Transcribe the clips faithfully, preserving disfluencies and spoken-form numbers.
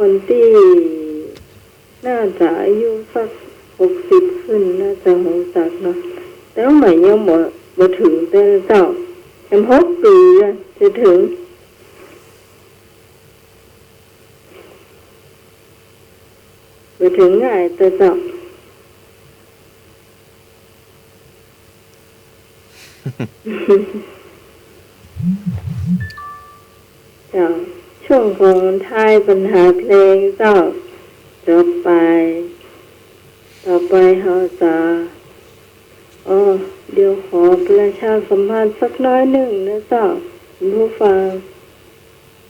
คนตี้น่าจะอายุสักหกสิบขึ้นน่าจะฮู้จักเนาะ แต่ว่าไหมยังบ่ บ่เถิงเตื้อเจ้า แหมหกปี๋อะ จะเถิง บ่เถิงอ้ายเตื้อเจ้า เจ้า ช่วงของท้ายเปิ้นหาเพลงเจ้า จบไป ต่อไปเฮาจะ อ้อ เดี๋ยวขอประชาสัมพันธ์สักน้อยนึ่งนะเจ้า คุณผู้ฟัง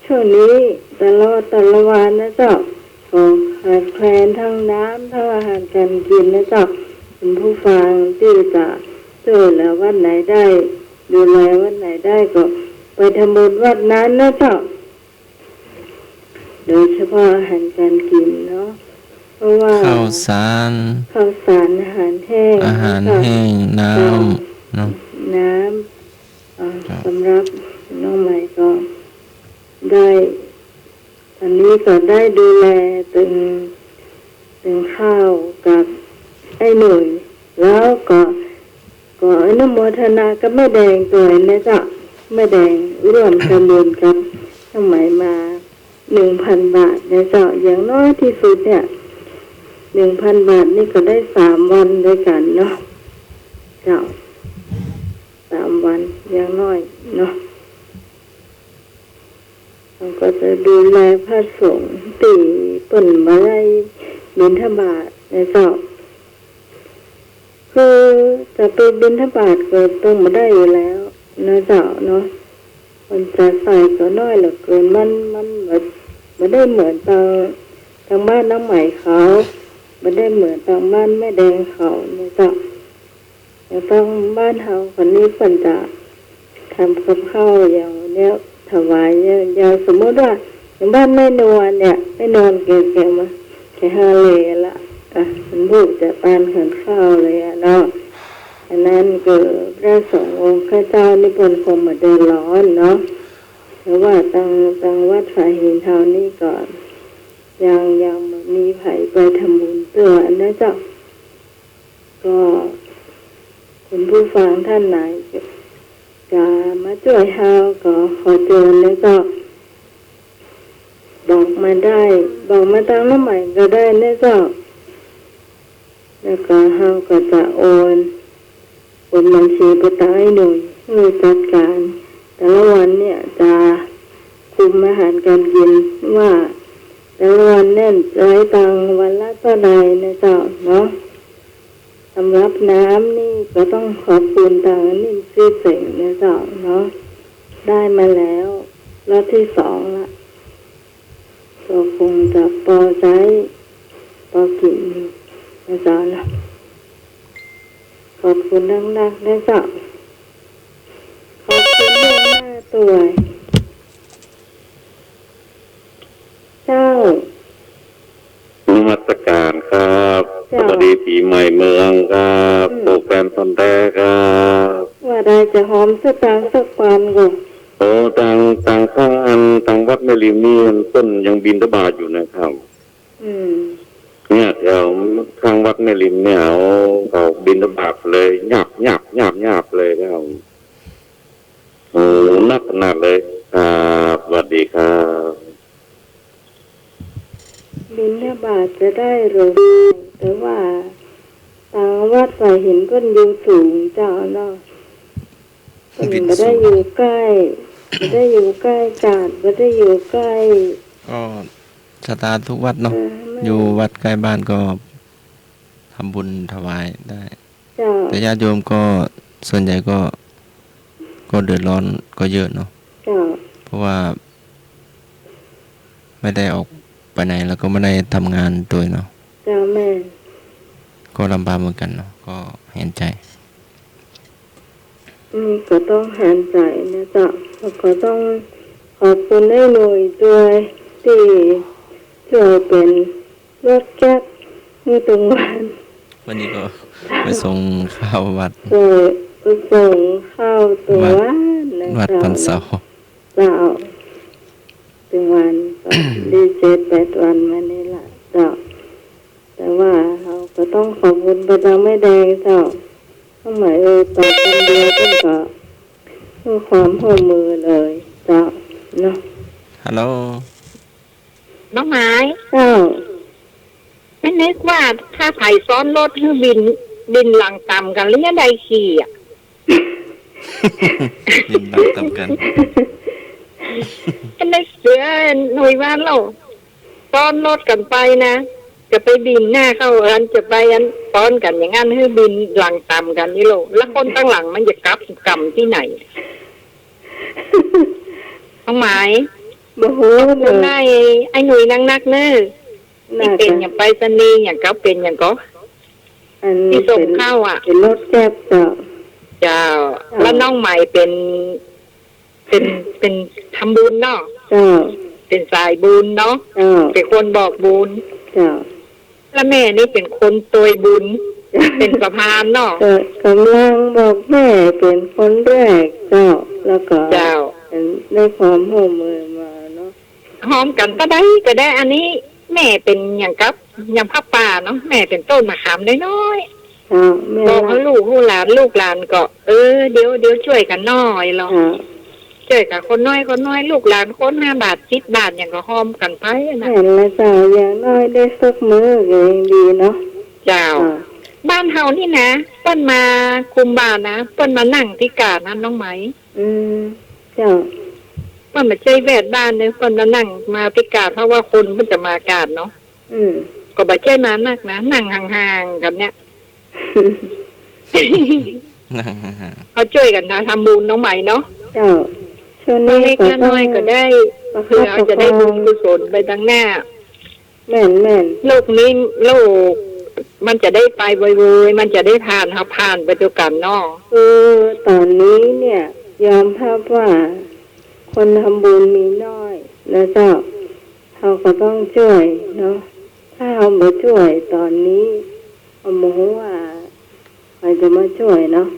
ช่วงนี้ตลอดแต่ละวันนะเจ้า ก็ขาดแคลนทั้งน้ำ ทั้งอาหารการกินนะเจ้า คุณผู้ฟังตี้จะจ้วยเหลือวัดไหนได้ ดูแลวัดไหนได้ก็ไปทำบุญวัดนั้นนะเจ้า โดยเฉพาะอาหารการกินเนาะ เพราะว่า ข้าวสาร ข้าวสาร อาหารแห้ง อาหารแห้ง น้ำ เจ้า เนาะ น้ำ อ่า เจ้า สำหรับน้องใหม่ก็ได้ อันนี้ก็ได้ดูแลตึง ตึงข้าวกับไอ้หนุ่ย แล้วก็ ก็อนุโมทนากับแม่แดงตวยนะเจ้า แม่แดงร่วมทำบุญกับน้องใหม่มาหนึ่งพันบาทนะเจ้า อย่างน้อยที่สุดเนี่ย หนึ่งพันบาทนี่ก็ได้สามวันด้วยกันเนาะ เจ้า สามวัน อย่างน้อยเนาะ เฮาก็จะดูแลพระสงฆ์ตี้เปิ้นบ่ได้บิณฑบาตนะเจ้า คือจะไปบิณฑบาตก็เปิ้นบ่ได้อยู่แล้วนะเจ้าเนาะ เปิ้นจะใส่ก็น้อยเหลือเกิน มัน มันบ่ บ่ได้เหมือนตาง ตางบ้านน้องใหม่เขา บ่ได้เหมือนตางบ้านแม่แดงเขานะเจ้า อย่างตางบ้านเฮาคนนี้เปิ้นจะทำกับข้าวอย่างเนี้ยถวายเนี่ย อย่างสมมุติว่าอย่างบ้านแม่นวลเนี่ย แม่นวลแก แกมา แกหาเลละ อ่ะ มันบุกจะปานเหินข้าวเลยอะเนาะ อันนั้นก็พระสงฆ์องค์ข้าเจ้านี่เปิ้นคงบ่เดือดร้อนเนาะ แต่ว่าตาง ตางวัดฝายหินเฮานี่ก็ยัง ยังบ่มีใผไปทำบุญเตื้อนะเจ้า ก็คุณผู้ฟังท่านไหนจะมาจ้วยเฮาก็ขอเจิญนะเจ้า บอกมาได้ บอกมาตางน้องใหม่ก็ได้นะเจ้า แล้วก็เฮาก็จะโอน โอนบัญชีไปตางไอ้หนุ่ย หื้อจัดก๋าน แต่ละวันเนี่ยจะคุมอาหารการกินว่าแต่ละวันเนี่ยใจ๊ตังค์วันละเต้าใดนะเจ้าเนาะ สำหรับน้ำนี่ก็ต้องขอบคุณตางนิ่มซื่อเสงนะเจ้าเนาะ ได้มาแล้วรอบตี้สองละ ก็คงจะปอใจ๊ปอกิ๋นนะเจ้าเนาะ ขอบคุณนักๆ นะเจ้า ขอบคุณล่วงหน้าตวย เจ้า นมัสก๋านครับ เจ้า สวัสดีปี๋ใหม่เมืองครับ อืม โปรแกรมตอนแรกครับ ว่าได้จะหอมสักตางสักปานก่อ โอ้ ตาง ตางข้างอัน ตางวัดแม่ริมนี่เปิ้นยังบิณฑบาตอยู่นะครับ อืม เนี่ย แถวข้างวัดแม่ริมเนี่ย เขา เขาบิณฑบาตเลย หยาบ หยาบ หยาบ หยาบเลยครับ โอ้ นักขนาดเลยครับ สวัสดีครับ บิณฑบาตจะได้หรือไม่ แต่ว่าตางวัดฝายหินเปิ้นอยู่สูงเจ้าเนาะ เปิ้นบ่ได้อยู่ใก้ บ่ได้อยู่ใก้กาด บ่ได้อยู่ใก้ ก็ศรัทธาทุกวัดเนาะ เออ แม่น อยู่วัดใก้บ้านก็ทำบุญถวายได้ เจ้า แต่ญาติโยมก็ส่วนใหญ่ก็ ก็เดือดร้อนก็เยอะเนาะ เจ้า เพราะว่าไม่ได้ออกไปไหน แล้วก็ไม่ได้ทำงานตวยเนาะ เจ้า แม่น ก็ลำบากเหมือนกันเนาะ ก็เห็นใจ อืม ก็ต้องเห็นใจนะเจ้า แล้วก็ต้องขอบคุณไอ้หนุ่ยตวยตี้จ้วยเป๋น รถแก๊ปหื้อตึงวัน วันนี้ก็ไปส่งข้าววัด เออ ไปส่งข้าวตึงวันนะ วัด วัดปันเสา เจ้า เจ้า ตึงวันก็ ดีเจ็ดแปดวันมานี่ละเจ้า แต่ว่าเฮาก็ต้องขอบคุณไปตางแม่แดงเจ้า น้องไหมเอ่ยปากคนเดียวเปิ้นก็ให้ความร่วมมือเลยเจ้าเนาะ ฮัลโหล น้องไหม เจ้า แม่นึกว่าถ้าใผซ้อนรถหื้อบิน บินหลังต่ำกั๋นแล้วยังได้ขี่อะ บินหลังต่ำกั๋น แม่นึกเสือหน่วยว่าเฮาซ้อนรถกั๋นไปนะ จะไปบินหน้าเข้าอัน จะไปอันซ้อนกั๋นอย่างนั้น หื้อบินหลังต่ำกั๋นนี่โล แล้วคนตังหลังมันจะกลับกำตี้ไหน น้องไหม บ่ฮู้ ขอบคุณ เนาะ นาย ไอ้หนุ่ยนักๆ เน่อ ตี้เป๋นอย่างไปรษณีย์ อย่างเก๋าเป๋นอย่างก็ อันตี้ส่งข้าวอะ เป๋นรถแกร็บเจ้า เจ้า เจ้า แล้วน้องไหมเป๋น เป๋น เป๋นทำบุญเนาะ เจ้า เป๋นสายบุญเนาะ เจ้า เป๋นคนบอกบุญ เจ้า แล้วแม่นี่เป๋นคนตวยบุญ เป๋นสะพานเนาะ ก็ก่ำลังบอกแม่เป๋นคนแรกเจ้า แล้วก็ เจ้า เป๋นได้ความร่วมมือมาเนาะ ฮ้อมกั๋นเต้าใดก็ได้ อันนี้แม่เป๋นอย่างกับ อย่างผ้าป่าเนาะ แม่เป๋นต้นมะขามน้อยๆ เจ้า แม่ บอกหื้อลูกหื้อหลาน ลูกหลานก็ เออ เดี๋ยว เดี๋ยวจ้วยกั๋นหน้อยลอ เจ้า จ้วยกั๋นคนน้อยคนน้อย ลูกหลานคนห้าบาทสิบบาทอย่างก็ฮ้อมกั๋นไปอะนะ แม่นละเจ้า อย่างน้อยได้สักมื้อก็ยังดีเนาะ เจ้า เจ้า บ้านเฮานี่นะ เปิ้นมาคุมบาตรนะ เปิ้นมานั่งตี้กาดนะน้องไหม อืม เจ้า เปิ้นบ่ใจ้แวดบ้านเน่อ เปิ้นมานั่งมาตี้กาด เพราะว่าคนเปิ้นจะมากาดเนาะ อืม ก็บ่ใจ้มานักนะ นั่งห่างๆ กั๋นเนี่ย นั่งห่างๆ เฮาจ้วยกั๋นนะ ทำบุญน้องไหมเนาะ เจ้า ช่วงนี้ เล็กๆ ก็ต้อง น้อยๆ ก็ได้ ประคับ เผื่อเฮาจะได้บุญกุศลไปตังหน้า แม่นๆ โลกนี้ โลกมันจะได้ไปไวๆ มันจะได้ผ่าน เฮาผ่านไปตวยกั๋นเนาะ คือต๋อนนี้เนี่ย ยอมฮับว่าคนทำบุญมีน้อยนะเจ้า เฮาก็ต้องจ้วยเนาะ ถ้าเฮาบ่จ้วยต๋อนนี้ เฮาบ่ฮู้ว่าใผจะมาจ้วยเนาะ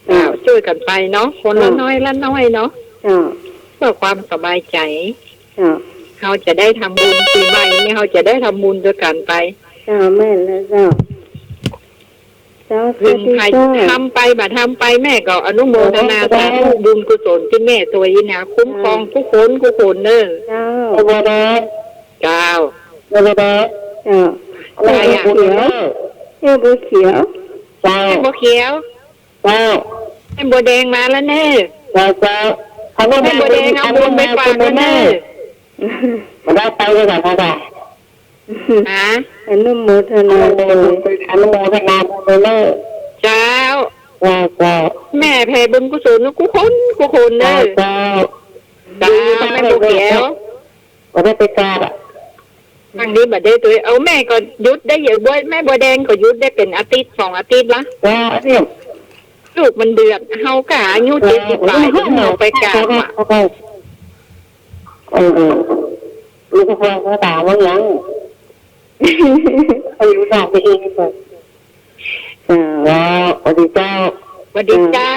เจ้า จ้วยกั๋นไปเนาะ คนละ เจ้า น้อยละน้อยเนาะ เจ้า เพื่อความสบายใจ๋ เจ้า เฮาจะได้ทำบุญปี๋ใหม่นี่ เฮาจะได้ทำบุญตวยกั๋นไป เจ้า แม่นละเจ้า เจ้า เถิงใผ สวัสดีเจ้า ทำไปบ่ทำไป แม่ก็อนุโมทนาสาธุบุญกุศลตี้แม่ตวยนะ คุ้มครองกู้คนกู้คนเน่อ เจ้า เจ้า เจ้า ใครอะ แม่บัวเขียว แม่บัวเขียว เจ้า แม่บัวเขียว เจ้า แม่บัวแดงมาแล้วเน่อ เจ้า เจ้า แม่บัวแดงเอาบุญไปฝากแล้วเน่อ มาได้ไปเลยก่อนค่ะ ฮะ อนุโมทนาบุญ อนุโมทนาบุญเลยเน่อ เจ้า เจ้า เจ้า แม่แผ่บุญกุศลกู้คนกู้คนเน่อ เจ้า เจ้า เจ้า แม่บัวเขียว บ่ได้ไปกาดอะ ครั้งนี้บ่ได้ตวย เอาแม่ก็หยุดได้เยอะ บัว แม่บัวแดงก็หยุดได้เป๋นอาทิตย์สองอาทิตย์ละ ว่าเนี่ย ลูกมันเดือด เฮาก็อายุเจ็ดสิบป๋าย เฮาไปกาดอะ เออ เออ ลูกพ่อเขาถามว่ายัง อายุสามสิบเอ็ด เจ้า เจ้า สวัสดีเจ้า สวัสดีเจ้า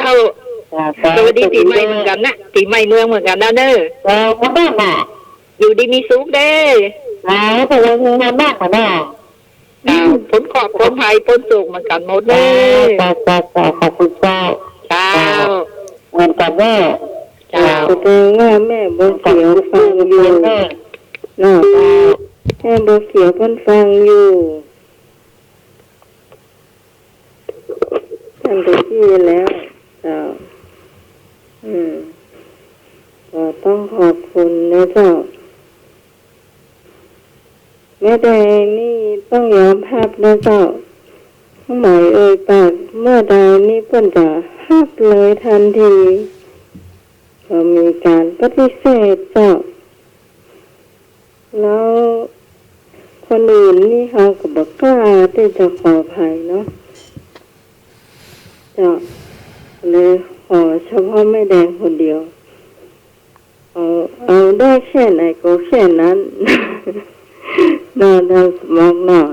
เจ้า เจ้า สวัสดีปี๋ใหม่เหมือนกั๋นนะ ปี๋ใหม่เมืองเหมือนกั๋นนะเน่อ เจ้า มาบ้านน่ะ อยู่ดีมีสุขเด้อ เจ้า แต่ว่ามีงานบ้านน่ะ เจ้า ป๊นเคราะห์ป๊นภัยป๊นโศกเหมือนกั๋นหมดเน่อ เจ้า เจ้า เจ้า ขอบคุณเจ้า เจ้า เหมือนกั๋นเน่อ เจ้า แสดงว่าแม่บัวเขียวฟังอยู่เนาะ แม่บัวเขียวเปิ้นฟังอยู่ ตั้งแต่กี้แล้ว เจ้า อืม ก็ต้องขอบคุณนะเจ้า แม่แดงนี่ต้องยอมฮับนะเจ้า น้องไหมเอ่ยปากเมื่อใดนี่เปิ้นจะฮับเลยทันที บ่มีก๋านปฏิเสธเจ้า แล้วคนอื่นนี่เขาก็บ่กล้าตี้จะขอใผเนาะ เจ้า เลยขอเฉพาะแม่แดงคนเดียว เอา เอาได้แค่ไหนก็แค่นั้น เนาะ ท่านสมอกเนาะ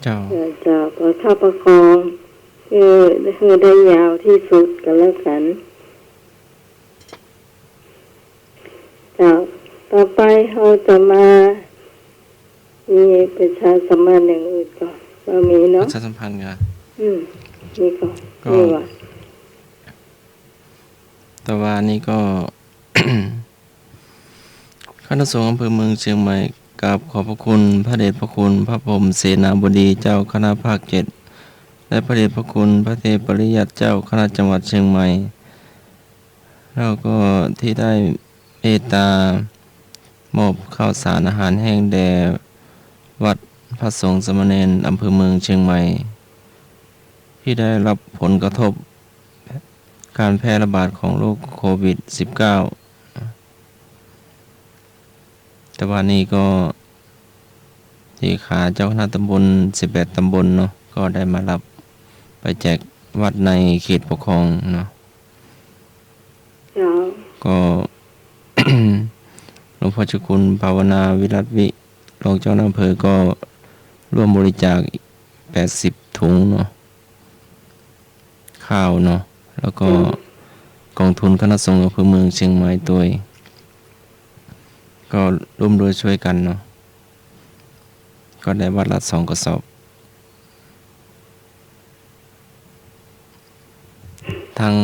เจ้า เออ เจ้า ประคับประคอง คือ คือได้ยาวที่สุดก็แล้วกั๋น เจ้า ต่อไปเฮาจะมามีประชาสัมพันธ์อย่างอื่นก่อน บ่มีเนาะ ประชาสัมพันธ์ก่อน อืม นี่ก่อน ก็ นี่ว่า แต่ว่านี่ก็ คณะสงฆ์อำเภอเมืองเชียงใหม่กราบขอบพระคุณพระเดชพระคุณพระพรหมเสนาบดีเจ้าคณะภาคเจ็ด และพระเดชพระคุณพระเทพปริยัติเจ้าคณะจังหวัดเชียงใหม่ แล้วก็ที่ได้เมตตามอบข้าวสารอาหารแห้งแด่วัดพระสงฆ์สามเณรอำเภอเมืองเชียงใหม่ ที่ได้รับผลกระทบการแพร่ระบาดของโรคโควิดสิบเก้า แต่ว่านี่ก็เลขาเจ้าคณะตำบลสิบแปดตำบลเนาะ ก็ได้มารับไปแจกวัดในเขตปกครองเนาะ เจ้า ก็ หลวงพ่อเจ้าคุณภาวนาวิรัตวิ รองเจ้าคณะอำเภอก็ร่วมบริจาคแปดสิบถุงเนาะ ข้าวเนาะ แล้วก็ อืม กองทุนคณะสงฆ์อำเภอเมืองเชียงใหม่ตวย ก็ร่วมด้วยช่วยกันเนาะ ก็ได้วัดละสองกระสอบ ทั้ง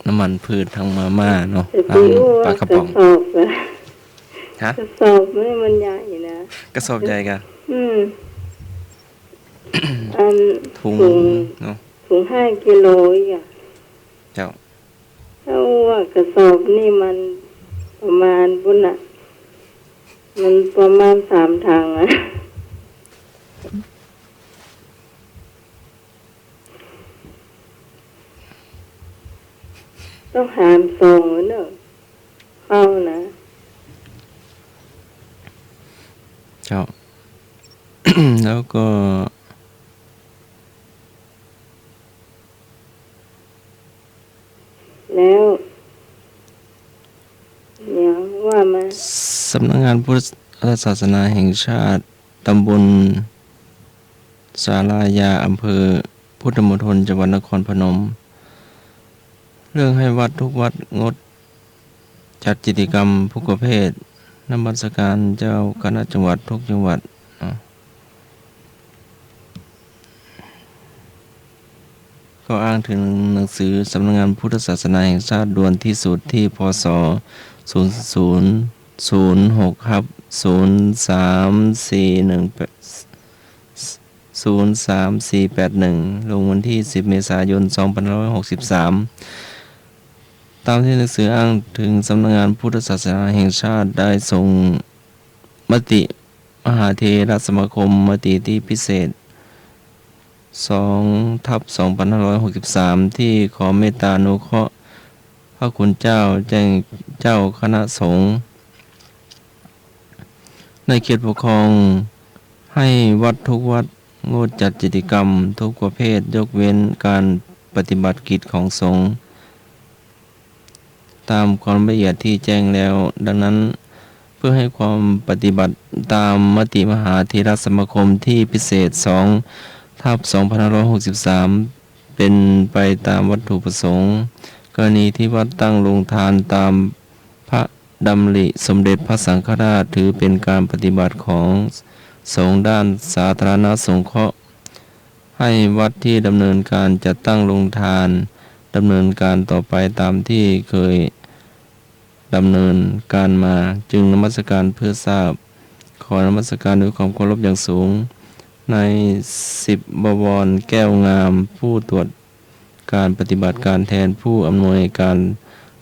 น้ำมันพืช ทั้งมาม่าเนาะ แต่ ทั้ง ตี้อู้ ปลากระป๋อง กระสอบอะ ฮะ กระสอบนี่มันใหญ่นะ กระสอบใหญ่กะ อืม อัน ถุง ถุง เนาะ ถุงห้ากิโลอีกอะ เจ้า ถ้าว่ากระสอบนี่มันประมาณปุ้นน่ะ มันประมาณสามถังอะ ต้องหารสองเนาะ ข้าวนะ เจ้า แล้วก็ แล้ว เดี๋ยวว่ามา สำนักงานพุทธศาสนาแห่งชาติ ตำบลศาลายา อำเภอพุทธมณฑล จังหวัดนครพนม เรื่องให้วัดทุกวัดงดจัดกิจกรรมทุกประเภท นมัสการเจ้าคณะจังหวัดทุกจังหวัด อ่ะ ก็อ้างถึงหนังสือสำนักงานพุทธศาสนาแห่งชาติด่วนที่สุดที่ พ.ศ. ศูนย์ศูนย์ศูนย์หก ทับ ศูนย์สามสี่หนึ่ง ศูนย์สามสี่แปดหนึ่ง ลงวันที่สิบเมษายนสองพันห้าร้อยหกสิบสาม ตามที่หนังสืออ้างถึงสำนักงานพุทธศาสนาแห่งชาติได้ส่งมติมหาเถรสมาคมมติที่พิเศษ สองทับสองพันห้าร้อยหกสิบสาม ที่ขอเมตตาอนุเคราะห์พระคุณเจ้าแจ้งเจ้าคณะสงฆ์ ในเขตปกครอง ให้วัดทุกวัดงดจัดกิจกรรมทุกประเภท ยกเว้นการปฏิบัติกิจของสงฆ์ ตามความละเอียดที่แจ้งแล้ว ดังนั้น เพื่อให้ความปฏิบัติตามมติมหาเถรสมาคมที่พิเศษ สองทับสองพันห้าร้อยหกสิบสาม เป็นไปตามวัตถุประสงค์ กรณีที่วัดตั้งโรงทานตามพระดำริสมเด็จพระสังฆราช ถือเป็นการปฏิบัติของสงฆ์ด้านสาธารณสงเคราะห์ ให้วัดที่ดำเนินการจัดตั้งโรงทานดำเนินการต่อไปตามที่เคยดำเนินการมา จึงนมัสการเพื่อทราบ ขอนมัสการด้วยความเคารพอย่างสูง นายสิบบวร แก้วงาม ผู้ตรวจการปฏิบัติการแทนผู้อำนวยการ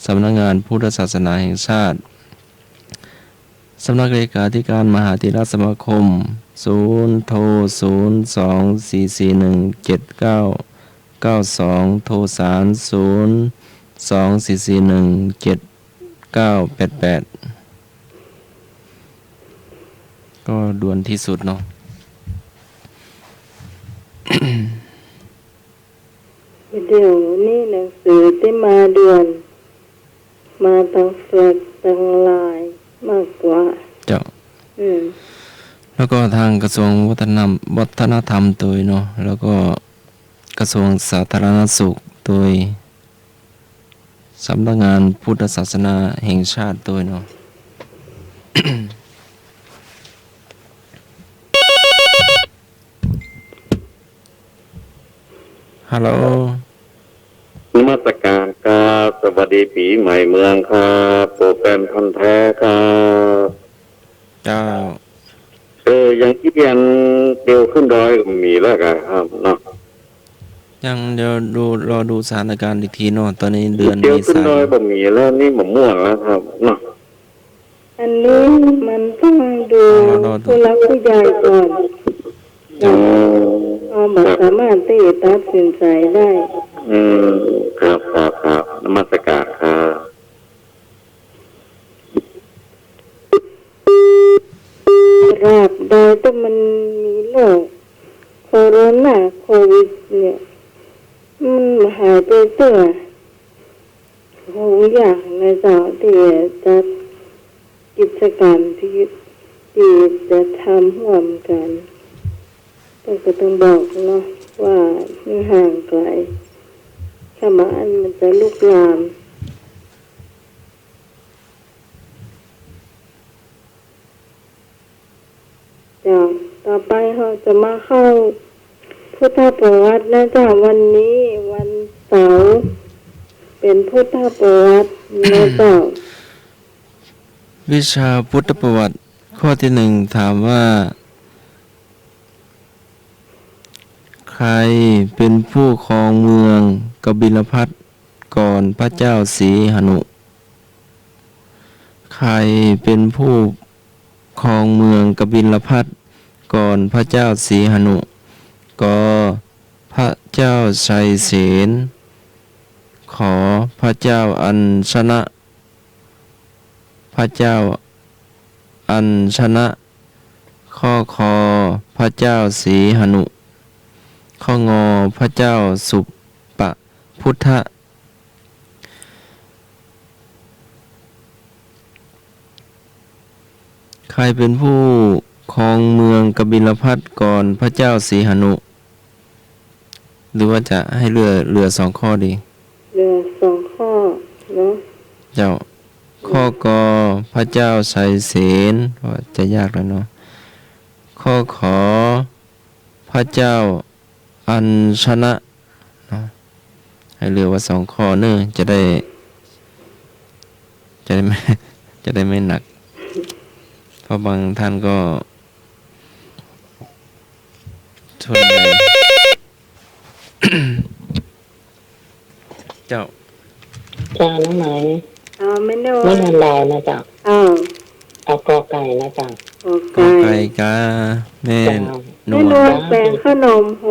สำนักงานพุทธศาสนาแห่งชาติ สำนักเลขาธิการมหาเถรสมาคม ศูนย์ โทร ศูนย์สองสี่สี่หนึ่งเจ็ดเก้าเก้าสอง โทรสาร ศูนย์สองสี่สี่หนึ่งเจ็ดเก้าแปดแปด ก็ด่วนที่สุดเนาะ เดี๋ยวนี้หนังสือตี้มาด่วน มาตางแฟกซ์ตางไลน์มากกว่า เจ้า อืม แล้วก็ทางกระทรวงวัฒนธรรม วัฒนธรรมตวยเนาะ แล้วก็กระทรวงสาธารณสุขตวย สำนักงานพุทธศาสนาแห่งชาติตวยเนาะ ฮัลโหล นมัสการครับ สวัสดีปี๋ใหม่เมืองครับ โปรแกรมพันธุ์แท้ครับ เจ้า เออ อย่างอี้ยังเตียวขึ้นดอยก็บ่มีแล้วกะครับเนาะ ยังเดี๋ยวดู รอดูสถานการณ์อีกทีเนาะ ตอนนี้เดือนเมษายน เตียวขึ้นดอยบ่มีแล้ว นี่บ่ม่วนแล้วครับเนาะ อันนี้มันต้องดู รอ รอดู ผู้หลักผู้ใหญ่ก่อน เจ้า เฮาบ่สามารถตี้จะตัดสินใจ๋ได้ อืม ครับ ครับ ครับ นมัสการครับ ตราบใดตี้มันมีโรคโคโรนาโควิดเนี่ย มันหายไปเตื้อ โห ยากนะเจ้า ตี้จะจัดกิจกรรมตี้ ตี้จะทำฮ่วมกั๋น แต่ก็ต้องบอกเนาะว่ามันห่างไก๋ ถ้าบ่อั้นมันจะลุกลาม เจ้า ต่อไปเฮาจะมาเข้าพุทธประวัตินะเจ้า วันนี้วันเสาร์ เป๋นพุทธประวัตินะเจ้า วิชาพุทธประวัติข้อตี้หนึ่งถามว่า ใครเป๋นผู้ครองเมืองกบิลพัสส์ก่อนพระเจ้าสีหนุ ใครเป๋นผู้ครองเมืองกบิลพัสส์ก่อนพระเจ้าสีหนุ ก พระเจ้าชัยเสน ข พระเจ้าอัญชนะ พระเจ้าอัญชนะ ข้อ ค พระเจ้าสีหนุ ข้อ ง พระเจ้าสุปพุทธะ ใครเป๋นผู้ครองเมืองกบิลพัสส์ก่อนพระเจ้าสีหนุ หรือว่าจะหื้อเหลือ เหลือสองข้อดี เหลือสองข้อเนาะ เจ้า ข้อ ก พระเจ้าชัยเสน ว่าจะยากแล้วเนาะ ข้อ ข พระเจ้าอัญชนะ เนาะ หื้อเหลือว่าสองข้อเน่อ จะได้ จะได้ไม่ จะได้ไม่หนัก เพราะบางท่านก็ ส่วนใหญ่ เจ้า เจ้า น้องไหม เอาแม่นวล แม่นวลลาวนะเจ้า เอา เอากอไก่นะเจ้า กอไก่ กอไก่กา แม่ เจ้า นวล แม่นวลแป๋งขนมห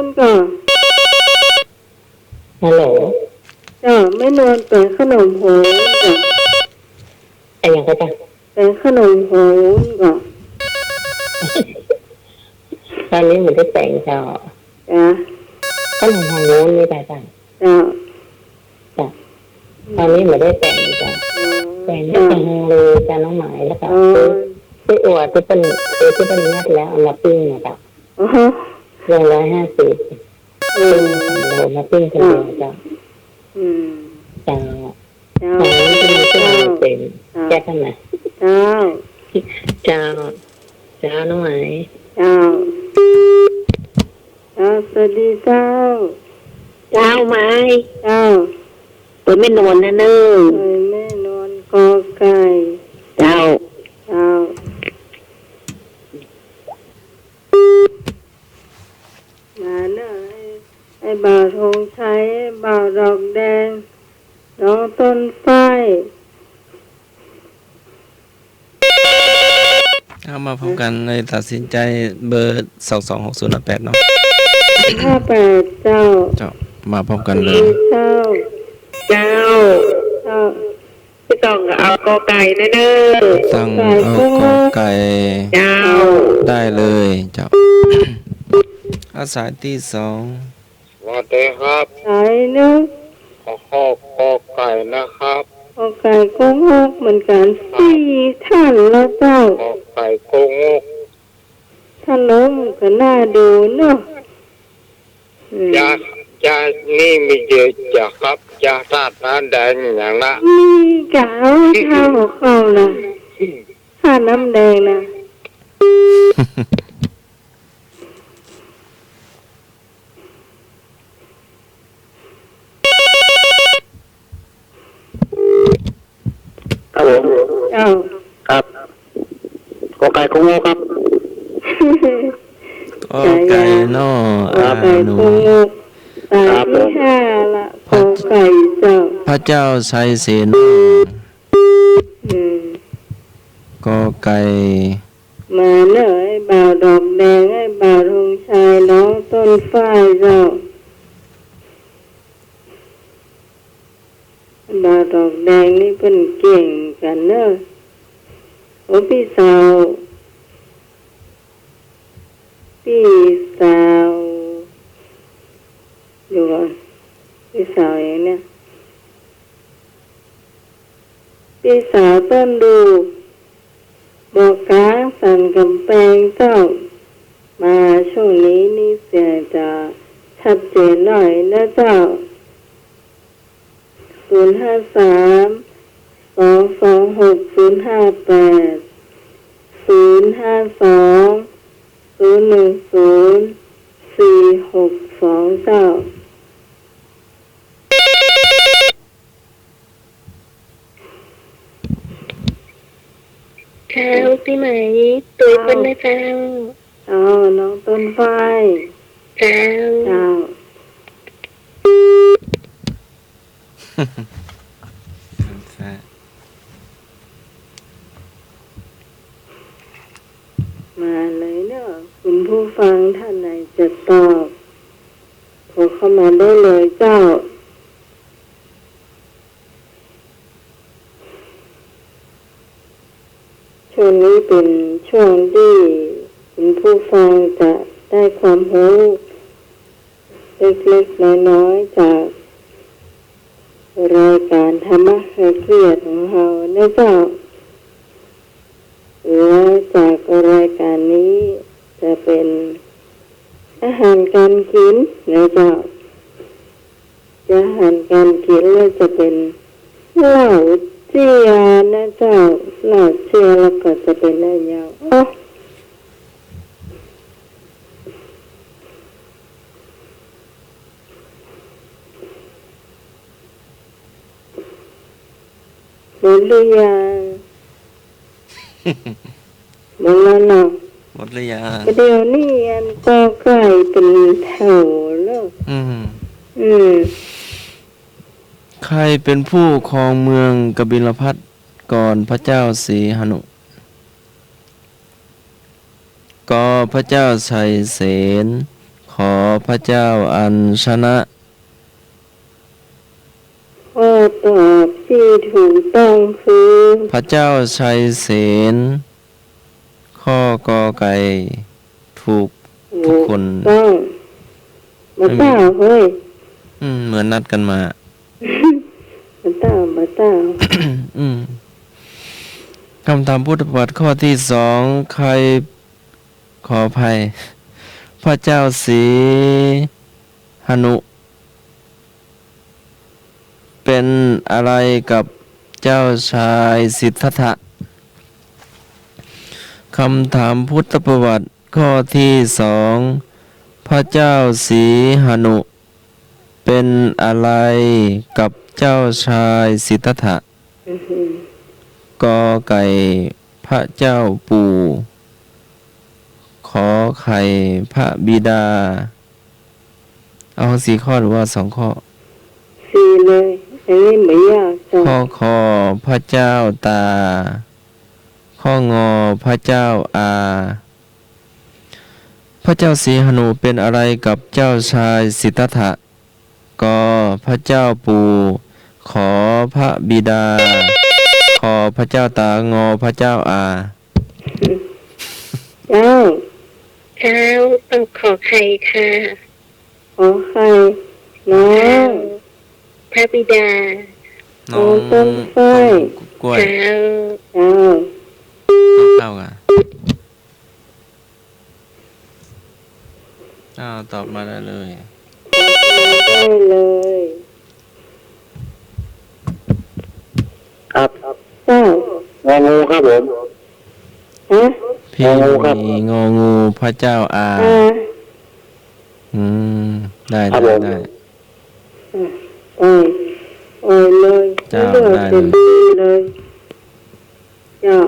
งส์ก่อ ฮัลโหล เจ้า แม่นวลแป๋งขนมหงส์ก่อ อะหยังก่อเจ้า แป๋งขนมหงส์ก่อ ตอนนี้บ่ได้แป๋งเจ้า จ้ะ ขนมหงส์นี่จ้ะ เจ้า เจ้า ตอนนี้บ่ได้แป๋งเจ้า อ๋อ แป๋งได้ เจ้า แป๋งฮังเลเจ้า น้องไหม แล้วก็ อ๋อ ตี้ ตี้อั่วตี้เปิ้น ตี้เปิ้นเยียะแล้วเอามาปิ้งนะเจ้า อ๋อ ลงร้อยห้าสิบ เออ ปิ้งสองโลมาปิ้งคนเดียวเจ้า อืม เจ้า เจ้า อันนี้จะมีเครื่องมือเต็ม เจ้า แก้ปัญหา เจ้า เจ้า เจ้า น้องไหม เจ้า เจ้า สวัสดีเจ้า เจ้าไหม เจ้า เปิ้นแม่นวลนะเน่อ เปิ้นแม่นวลกอไก่ เจ้า เจ้า มาเน่อ ไอ้ ไอ้บ่าวธงชัย ไอ้บ่าวดอกแดง น้องต้นฝ้าย เอามาพบกันเลย ตัดสินใจเบอร์ สองสองหกศูนย์ห้าแปด เนาะ ห้าแปด เจ้า เจ้า มาพบกันเลย เจ้า เจ้า เจ้า พี่ต้องเอากอไก่นะเน่อ ต้องเอากอไก่ เจ้า ได้เลยเจ้า เอาสายตี้สอง สวัสดีครับ สายหนึ่ง ขอข้อกอไก่นะครับ กอไก่โกหกเหมือนกั๋น สี่ท่านแล้วเจ้า กอไก่โกหก ถ้าล้มก็น่าดูเนาะ อืม ยา ยานี่มีเยอะจ้ะครับ ยาธาตุน้ำแดงอย่างละ มีกะเอาเท่าเขาน่ะ อืม หา น้ำแดงนะ ครับผม เจ้า ครับ กอไก่ ขอ งอ ครับ กอไก่ นอ อา หนู กอไก่ ขอ งอ ตาตี้ห้าละ กอไก่ เจ้า พระเจ้าชัยเสน อืม กอไก่ มาเน่อ ไอ้บ่าวดอกแดง ไอ้บ่าวธงชัย น้องต้นฝ้ายเจ้า ไอ้บ่าวดอกแดงนี่เปิ้นเก่งกั๋นเน่อ โอ้ ปี้สาว ปี้สาว เดี๋ยวก่อน ปี้สาวอะหยังเนี่ย ปี้สาวต้นดูก บ่อกลางสันก๋ำแปงเจ้า มาช่วงนี้นี่เสียงจะชัดเจนหน่อยนะเจ้า ศูนย์ห้าสาม สองสองหก ศูนย์ห้าแปด ศูนย์ห้าสอง ศูนย์หนึ่งศูนย์ สี่หกสอง เจ้า เจ้า ปี้ใหม่ ตุ๊ยเปิ้นนะเจ้า เจ้า น้องต้นฝ้าย เจ้า เจ้า มาเลยเนาะ คุณผู้ฟังท่านไหนจะตอบ โทรเข้ามาได้เลยเจ้า ช่วงนี้เป๋นช่วงตี้คุณผู้ฟังจะได้ความฮู้เล็กๆ น้อยๆ จากรายก๋านธรรมะคลายเครียดของเฮานะเจ้า และจากรายก๋านนี้จะเป๋นอาหารก๋านกิ๋นนะเจ้า จะอาหารก๋านกิ๋นแล้วจะเป๋นเหล้าเจียนะเจ้า เหล้าเจียแล้วก็จะเป๋นอะหยัง โอ้ หมดหรือยัง หมดแล้วเนาะ หมดหรือยัง ก็เดี๋ยวนี้อันกอไก่เป๋นแถวแล้ว อืม อืม ใครเป็นผู้ครองเมืองกบิลพัสดุ์ก่อนพระเจ้าสีหนุ ก พระเจ้าชัยเสน ข พระเจ้าอัญชนะ ข้อตอบตี้ถูกต้องคือ พระเจ้าชัยเสน ข้อ กอไก่ ถูกทุกคน ถูกต้อง บ่าต้าเฮ้ย อืม เหมือนนัดกั๋นมา บ่าต้า บ่าต้า อืม คำถามพุทธประวัติข้อตี้สอง ใคร ขออภัย พระเจ้าสีหนุ เป๋นอะไรกับเจ้าชายสิทธัตถะ คำถามพุทธประวัติข้อตี้สอง พระเจ้าสีหนุ เป๋นอะไรกับเจ้าชายสิทธัตถะ อือหือ กอไก่ พระเจ้าปู่ ขอไข่ พระบิดา เอาสี่ข้อหรือว่าสองข้อ สี่เลย อันนี้ไม่ยากจ้ะ ข้อ คอ พระเจ้าตา ข้อ งอ พระเจ้าอา พระเจ้าสีหนุเป๋นอะไรกับเจ้าชายสิทธัตถะ ก พระเจ้าปู่ ข พระบิดา ข พระเจ้าตา ง พระเจ้าอา เจ้า เจ้า ตอบขอไข่ค่ะ ขอไข่ น้อง เจ้า พระบิดา น้อง น้องต้นฝ้าย ต้นกล้วย เจ้า เจ้า น้องข้าวค่ะ อ้าว ตอบมาได้เลย ได้เลย ครับ เจ้า งองูครับผม ฮะ พี่ งองูครับ มี งองู พระเจ้า อา อา อืม ได้ ครับ ได้ ผม ได้ อ่ะ อ่อย อ่อยเลย เจ้า เลือก ได้เลย เต็มตี้เลย เจ้า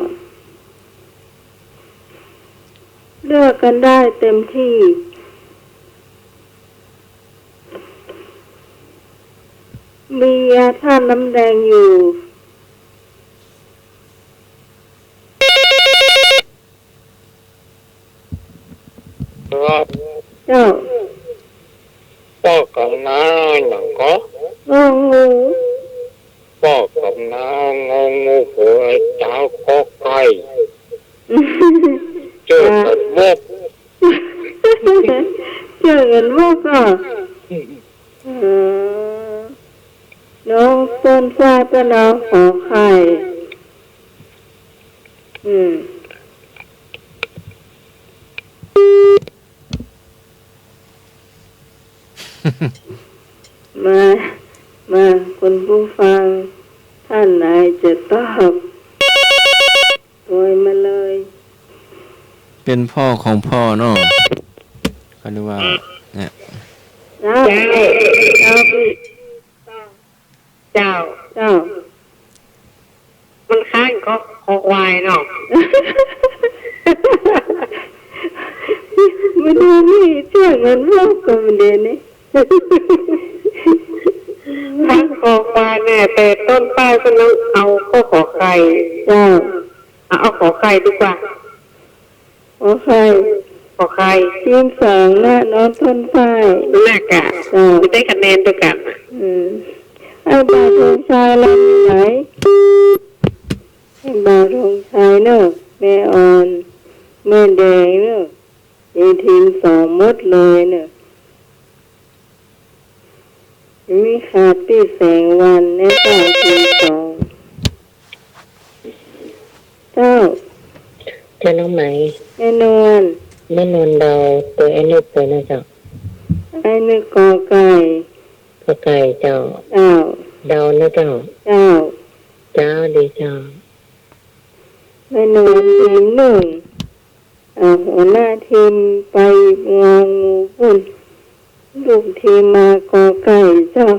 เลือกกันได้เต็มตี้ มียาธาตุน้ำแดงอยู่ ครับ เจ้า ป้อกับน้าหยังก็ งองู ป้อกับน้า งองู หัวเจ้า กอไก่ เจ้า กันวก เจ้า กันวก ก็ เออ น้องต้นกล้าเปิ้นเอาขอไข่ อืม มา มา คุณผู้ฟัง ท่านไหนจะตอบ โอยมาเลย เป็นพ่อของพ่อเนาะ เขาเรียกว่า เนี่ย เจ้า เจ้า เจ้าพี่ เจ้า เจ้า มันคล้ายกับคอควายเนาะ มาดูนี่ เจ้า กันวก ก็มาดูนี่ มันคอควายแน่ แต่ต้นป้ายเปิ้นเอาข้อขอไข่ เจ้า เอา เอาขอไข่ดีกว่า ขอไข่ ขอไข่ ทีมสองนะ น้องต้นป้าย นั่นแหละกะ เจ้า จะได้คะแนนเดียวกัน อืม ไอ้บ่าวธงชัย เราอยู่ไหน ไอ้บ่าวธงชัยเนอะ แม่ออน แม่แดงเนอะ มีทีมสองหมดเลยเนอะ มีขาดปี้แสงวันเนี่ย เจ้า ทีมสอง เจ้า เจ้าน้องไหม แม่นวล แม่นวลเดาตัวไอ้นี่ไปนะเจ้า ไอ้นี่กอไก่ กอไก่เจ้า เจ้า เดานะเจ้า เจ้า เจ้า ดีเจ้า แม่นวลทีมหนึ่ง อ่า หัวหน้าทีมไปงองูปุ้น ลูกทีมมากอไก่เจ้า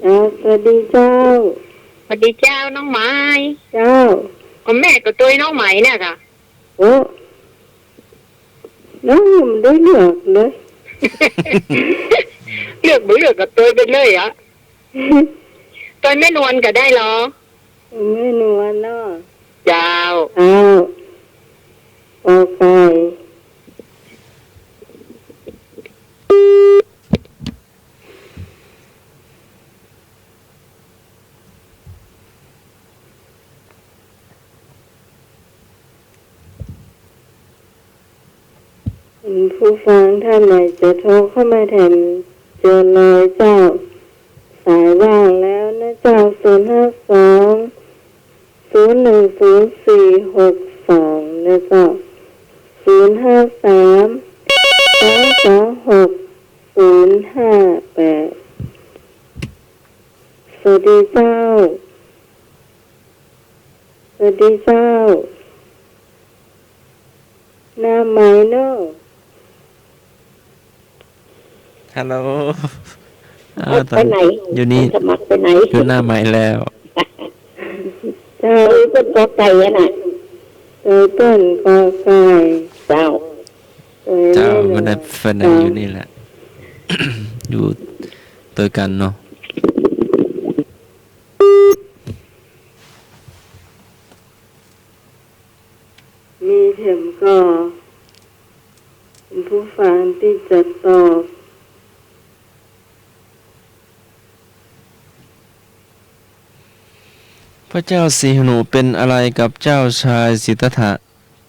อ่า สวัสดีเจ้า สวัสดีเจ้าน้องไหม เจ้า ก็แม่ก็ตวยน้องไหมเนี่ยค่ะ โอ้ น้องยังบ่ได้เลือกเลย เลือกบ่เลือกก็ตวยไปเลยอะ ตวยแม่นวลก็ได้เหรอ แม่นวลเนาะ เจ้า เจ้า โอเค ผู้ฟังท่านไหนจะโทรเข้ามาแถมเจอเลยเจ้า สายว่างแล้วนะเจ้า ศูนย์ห้าสอง ศูนย์หนึ่งศูนย์สี่หกสอง นะเจ้า ศูนย์ห้าสาม สองสองหก ศูนย์ห้าแปด สวัสดีเจ้า สวัสดีเจ้า หน้าไมค์เนอะ ฮัลโหล อ้าว ไปไหน ตอนอยู่นี่ สมัครไปไหน อยู่หน้าไมค์แล้ว เจ้า เออ เปิ้นกอไก่อะน่ะ เออ เปิ้นกอไก่ เจ้า เออ เจ้า แม่นวล บ่ได้ไปไหน เจ้า อยู่นี่แหละ อยู่ตวยกั๋นเนาะ มีแถมก่อ ผู้ฟังตี้จะตอบ พระเจ้าสีหนุเป๋นอะไรกับเจ้าชายสิทธัตถะ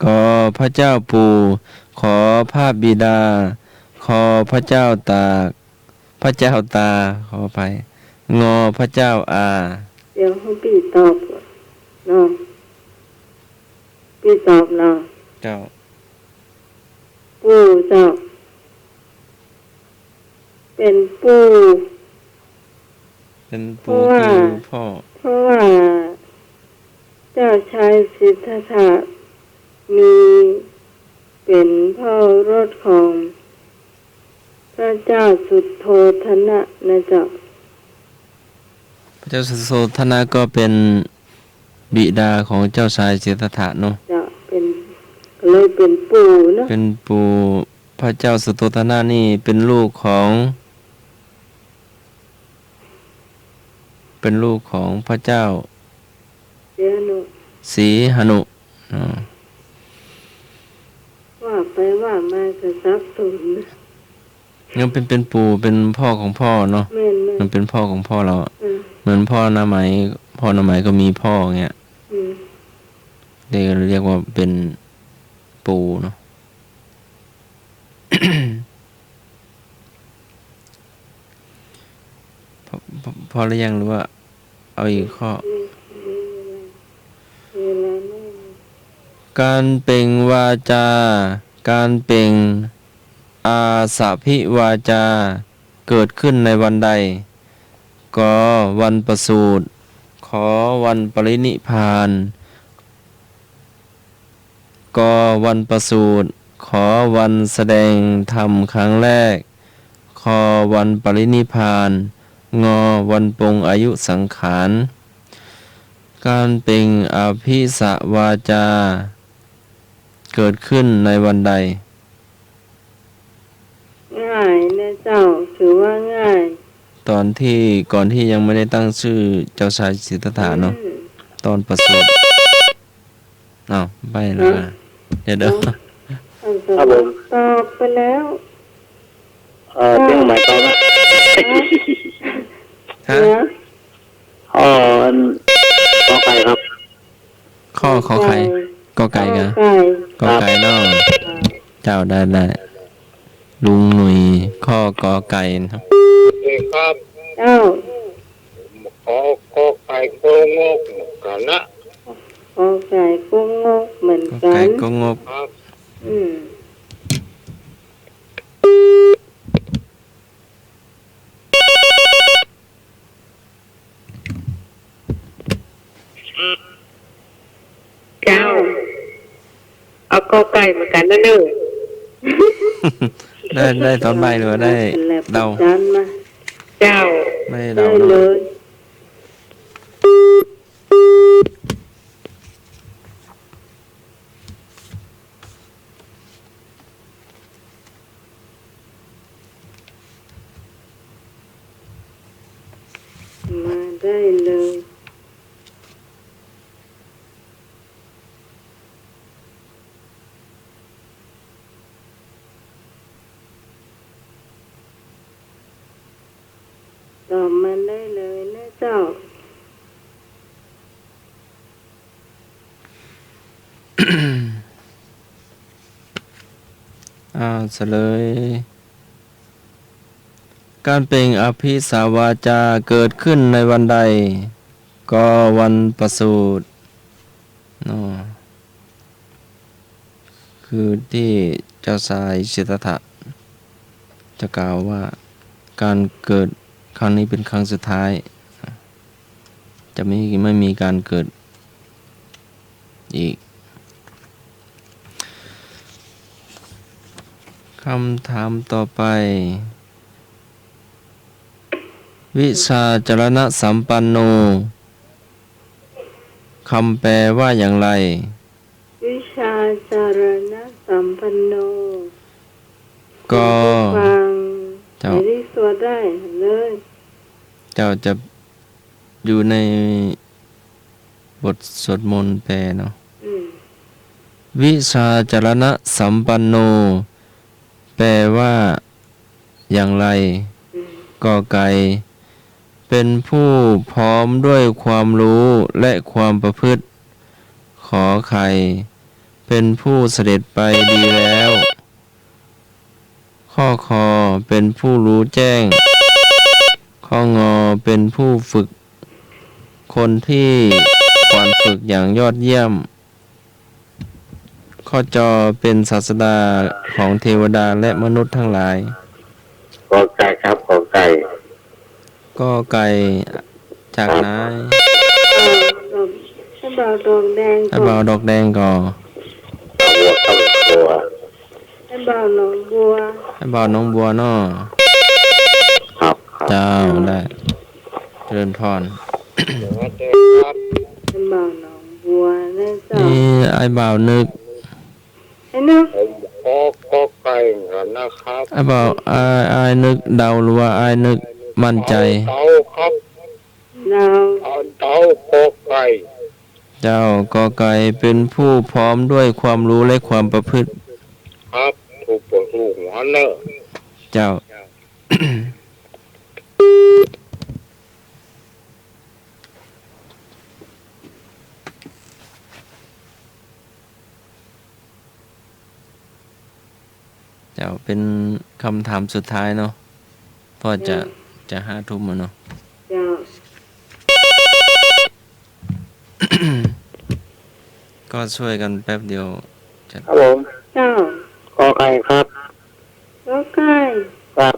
กอ พระเจ้าปู่ ขอ พระบิดา คอ พระเจ้าตาก พระเจ้าตา ขออภัย งอ พระเจ้าอา เดี๋ยวหื้อปี้ตอบเนาะ ปี้ตอบเนาะ เจ้า ปู่เจ้า เป๋นปู่ เป๋นปู่ เพราะว่า คือพ่อ เพราะว่าเจ้าชายสิทธัตถะมี เป๋นพ่อโอรสของพระเจ้าสุโธทนะนะเจ้า พระเจ้าสุโธทนะก็เป๋นบิดาของเจ้าชายสิทธัตถะเนาะ เจ้า เป๋น เลยเป๋นปู่เนาะ เป๋นปู่ พระเจ้าสุโธทนะนี่เป๋นลูกของ เป๋นลูกของพระเจ้า สีหนุ สีหนุ อ๋อ ว่าไปว่ามาก็สับสน ยังเป๋น เป๋นปู่ เป๋นพ่อของพ่อเนาะ แม่นๆ มันเป๋นพ่อของพ่อเฮาอะ อืม เหมือนพ่อหน้าไหม พ่อหน้าไหมก็มีพ่อเงี้ย อืม เรียก เรียกว่าเป๋นปู่เนาะ พอ พอ พอหรือยัง หรือว่าเอาอีกข้อ ก๋านเปล่งวาจา ก๋านเปล่งอาสาภิวาจา เกิดขึ้นในวันใด ก วันประสูติ ข วันปรินิพพาน ก วันประสูติ ข วันแสดงธรรมครั้งแรก ค วันปรินิพพาน ง วันปลงอายุสังขาร ก๋านเปล่งอภิสวาจา เกิดขึ้นในวันใด ง่ายนะเจ้า ถือว่าง่าย ตอนที่ ก่อนที่ยังไม่ได้ตั้งชื่อเจ้าชายสิทธัตถะเนาะ อืม ตอนประสูติ อ้าว ใบ้แล้ว ฮะ นะ เดี๋ยวๆ เอ้า ครับผม ตอบไปแล้ว เอ่อ เชียงใหม่ตอบนะ ฮะ ฮะ เดี๋ยว อ๋อ อัน ขอไข่ครับ ข้อ ขอไข่ กอไก่ กอไก่กะ กอไก่ กอไก่เนาะ ครับ เจ้า ได้ ได้ ลุงหนุ่ย ข้อกอไก่เนาะ โอเคครับ เจ้า ขอ กอไก่ กองกเหมือนกันนะ กอไก่ กองกเหมือนกัน กอไก่ กองก ครับ อืม เจ้า เอากอไก่เหมือนกันนะเนอะ ได้ ได้ตอนใบ้หรือว่าได้เดา เจ้า ไม่ได้เดา ได้เลย มาได้เลย ตอบมาได้เลยนะเจ้า อ้าว เฉลย ก๋านเปล่งอภิสวาจาเกิดขึ้นในวันใด ก วันประสูติ เนาะ คือตี้เจ้าชายสิทธัตถะจะกล่าวว่าก๋านเกิดครั้งนี้เป๋นครั้งสุดท้าย จะไม่ ไม่มีก๋านเกิดอีก กำถามต่อไป วิชาจรณสัมปันโน กำแปลว่าอย่างไร วิชาจรณสัมปันโน ก็ ฟัง เจ้า เดี๋ยวนี้สวดได้เลย เจ้า จะอยู่ในบทสวดมนต์แปลเนาะ อืม วิชาจรณสัมปันโน แปลว่าอย่างไร อืม กอไก่ เป๋นผู้พร้อมด้วยความรู้และความประพฤติ ขอไข่ เป๋นผู้เสด็จไปดีแล้ว ข้อ คอ เป๋นผู้รู้แจ้ง ข้อ งอ เป๋นผู้ฝึก คนที่ควรฝึกอย่างยอดเยี่ยม ข้อ จอ เป๋นศาสดาของเทวดาและมนุษย์ทั้งหลาย โอ กอไก่ครับ กอไก่ กอไก่ จากไหน ครับ อ้ายบ่าวดอกแดง อ้ายบ่าวดอกแดงก่อ บัวครับ บัว อ้ายบ่าวหนองบัว อ้ายบ่าวหนองบัวเนาะ ครับ ครับ เจ้า ได้ เจริญพร อ้ายบ่าวหนองบัวนะเจ้า นี่อ้ายบ่าวนึก ไอ้นึก ผมขอกอไก่ก่อนนะครับ อ้ายบ่าว อ้าย อ้ายนึกเดาหรือว่าอ้ายนึกมั่นใจ๋ เดา เดาครับ เดา เอาเดากอไก่ เจ้า กอไก่เป็นผู้พร้อมด้วยความรู้และความประพฤติ ครับ ถูกบ่ถูกหัวเนอะ เจ้า เจ้า เป๋นกำถามสุดท้ายเนาะ เพราะจะ เจ้า จะห้าทุ่มแล้วเนาะ เจ้า ก็ช่วยกั๋นแป๊บเดียว ครับผม เจ้า กอไก่ครับ กอไก่ ครับ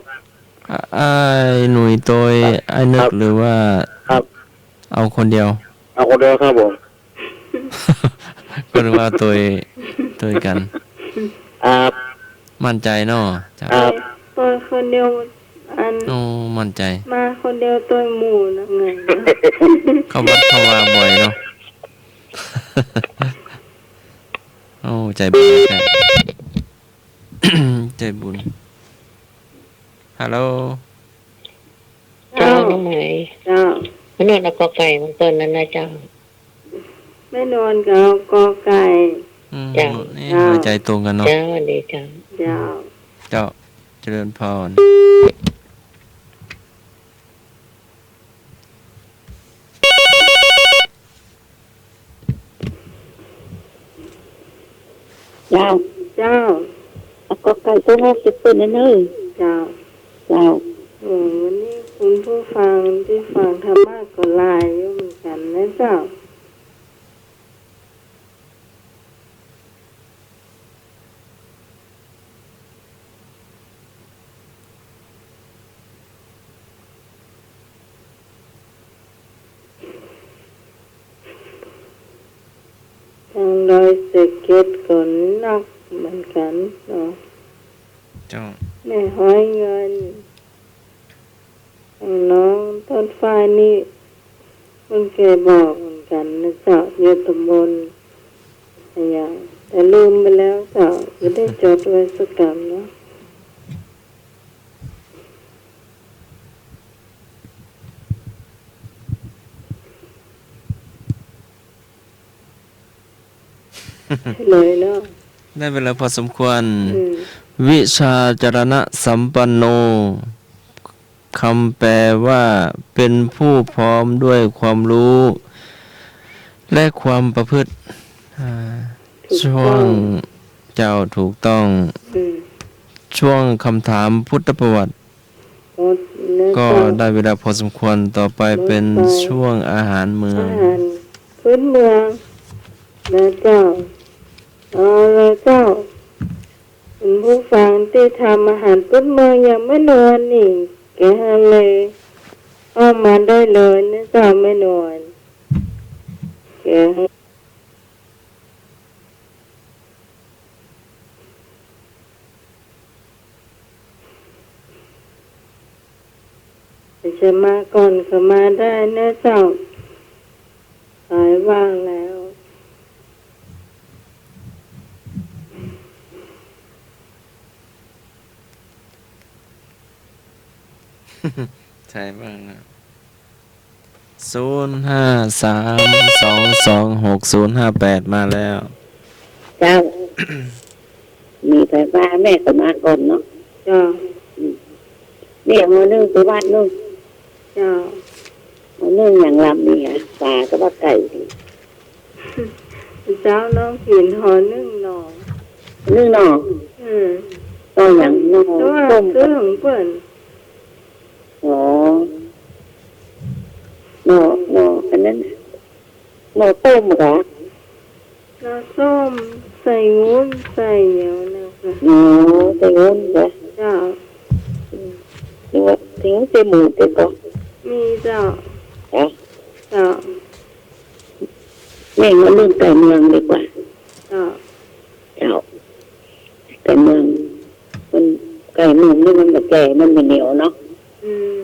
อ้ายหนุ่ยโตย ครับ อ้ายนึก ครับ หรือว่า ครับ เอาคนเดียว เอาคนเดียวครับผม ก็นึกว่าโตย โตยกั๋น ครับ มั่นใจ๋เนาะ เจ้า ครับ โตยคนเดียว อัน โอ้ มั่นใจ๋ มาคนเดียวโตยหมู่นะไงนะ เข้าวัดเข้าวาบ่อยเนาะ โอ้ ใจ๋บุญแท้ ใจ๋บุญ ฮัลโหล เจ้า เจ้า น้องไหม เจ้า แม่นวลเอากอไก่มาเปิ้นนั้นนะเจ้า แม่นวลก็เอากอไก่ อืม เจ้า นี่ เจ้า หัวใจ๋ตรงกั๋นเนาะ เจ้า ดีเจ้า เจ้า เจ้า เจริญพร เจ้า เจ้า เอากอไก่ตัวแรกไปเปิ้นนะเน้อ เจ้า เจ้า โอ้ วันนี้คุณผู้ฟังตี้ฟังธรรมะก็หลายอยู่เหมือนกั๋นนะเจ้า ตางดอยสะเก็ดก็นักเหมือนกั๋นเนาะ เจ้า แม่ฮ้อยเงิน ตางน้องต้นฝ้ายนี่ เปิ้นเกยบอกเหมือนกั๋นนะเจ้า อยู่ตำบลอะหยัง แต่ลืมไปแล้วเจ้า บ่ได้จดไว้สักกำเนาะ เฉลยเนาะ ได้เวลาพอสมควร อืม วิชาจรณะสัมปันโน กำแปลว่า เป๋นผู้พร้อมด้วยความรู้ และความประพฤติ อ่า ถูกต้อง ช่วง เจ้า ถูกต้อง อืม ช่วงกำถามพุทธประวัติ หมดแล้ว ก็ เจ้า ได้เวลาพอสมควร ต่อไป หมดไป เป๋นช่วงอาหารเมือง อาหารพื้นเมืองนะเจ้า เอาละเจ้า คุณผู้ฟังตี้ทำอาหารพื้นเมืองอย่างแม่นวลนี่ เกยหื้อเลย เข้ามาได้เลยนะเจ้าแม่นวล เกยหื้อ จะมาก่อนก็มาได้นะเจ้า สายว่างแล้ว ใช่บ้างนะ ศูนย์ห้าสาม สองสองหก ศูนย์ห้าแปด มาแล้ว เจ้า มีไผว่าแม่ก็มาก่อนเนาะ เจ้า อืม เนี่ย ฮอนึ่งไปวัดนู่น เจ้า ฮอนึ่งอย่างลำนี่อะ ป๋าก็ว่าไก่ เจ้า น้องกิ๋นฮอนึ่งหน่อ นึ่งหน่อ อืม หน่ออย่าง หน่อ แต่ว่า ต้ม ซื้อของเปิ้น อ๋อ หน่อ หน่อ อันนั้น หน่อต้มเหรอ หน่อส้ม ใส่งุ้น ใส่เหนียวนะคะ อ๋อ ใส่งุ้นเหรอ เจ้า อืม หรือว่าถึงเตหมู่เตก่อ มีเจ้า เอ้า เจ้า แม่งมาเรื่องไก่เมืองดีกว่า เจ้า เจ้า ไก่เมือง มัน ไก่เมืองนี่มันบ่แก่ มันบ่เหนียวเนาะ อืม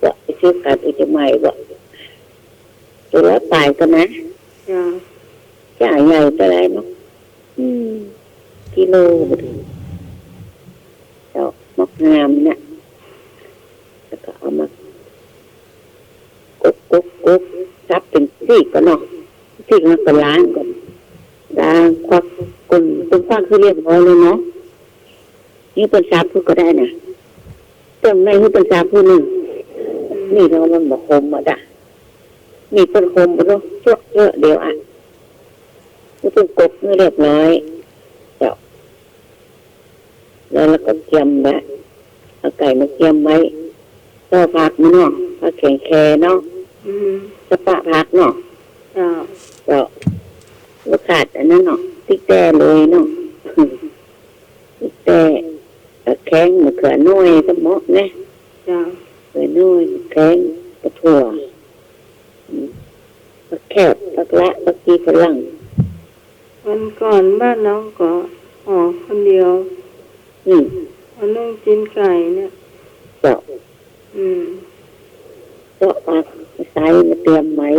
ว่าไปซื้อกัดอีกจะใหม่ว่า ตัวละปลายก็นะ เจ้า จ่ายใหญ่เต้าใดเนาะ อืม กิโลบ่ถึง เจ้า มักงามเนี่ย แล้วก็เอามา กก กก กก สับเป๋นซี่ก่อนเนาะ ซี่แล้วก็ล้างก่อน ล้างควักก้น ก้นควักคือเรียบร้อยเลยเนาะ นี่เปิ้นสับคือก็ได้นะ เปิ้นไม่หื้อเปิ้นสับคือนึ่ง นี่เนาะมันบ่คมอ่ะจ้ะ นี่เปิ้นคมบ่รู้ เจาะเยอะเดี๋ยวอ่ะ นี่เปิ้นกกให้เรียบร้อย เจ้า แล้ว แล้วก็เกียมไว้ เอาไก่มาเกียมไว้ ก็ผักมาเนาะ ผักแขงแคเนาะ อืม สะปะผักเนาะ เจ้า เจ้า บ่ขาดอันนั้นเนาะ พริกแต้เลยเนาะ พริกแต้ ผักแขง มะเขือน้อยก็เหมาะนะ เจ้า มะเขือน้อย ผักแขง กระถั่ว อืม ผักแคบ ผักละ ผักชีฝรั่ง วันก่อนบ้านน้องก็ห่อคนเดียว อืม เอานึ่งจีนไก่เนี่ย เจ้า อืม ก็เอาไส้มาเตรียมไว้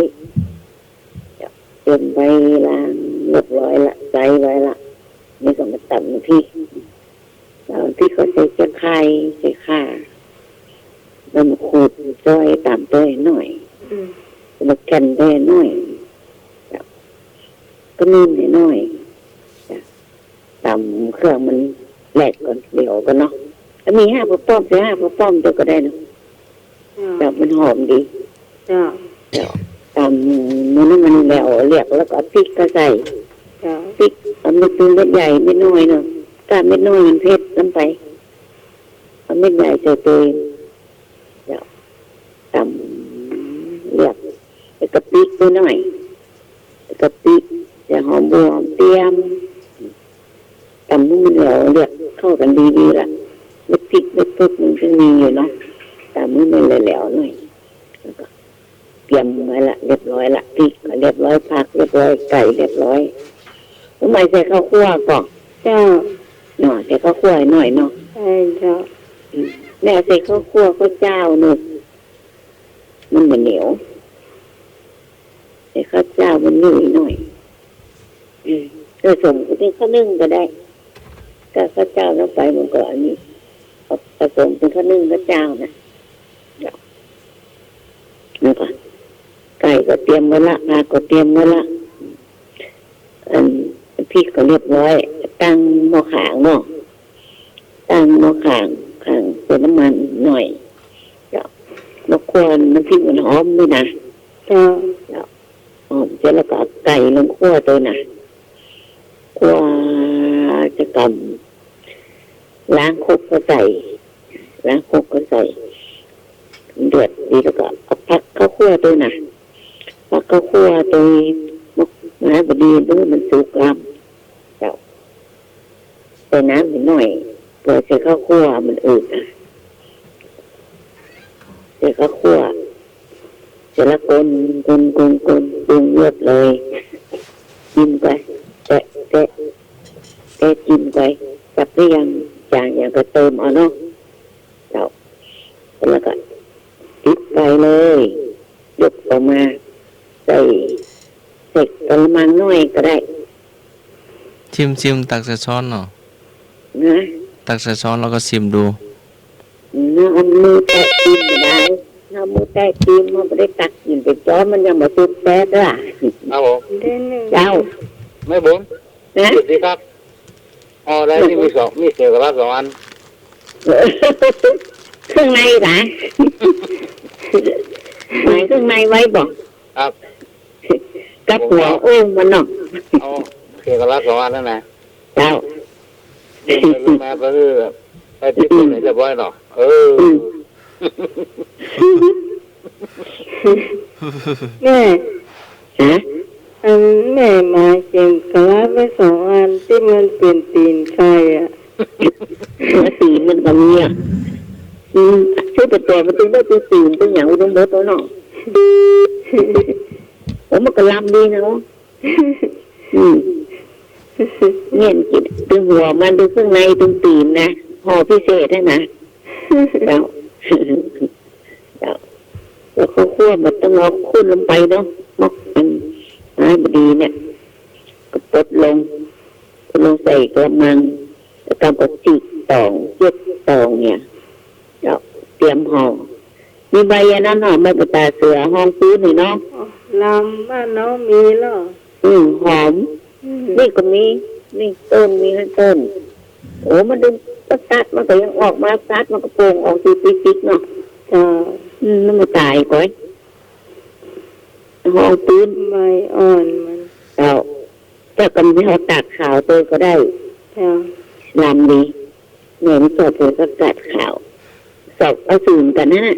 เจ้า เตรียมไว้ล้างเรียบร้อยละ ใส่ไว้ละ นี่ก็มาตำพริก เอาพริกก็ใส่ตะไคร้ ใส่ข่า ใบมะกรูด ซอยตามไปหน่อย อืม ใบมะแคนไปหน่อย จ้ะ ก็นึ่งหน่อย จ้ะ ตำเครื่องมันแหลกก่อน เดี๋ยวก่อนเนาะ ถ้ามีห้าปะป้อม ใส่ห้าปะป้อมเดียวก็ได้เนาะ เจ้า แบบมันหอมดี เจ้า เจ้า ตำมื้อนั้นมันแล้วเรียก แล้วก็เอาพริกก็ใส่ เจ้า พริกเอาเม็ด เม็ดใหญ่เม็ดน้อยเนาะ ถ้าเม็ดน้อยมันเผ็ดเกินไป เอาเม็ดใหญ่ใส่เตย เจ้า ตำเรียก แล้วก็พริกไปหน่อย แล้วก็พริก แล้วหอมบัว หอมเตี้ยม ตำให้มันแล้วเรียกเข้ากันดีๆ ละ เม็ดพริกเม็ดเผิกมันก็มีอยู่เนาะ ตำให้มันแล้วๆ หน่อย แล้วก็เตรียมไว้ละ เรียบร้อยละ พริกก็เรียบร้อย ผักเรียบร้อย ไก่เรียบร้อย น้องไหมใส่ข้าวคั่วก่อน เจ้า เนาะ ใส่ข้าวคั่วหน่อยเนาะ ใช่เจ้า อืม แม่ใส่ข้าวคั่วข้าวเจ้าเนาะ มันบ่เหนียว ใส่ข้าวเจ้ามันหน่อยหน่อย อืม ผสมกับข้าวนึ่งก็ได้ ก็ข้าวเจ้าลงไปมันก็อันนี้ ผสมเป็นข้าวนึ่งข้าวเจ้านะ แล้วก็ไก่ก็เตรียมไว้ละ ผักก็เตรียมไว้ละ อันพริกก็เรียบร้อย ตั้งหม้อข้างเนาะ ตั้งหม้อข้าง ข้างใส่น้ำมันหน่อย เจ้า มาคั่วน้ำพริกมันหอมด้วยนะ เจ้า เจ้า หอมเสร็จแล้วก็เอาไก่ลงคั่วด้วยนะ คั่วจะกำ ล้างครกก็ใส่ ล้างครกก็ใส่ เดือดดีแล้วก็เอาผักข้าวคั่วด้วยนะ ผักข้าวคั่วด้วย มะนาวพอดีด้วย มันสุกลำ เจ้า ใส่น้ำนิดหน่อย เผื่อใส่ข้าวคั่วมันอืดนะ ใส่ข้าวคั่ว เสร็จแล้วคน คน คน คน ปรุงรสเลย จิ้มไป แตะ แตะ แตะ จิ้มไป จับได้ยัง จางยังก็เติมเอาเนาะ เจ้า แล้วก็ปิดไฟเลย ยกออกมา ใส่ ใส่กะละมังน้อยก็ได้ ชิม ชิม ตักใส่ช้อนเนาะ นะ ตักใส่ช้อนแล้วก็ชิมดู เนาะ เอามือแตะกิ๋นบ่ได้ เอามือแตะกิ๋น มันบ่ได้ตักกิ๋น แต่จ้อมมันยังบ่สุกแต๊ดล่ะ ครับผม เจ้า แม่บุ๋ม นะ สวัสดีครับ อ๋อ ได้ นี่มีสอง มีเสือกะลาสองอัน เครื่องในหรอ หมายเครื่องในไว้บ่ ครับ กับหัวโอ่งมันเนาะ เอาเสือกะลาสองอันนั่นนะ เจ้า เรื่องไปเรื่องมาก็คือ ไปที่คนไหนเรียบร้อยเนาะ เออ อืม แม่ ฮะ อันแม่หมายเก่งกะลาไว้สองอันตี้มันเป๋นตี๋นไก่อะ หัวตี๋นมันก็มีอะ อืม ใส แต่ก่อนมันตึงได้ตึงตี๋นตึงหยังตึงเบิดแล้วเนาะ โอ้ มันก็ลำดีนะเนาะ อืม เนี่ยมันกิ๋นตึงหัวมัน ตึงเครื่องใน ตึงตี๋นนะ ห่อพิเศษหั้นนะ เจ้า เจ้า แล้วข้าวคั่วมันต้องเอาข้นลงไปเนาะ มอกมัน อ่า บ่ดีเนี่ย ก็ปดลง ปดลงใส่กะละมัง แล้วก็จีกตอง เจ็ดตองเนี่ย เจ้า เตรียมห่อ มีใบอันนั้นเนาะ ใบบ่าต่าเสือ ฮองปื๊นนี่เนาะ อ๋อ ลำบ้านเฮามีแล้ว อืม หอม อืม นี่ก็มี นี่ต้น มีห้าต้น โอ้ มันดึง ก็ตัด มันก็ยังออกมา ตัด มันก็โป่งออกติกๆ เนาะ เจ้า อืม มันบ่ต๋ายก้อย ฮองปื๊น ใบอ่อนมัน เจ้า เจ้า ก็มี เฮาตากขาวตวยก็ได้ เจ้า ลำดี แม่มันชอบใส่ผักกาดขาว ชอบเอาสูตรกั๋นหั้นน่ะ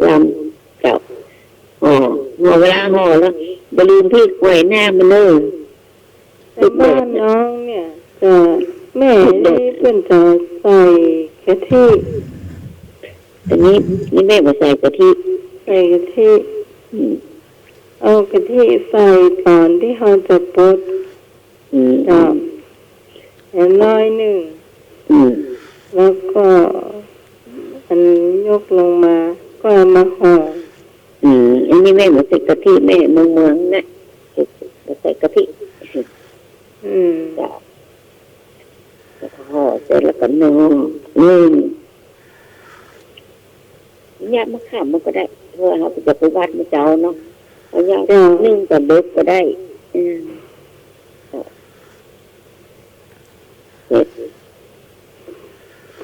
ลำ เจ้า ห่อ ห่อ เวลาห่อแล้ว บ่ลืมพริกไว้หน้ามันเน่อ แต่บ้านน้องเนี่ย จะ แม่นี่เปิ้นจะใส่กะทิ อันนี้ นี่แม่บ่ใส่กะทิ ใส่กะทิ อืม เอากะทิใส่ต๋อนตี้เฮาจะปด อืม เจ้า แล้วน้อยนึ่ง อืม แล้วก็ อันยกลงมา ก็เอามาห่อ อืม อันนี้แม่บ่ใส่กะทิ แม่เมืองๆ นะ บ่ใส่กะทิ อืม เจ้า แล้วก็ห่อเสร็จแล้วก็นึ่ง นึ่ง ยอดมะขามมันก็ได้ เพราะว่าเฮาจะไปวัดมื้อเจ๊าเนาะ เอายอด เจ้า นึ่งกับเบิกก็ได้ อืม เสร็จ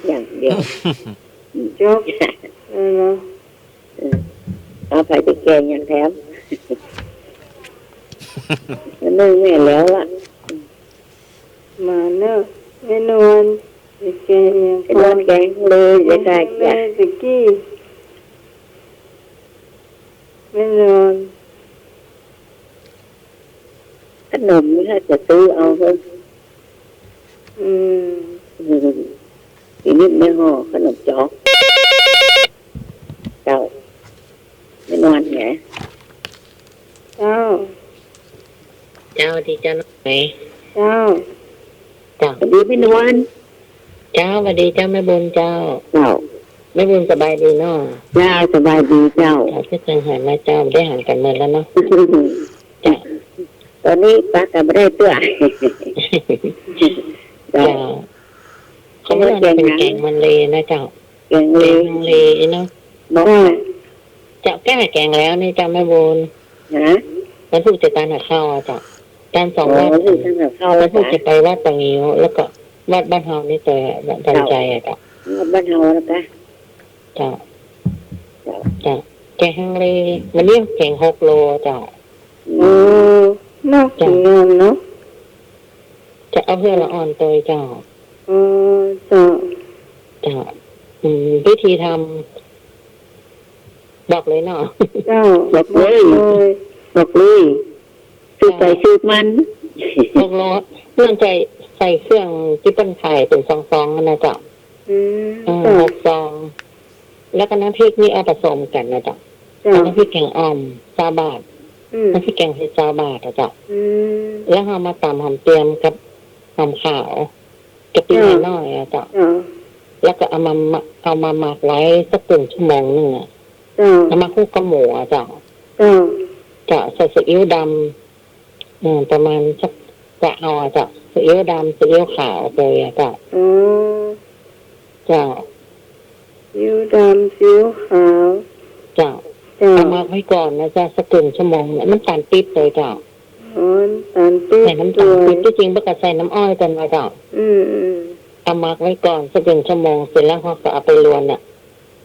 อย่างเดียว จบ เออเนาะ เออ เอาไปแกงอย่างแถม นึ่งแม่แล้วอะ มาเนอะ แม่นวล ไปแกงอย่าง แม่นวล แกงเลย แกง จะได้ แกงเลย จ้ะ ตะกี้ แม่นวล ขนมนี่ถ้าจะซื้อเอาเถอะ อืม อืม ทีนี้แม่ห่อขนมจ๊อก เจ้า แม่นวลไง เจ้า เจ้า ดีเจ้าน้อย เจ้า เจ้า สวัสดีแม่นวล เจ้า สวัสดีเจ้าแม่บุญเจ้า เจ้า แม่บุญสบายดีเนาะ เจ้า สบายดีเจ้า เจ้า คือจังหันมาเจ้า บ่ได้หันกั๋นเมินแล้วเนาะ เจ้า ต๋อนนี้ปะกั๋นบ่ได้เตื้อ เจ้า เจ้า ของแม่นวลเปิ้นแกงฮังเลนะเจ้า แกงฮังเล แกงฮังเลเนาะ บอกว่า เจ้า แกง แกงแล้วนี่เจ้าแม่บุญ ฮะ วันพุธจะตานหาข้าวอะเจ้า ตานสอง อ๋อ วัด วันพุธตานหาข้าวแล้ว วันพุธจะไปวัดป่างิ้ว แล้วก็วัดบ้านเฮานี่เตยอะ บ้าน เจ้า ใจอะเจ้า วัดบ้านเฮาแล้วกะ เจ้า เจ้า เจ้า แกงฮังเล มื้อนี้แกงหกโลเจ้า อืม โอ้ น่ากิ๋นงามเนาะ เจ้า เอาเหือละอ่อนเตยเจ้า อ๋อ เจ้า เจ้า อืม วิธีทำ บอกเลยเนาะ เจ้า บอกเลย บอกเลย บอกเลย สูตรใผ เจ้า สูตรมัน หกโล เปิ้นใส่ ใส่เครื่องตี้เปิ้นขายเป๋นซองๆ หั้นนะเจ้า อืม อ่า เจ้า หกซอง แล้วก็น้ำพริกนี่เอาผสมกั๋นนะเจ้า เจ้า เอาน้ำพริกแกงอ่อม ซาวบาท อืม น้ำพริกแกงเผ็ด ซาวบาทอะเจ้า อืม แล้วเอามาต๋ำหอมเจียมกับหอมขาว กะปิ เจ้า น้อยๆ อะเจ้า เจ้า แล้วก็เอามา เอามาหมักไว้สักเกินชั่วโมงนึ่งอะ เจ้า เอามาคลุกกับหมูอะเจ้า เจ้า เจ้า ใส่ซีอิ๊วดำ อืม ประมาณสัก กะเอาอะเจ้า ซีอิ๊วดำ ซีอิ๊วขาวไปอะเจ้า อ๋อ เจ้า ซีอิ๊วดำ ซีอิ๊วขาว เจ้า เจ้า เอาหมักไว้ก่อนนะเจ้า สักเกินชั่วโมงเนี่ย น้ำต๋าลปิ๊บเลยเจ้า อ๋อ น้ำต๋าลปิ๊บ ใส่น้ำต๋าลปิ๊บ ด้วย ตี้จริงเปิ้นก็ใส่น้ำอ้อยกั๋นนะเจ้า อืม อืม เอาหมักไว้ก่อนสักเกินชั่วโมง เสร็จแล้วเฮาก็เอาไปรวนน่ะ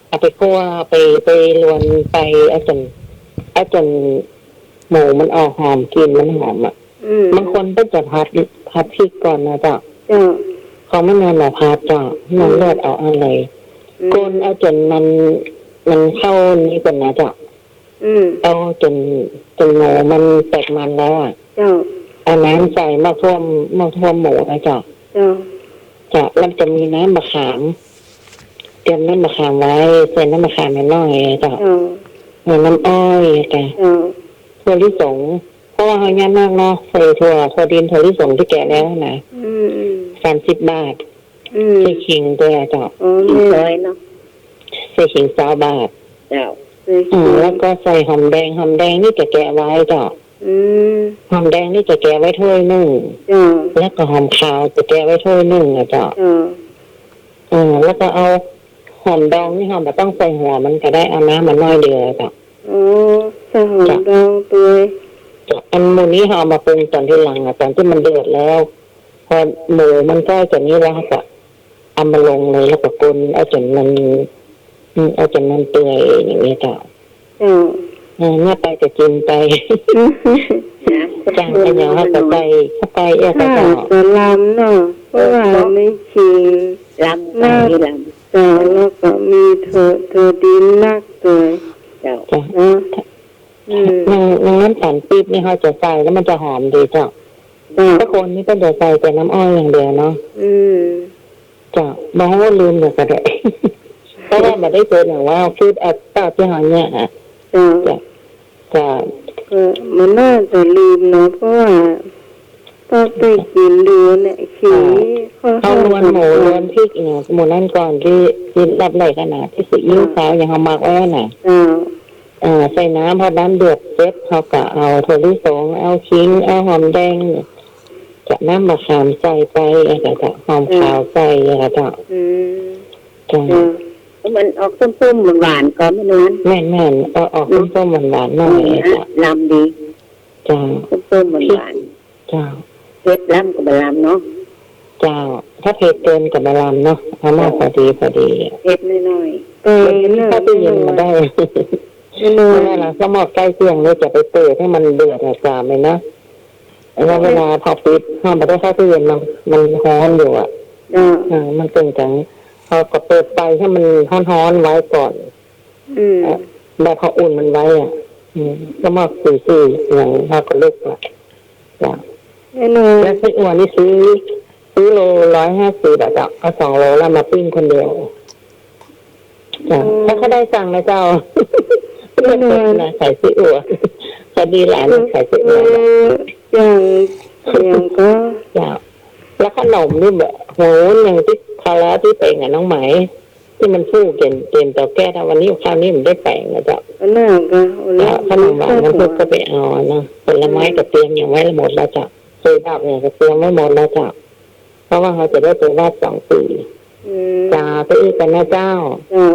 เอาไปคั่ว ไป ไปรวน ไป เอาจ๋น เอาจ๋นหมูมันออกหอม กลิ่นมันหอมอะ อืม บางคนเปิ้นจะผัด ผัดพริกก่อนนะเจ้า เจ้า ของแม่นวลบ่ผัดเจ้า แม่นวล อืม เลือกเอาอันเลย อืม คนเอาจ๋นมัน มันเข้านี้ก่อนนะเจ้า อืม เอาจ๋น จ๋นหมูมันแตกมันแล้วอะ เจ้า เอาน้ำใส่หม้อต้ม หม้อต้มหมูนะเจ้า เจ้า เจ้า แล้วจะมีน้ำมะขาม เตรียมน้ำมะขามไว้ ใส่น้ำมะขามหน่อยเจ้า เออ ใส่น้ำอ้อยเจ้า เออ ถั่วลิสง เพราะว่าเฮาย่ำมากเนาะ ใส่ถั่ว ถั่วดิน ถั่วลิสงตี้แกะแล้วนะ อืม อืม สามสิบบาท อืม ใส่ขิงตวยเจ้า อ๋อ ขิงซอยเนาะ ใส่ขิงซาวบาท เจ้า ใส่ขิง อืม แล้วก็ใส่หอมแดง หอมแดงนี่จะแกะไว้เจ้า อืม หอมแดงนี่จะแกะไว้ถ้วยนึ่ง เจ้า แล้วก็หอมขาวจะแกะไว้ถ้วยนึ่งนะเจ้า เจ้า เออ แล้วก็เอาหอมดองนี่เฮาบ่ต้องใส่หัวมันก็ได้ เอาน้ำมันน้อยเดียวเจ้า อ๋อ ใส่หอมดองตวย เจ้า อันหมู่นี้เฮาเอามาปรุงต๋อนทีหลังอะ ต๋อนตี้มันเดือดแล้ว พอหมูมันใก้จะนี่แล้วเฮาก็เอามาลงเลย แล้วก็คนเอาจ๋นมัน อืม เอาจ๋นมันเปื่อยอย่างนี้เจ้า เจ้า เออ เนี่ยไปก็กิ๋นไป จ้างขะเหนียวเฮาก็ใส่เข้าไป เออ เจ้า ก็ลำเนาะ เพราะว่ามีขิง ลำ นัก ลำ เจ้า แล้วก็มีถั่ว ถั่วดินนักตวย เจ้า เจ้า เนาะ อืม อย่าง อย่างน้ำต๋าลปี๊บนี่เฮาจะใส่แล้วมันจะหอมดีเจ้า เจ้า ถ้าคนนี่ก็จะใส่แต่น้ำอ้อยอย่างเดียวเนาะ อืม เจ้า บ่ฮู้ ลืมแล้วก็ได้ เพราะว่าบ่ได้เจออย่างว่า คือเอาเต้าตี้เฮาเนี่ยอะ เจ้า เจ้า เจ้า ก็มันน่าจะลืมเนาะ เพราะว่าต้องไปกิ๋นดูเนี่ย ขิง อ่า นี่ค่อนข้าง เฮาลวนหมู สำคัญ ลวนพริกเนี่ย หมู่นั้นก่อนตี้ ตี้รับไหลกันนะ ตี้ซีอิ๊ว อ่า ขาวอย่างเฮาหมักไว้น่ะ เจ้า เอ่อ ใส่น้ำ พอน้ำเดือดเสร็จ เฮาก็เอาถั่วลิสง เอาขิง เอาหอมแดง กับน้ำมะขามใส่ไป แล้วก็หอมขาวใส่ แล้วก็ อืม จ้ะ เออ มันออกส้มๆหวานๆ ก็แม่นวล แม่นๆ เออ ออกส้มๆหวานๆ หน่อย อืม จ้ะ ลำดี จ้ะ ส้มๆหวานๆ จ้ะ เผ็ดลำก็บ่ลำเนาะ เจ้า ถ้าเผ็ดเกินก็บ่ลำเนาะ เอามา เจ้า พอดีพอดี เผ็ดน้อยๆ เออ เดี๋ยวนี้เข้าตู้เย็นมาได้ แน่นอน เพราะว่าเราสมอกใก้เที่ยงนี่จะไปเปิดให้มันเดือดอะ จ้า ไหมนะ แล้วเวลาพอปิด เฮาบ่ได้เข้าตู้เย็น มัน มันฮ้อนอยู่อะ เจ้า เออ มันเกินจัง เฮาก็เปิดไฟให้มันฮ้อนๆไว้ก่อน อืม เอ่อ แบบพออุ่นมันไว้อะ อืม สมอกสีๆ อย่างเฮาก็ลุกอะ จ้ะ แน่นอน แล้วไส้อั่วนี่ซื้อ ซื้อโลร้อยห้าสิบอะเจ้า เอาสองโลแล้วมาปิ้งคนเดียว จ้ะ อืม ถ้าเขาได้สั่งนะเจ้า แน่นอน นะ ขายไส้อั่ว พอดีหลานขายไส้อั่ว เออ อย่าง อย่างก็ จ้ะ แล้วขนมนี่แบบ โห ยังติดคาราตี้ไปกับน้องไหม ตี้มันฟู่เก๋น เก๋นเต๋าแก๊สอะ วันนี้คราวนี้มันได้แป๋งนะเจ้า อันนั้นก็ เจ้า ขนมหวานน้ำผึ้งก็ไปเอานะ ผลไม้ก็เตรียมอย่างไว้หมดแล้วเจ้า เตยดอกเนี่ยก็เตรียมไว้หมดแล้วเจ้า เพราะว่าเฮาจะได้ไปวัดสองตี้ อืม จ้า ไปอีกกันนะเจ้า เจ้า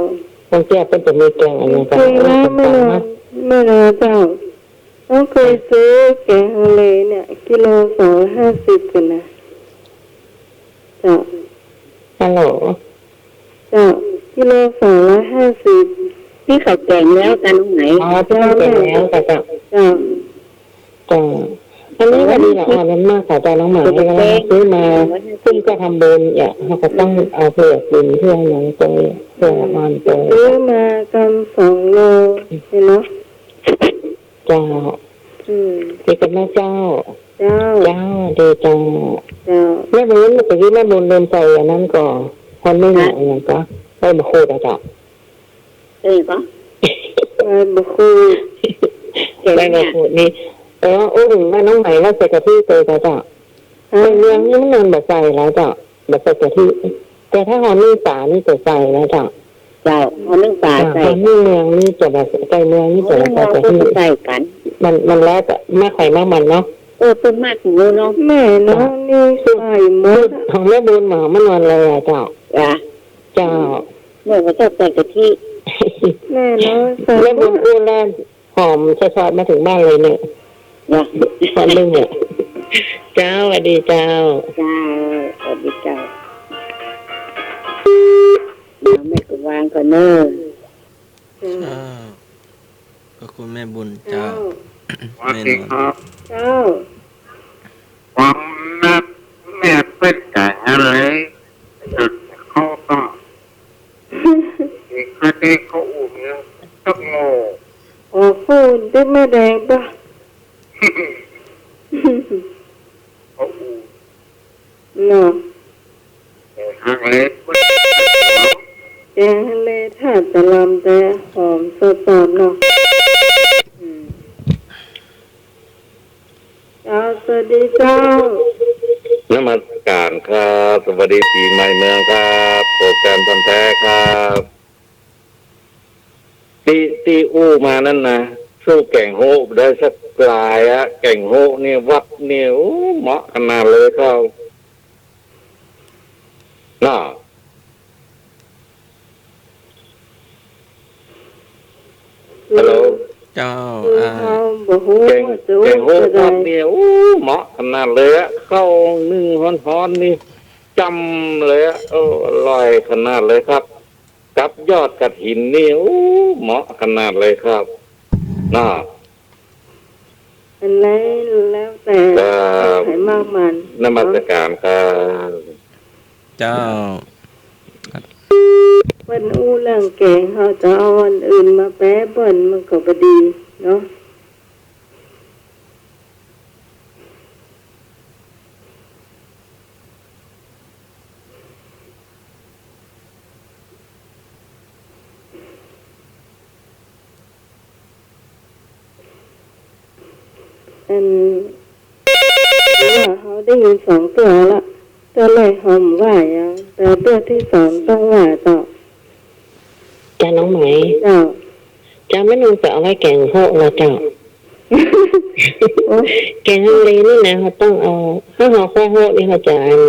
บางเตี้ยเปิ้นจะมีแกงอันนี้กัน จริงๆนะ เออ แม่นวล แม่นวลเจ้า เฮาเคยซื้อแกงฮังเลเนี่ย กิโลสองร้อยห้าสิบกันนะ เจ้า ฮัลโหล เจ้า กิโลสองร้อยห้าสิบ ตี้เขาแกงแล้วกันตรงไหน อ๋อ ตี้เขาแกงแล้วค่ะ เจ้า เจ้า เจ้า อันนี้พอดีละ อ่อนมันมากค่ะ เจ้า น้องไหม เดี๋ยวไปแกง เฮาซื้อมา ซึ่งจะทำบุญเนี่ย เฮาก็ต้อง อืม เอาเผื่อกิ๋นเผื่อหยังตรงนี้ เผื่ออ่อนตรง ซื้อมากันสองโล เห็นเนาะ เจ้า อืม ดีกันนะเจ้า เจ้า เจ้า ดีเจ้า เจ้า แม่บุญ เมื่อกี้แม่บุญลืมใส่อันนั้นก่อ คนไม่หนา ฮะ อย่างก็ ใบมะขูดอะเจ้า เอ้ยก็ ใบมะขูด ใบมะขูดนี่ เออ อู้ ถึงว่าน้องไหมว่าใส่กะทิเตยก็เจ้า ฮะ ไก่เมืองนี่มันบ่ใส่แล้วเจ้า บ่ใส่กะทิ แต่ถ้าห่อนึ่งปลานี่จะใส่แล้วเจ้า เจ้า ห่อนึ่งปลา เจ้า ใส่ ห่อนึ่งเมืองนี่จะบ่ ไก่เมืองนี่จะบ่ใส่กะทิ ห่อนึ่งเมืองก็ใส่กัน มัน มันแล้วแต่มากใผมากมันเนาะ เออ เปิ้นมากหมูเนาะ แม่เนาะ เจ้า นี่ใส่หมด ของแม่บุญหมอมานวลเลยอะเจ้า จ้ะ เจ้า แม่ก็ชอบใส่กะทิ แม่เนาะ ใส่หมด แม่บุญอู้แล้ว หอมสะท้อนมาถึงบ้านเลยเนี่ย จ้ะ คนหนึ่งเนี่ย เจ้า สวัสดีเจ้า เจ้า สวัสดีเจ้า แม่ก็วางก่อนเนอะ เจ้า ขอบคุณแม่บุญเจ้า เจ้า สวัสดีครับ เจ้า ความนักแม่เป็นไก่อะไร จุดเขาก็ อีกคดีเขาอุ่นสักโง่ โอ้ เขาอุ่นตี้แม่แดงปะ เขาอุ่น เนาะ แต่หากเล็ก แดง แต่หอมสดๆ เนาะ อืม เจ้า สวัสดีเจ้า นมัสการครับ สวัสดีปี๋ใหม่เมืองครับ พบกั๋นพันแท้ครับ ตี้ ตี้อู้มานั้นนะ สู้แก๋งโฮะได้สักหลายอะ แก๋งโฮะเนี่ย วัดเนี่ย โอ้ เหมาะขนาดเลยครับ เนาะ ฮัลโหล เจ้า คือ อ่า เฮาบ่ฮู้ แก๋ง ว่าจะ แก๋งโฮะ ว่าจะ ทอดเนี่ย โอ้ เหมาะขนาดเลยอะ ข้าวนึ่งฮ้อนๆ นี่ จ้ำเลยอะ โอ้ อร่อยขนาดเลยครับ กับยอดกฐินนี่ โอ้ เหมาะขนาดเลยครับ เนาะ อันไหนแล้วแต่ ครับ ใผมากหมั้น นมัสการครับ เจ้า เปิ้นอู้เรื่องแก๋ง เฮาจะเอาอันอื่นมาแปเปิ้น มันก็บ่ดีเนาะ อัน ว่าเฮาได้ยินสองเตื้อละ เตื้อแรกเฮาบ่ว่าหยัง แต่เตื้อตี้สองต้องว่าเจ้า เจ้าน้องไหม เจ้า เจ้า แม่นงจะเอาไว้แก๋งโฮะเหรอเจ้า โอ้ แก๋งฮังเลนี่นะ เฮาต้องเอา ถ้าเฮาคั่วโฮะนี่ เฮาจะอัน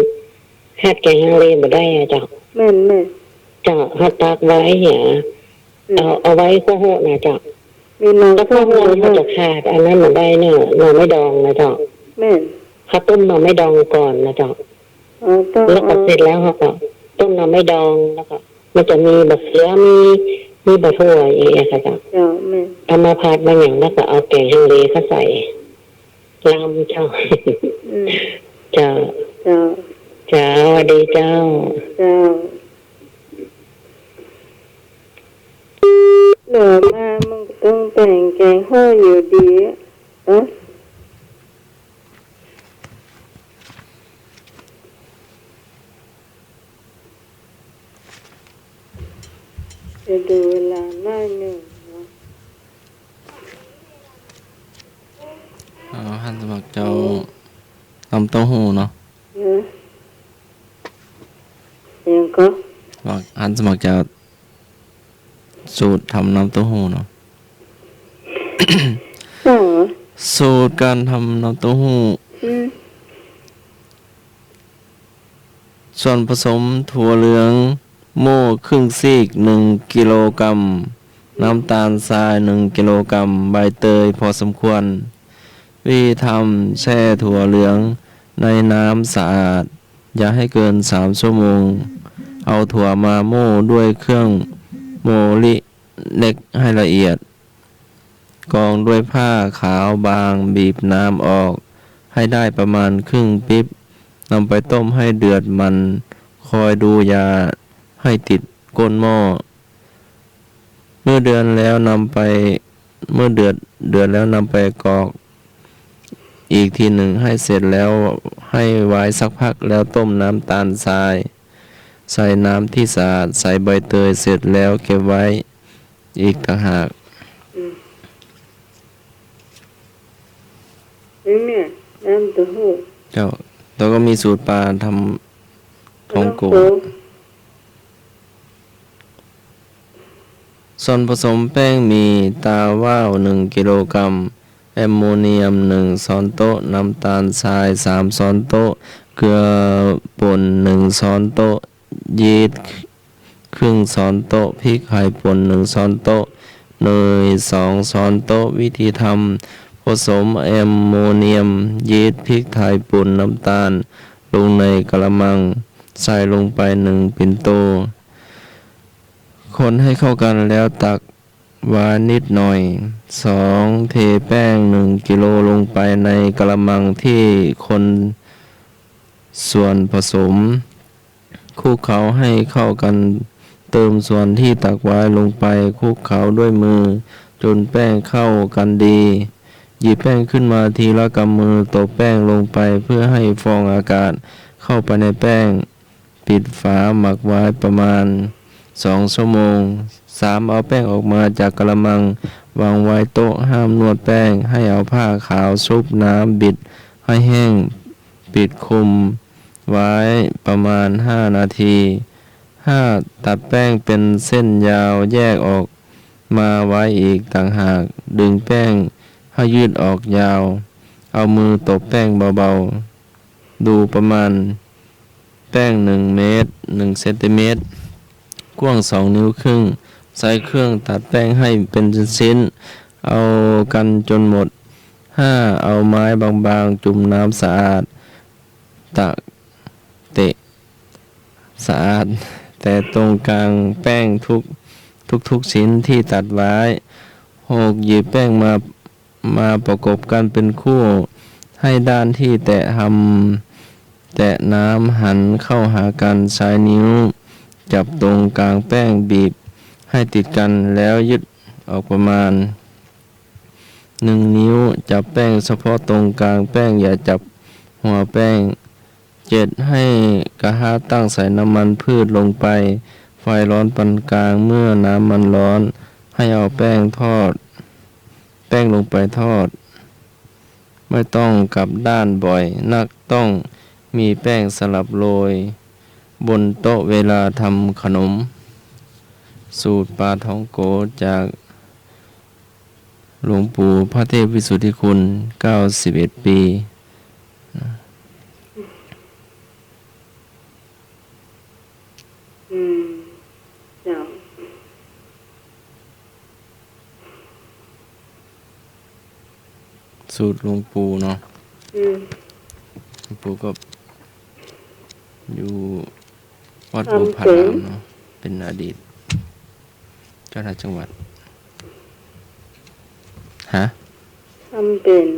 หัดแก๋งฮังเลบ่ได้อะเจ้า แม่น แม่น เจ้า เฮาตากไว้เหีย อืม เอา เอาไว้คั่วโฮะนะเจ้า มีหน่อ ถ้าคั่วโฮะ ส้ม นี่เฮาจะขาดอันนั้นบ่ได้เนาะ หน่อไม้ดองนะเจ้า แม่น เฮาต้มหน่อไม้ดองก่อนนะเจ้า อ๋อ ต้อง แล้วก็ เอา เสร็จแล้วเฮาก็ต้มหน่อไม้ดอง แล้วก็มันจะมีบักเขือ มี มีบักถั่วอย่างเงี้ยค่ะเจ้า เจ้า แม่น เอามาผัดมาหยัง แล้วก็เอาแก๋งฮังเลเข้าใส่ ลำเจ้า อืม เจ้า เจ้า เจ้า สวัสดีเจ้า เจ้า เหลือมามันก็ต้องแป๋งแก๋งโฮะอยู่ดีอะ เนาะ เดี๋ยวดูเวลาหน้อยนึ่งเนาะ อ๋อ หันสมัครเจ้า อืม น้ำเต้าหู้เนาะ เออ ยังก็ สมัคร หันสมัครเจ้า สูตรทำน้ำเต้าหู้เนาะ อ๋อ สูตรการทำน้ำเต้าหู้ อืม ส่วนผสม ถั่วเหลืองโม่ครึ่งซีก หนึ่งกิโลกรัม น้ำตาลทราย หนึ่งกิโลกรัม ใบเตยพอสมควร วิธีทำ แช่ถั่วเหลืองในน้ำสะอาด อย่าให้เกินสามชั่วโมง เอาถั่วมาโม่ด้วยเครื่องโมลิเล็กให้ละเอียด กองด้วยผ้าขาวบาง บีบน้ำออกให้ได้ประมาณครึ่งปิ๊บ นำไปต้มให้เดือดมัน คอยดูอย่าให้ติดก้นหม้อ เมื่อเดือดแล้วนำไป เมื่อเดือด เดือดแล้วนำไปกรอกอีกทีหนึ่ง ให้เสร็จแล้ว ให้ไว้สักพัก แล้วต้มน้ำตาลทราย ใส่น้ำที่สะอาด ใส่ใบเตย เสร็จแล้วเก็บไว้อีกต่างหาก อืม นี่เนี่ย น้ำเต้าหู้ เจ้า แล้วก็มีสูตรปลาทำท้องโก ท้องโก ส่วนผสม แป้งหมี่ตาว่าว หนึ่งกิโลกรัม แอมโมเนียม หนึ่งช้อนโต๊ะ น้ำตาลทราย สามช้อนโต๊ะ เกลือป่น หนึ่งช้อนโต๊ะ ยีสต์ ครึ่งช้อนโต๊ะ พริกไทยป่น หนึ่งช้อนโต๊ะ เนย สองช้อนโต๊ะ วิธีทำ ผสมแอมโมเนียม ยีสต์ พริกไทยป่น น้ำตาล ลงในกะละมัง ใส่ลงไปหนึ่งปิ่นโต คนให้เข้ากันแล้วตักไว้นิดหน่อย สอง เทแป้งหนึ่งกิโลลงไปในกะละมังที่คนส่วนผสม คลุกเคล้าให้เข้ากัน เติมส่วนที่ตักไว้ลงไป คลุกเคล้าด้วยมือจนแป้งเข้ากันดี หยิบแป้งขึ้นมาทีละกำมือ ตบแป้งลงไปเพื่อให้ฟองอากาศเข้าไปในแป้ง ปิดฝาหมักไว้ประมาณสองชั่วโมง สาม เอาแป้งออกมาจากกะละมัง วางไว้โต๊ะ ห้ามนวดแป้ง ให้เอาผ้าขาวชุบน้ำบิดให้แห้ง ปิดคลุมไว้ประมาณห้านาที ห้า ตัดแป้งเป็นเส้นยาวแยกออกมาไว้อีกต่างหาก ดึงแป้งให้ยืดออกยาว เอามือตบแป้งเบาๆ ดูประมาณแป้งหนึ่งเมตร หนึ่งเซนติเมตร กว้างสองนิ้วครึ่ง ใช้เครื่องตัดแป้งให้เป็นชิ้นๆ เอากันจนหมด ห้า เอาไม้บางๆ จุ่มน้ำสะอาด ตะเตะ สะอาด แต่ตรงกลางแป้งทุก ทุกๆ ชิ้นที่ตัดไว้ หก หยิบแป้งมา มาประกบกันเป็นคู่ ให้ด้านที่แตะทำ แตะน้ำหันเข้าหากัน ใช้นิ้วจับตรงกลางแป้ง บีบให้ติดกัน แล้วยืดออกประมาณ หนึ่ง นิ้ว จับแป้งเฉพาะตรงกลางแป้ง อย่าจับหัวแป้ง เจ็ด ให้กระทะตั้ง ใส่น้ำมันพืชลงไป ไฟร้อนปานกลาง เมื่อน้ำมันร้อน ให้เอาแป้งทอด แป้งลงไปทอด ไม่ต้องกลับด้านบ่อยนัก ต้องมีแป้งสลับโรยบนโต๊ะเวลาทำขนม สูตรปลาท่องโก๋จากหลวงปู่พระเทพวิสุทธิคุณ เก้าสิบเอ็ดปี อืม เจ้า สูตรหลวงปู่เนาะ อืม หลวงปู่ก็อยู่วัด ทำ ภูผา เสร็จ รามเนาะ เป็นอดีตเจ้าคณะจังหวัด ฮะ ทำเป็น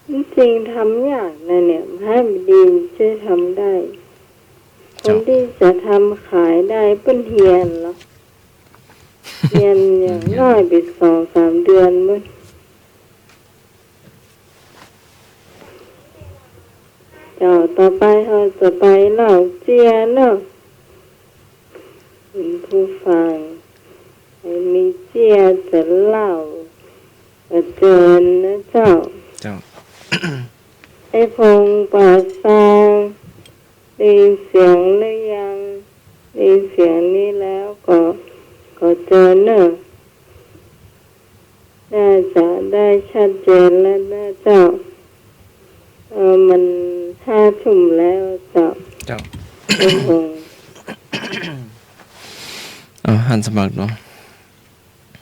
จริงๆ ทำยากนะเนี่ย ให้มันดีจะทำได้ คน เจ้า ตี้จะทำขายได้เปิ้นเฮียนเหรอ เฮียนอย่าง เฮียน น้อยไปสองสามเดือนเมื่อ เจ้า ต่อไปเฮาจะไปเล่าเจี้ยเนาะ คุณผู้ฟัง ใผมีเจี้ยจะเล่า ก็เจิญนะเจ้า เจ้า ไอ้พงป่าซาง ได้ยินเสียงหรือยัง ได้ยินเสียงนี้แล้วก็ ก็เจิญเนอะ น่าจะได้ชัดเจนแล้วนะเจ้า เออ มันห้าทุ่มแล้วเจ้า เจ้า โอ้โห เอา หันสมัครเนาะ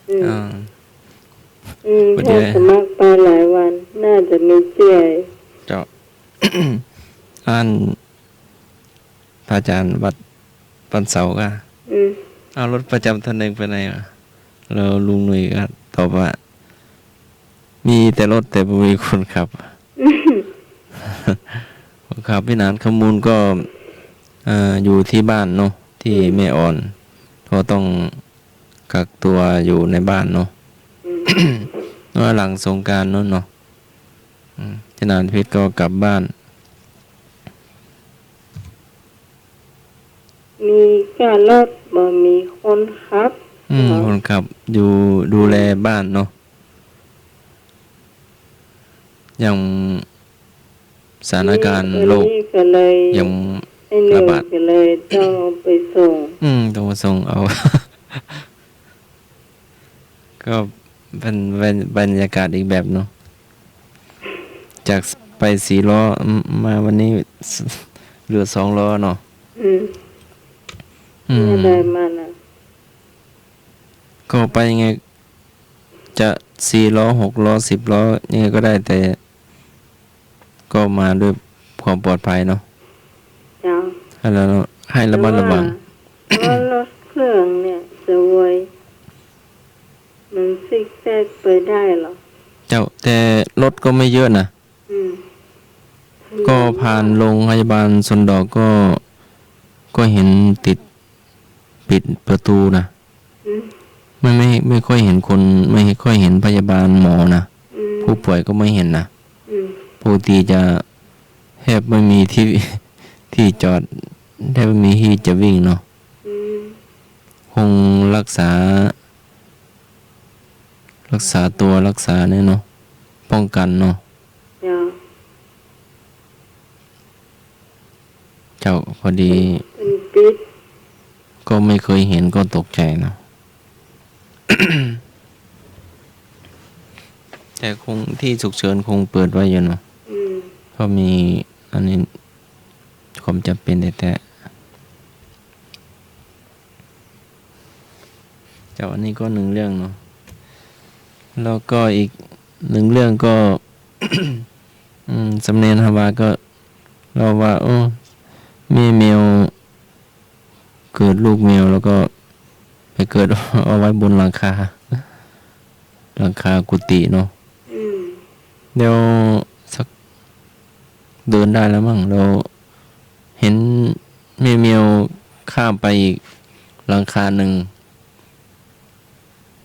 อืม อ่า อืม พอดี ถ้าสมัครไปหลายวัน น่าจะมีเจี้ย เจ้า อัน พระอาจารย์วัดปันเสาก็ อืม เอารถประจำตำแหน่งไปไหนวะ แล้วลุงหนุ่ยก็ตอบว่า มีแต่รถแต่บ่มีคนขับ คนขับ พี่หนานคำมูลก็ เอ่อ อยู่ที่บ้านเนาะ ที่ อืม แม่อ่อน ก็ต้องกักตัวอยู่ในบ้านเนาะ อืม ว่าหลังสงกรานต์โน้นเนาะ อืม พี่หนานเพชรก็กลับบ้าน มีก้ารถบ่มีคนขับ อืม เหรอ คนขับอยู่ดูแลบ้านเนาะ ยังสถานการณ์โรค นี่ก็เลย ยัง ไอ้หนึ่ง ระบาด ก็เลยต้องเอาไปส่ง อืม ต้องมาส่งเอา ก็เป็นบรร- บรรยากาศอีกแบบเนาะ จากไปสี่ล้อ อืม มาวันนี้เหลือสองล้อเนาะ อืม อืม อะไรมาน่ะ ก็ไปยังไง จะสี่ล้อ หกล้อ สิบล้อ ยังไงก็ได้ แต่ ก็มาด้วยความปลอดภัยเนาะ เจ้า ให้เรา ให้ระมัดระวัง แต่ว่า แต่ว่ารถเครื่องเนี่ยจะโวย มันซิกแซกไปได้เหรอ เจ้า แต่รถก็ไม่เยอะนะ อืม ก็ผ่านโรงพยาบาลสวนดอกก็ ก็เห็นติด ปิดประตูนะ อืม ไม่ ไม่ ไม่ค่อยเห็นคน ไม่ค่อยเห็นพยาบาลหมอนะ อืม ผู้ป่วยก็ไม่เห็นนะ อืม ปกติจะแทบไม่มีที่ ที่จอด แทบไม่มีที่จะวิ่งเนาะ อืม คงรักษา รักษาตัว รักษาเนี่ยเนาะ ป้องกันเนาะ เจ้า เจ้า พอดี มันปิด ก็ไม่เคยเห็นก็ตกใจเนาะ แต่คง ที่ฉุกเฉินคงเปิดไว้อยู่เนาะ อืม เพราะมีอันนี้ ความจำเป็นแต๊ๆ เจ้า อันนี้ก็หนึ่งเรื่องเนาะ แล้วก็อีกหนึ่งเรื่องก็ อืม สามเณรฮาวาก็เล่าว่า โอ้ แม่แมว เกิดลูกแมวแล้วก็ไปเกิด เอาไว้บนหลังคา หลังคากุฏิเนาะ อืม แล้วสักเดือนได้แล้วมั้ง แล้วเห็นแม่แมวข้ามไปอีกหลังคาหนึ่ง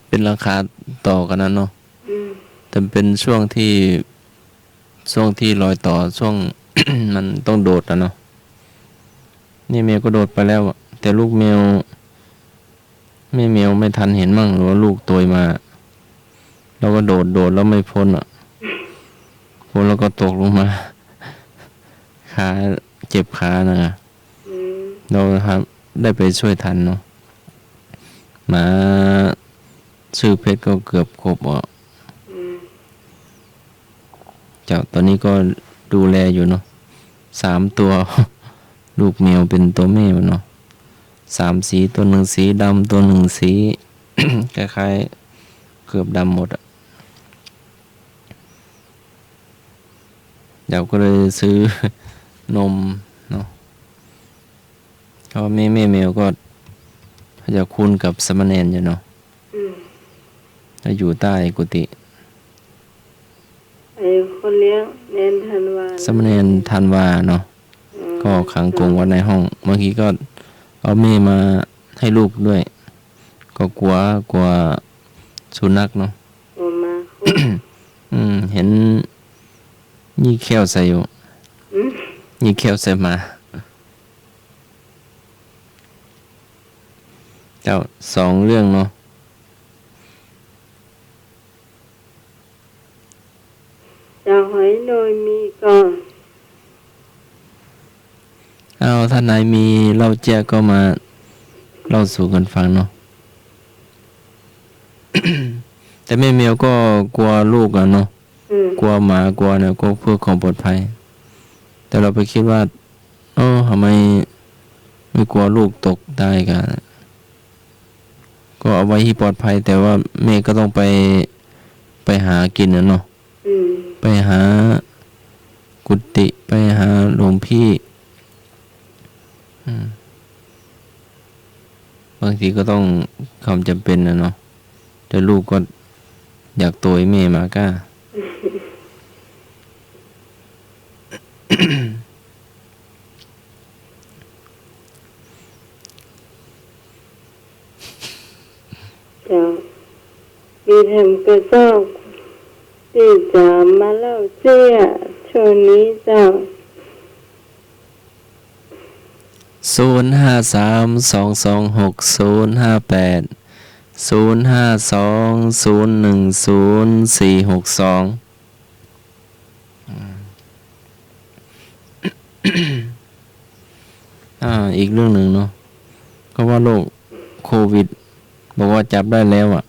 เป็นหลังคาต่อกันนั้นเนาะ อืม แต่เป็นช่วงที่ ช่วงที่รอยต่อ ช่วง มันต้องโดดอะเนาะ นี่แมวก็โดดไปแล้วอะ แต่ลูกแมว แม่แมวไม่ทันเห็นมั้ง หรือว่าลูกโตยมา แล้วก็โดด โดดแล้วไม่พ้นอะ พ้นแล้วก็ตกลงมา ขา เจ็บขานะ อืม เราครับ ได้ไปช่วยทันเนาะ หมาชื่อเพชรก็เกือบขวบอ่ะ อืม เจ้า ตอนนี้ก็ดูแลอยู่เนาะ สามตัว ลูกแมวเป็นตัวแม่มันเนาะ สามสี ตัวหนึ่งสีดำ ตัวหนึ่งสี คล้ายๆ เกือบดำหมดอะ เดี๋ยวก็เลยซื้อนมเนาะ เพราะว่าแม่ แม่แมวก็จะคุ้นกับสามเณรอยู่เนาะ อืม แล้วอยู่ใต้กุฏิ ไอ้คนเลี้ยงเณรธันวา สามเณรธันวาเนาะ อืม ก็ขังกรงไว้ในห้อง บางทีก็เอาแม่มาให้ลูกด้วย ก็กลัว กลัวสุนัขเนาะ กลัวหมา อืม เห็นยี่แข้วใส่อยู่ อืม ยี่แข้วใส่หมา เจ้า สองเรื่องเนาะ เจ้า หอยโดยมีก่อ เอา ถ้านายมีเล่าเจี้ยก็มาเล่าสู่กันฟังเนาะ แต่แม่แมวก็กลัวลูกอะเนาะ อืม กลัวหมา กลัวเนี่ย กลัวเพื่อความปลอดภัย แต่เราไปคิดว่า เออ ทำไมไม่กลัวลูกตกได้กะ ก็เอาไว้ที่ปลอดภัย แต่ว่าแม่ก็ต้องไป ไปหากินน่ะเนาะ อืม ไปหากุฏิ ไปหาหลวงพี่ อืม บางทีก็ต้อง ความจำเป็นน่ะเนาะ แต่ลูกก็อยากโตยแม่หมาก้า เจ้า มีแถมกระเจ้า ตี้จะมาเล่าเจี้ย ช่วงนี้เจ้า ศูนย์ห้าสาม สองสองหก ศูนย์ห้าแปด ศูนย์ห้าสอง ศูนย์หนึ่งศูนย์ สี่หกสอง อืม อ่า อีกเรื่องหนึ่งเนาะ ก็ว่าโรคโควิด บอกว่าจับได้แล้วอะ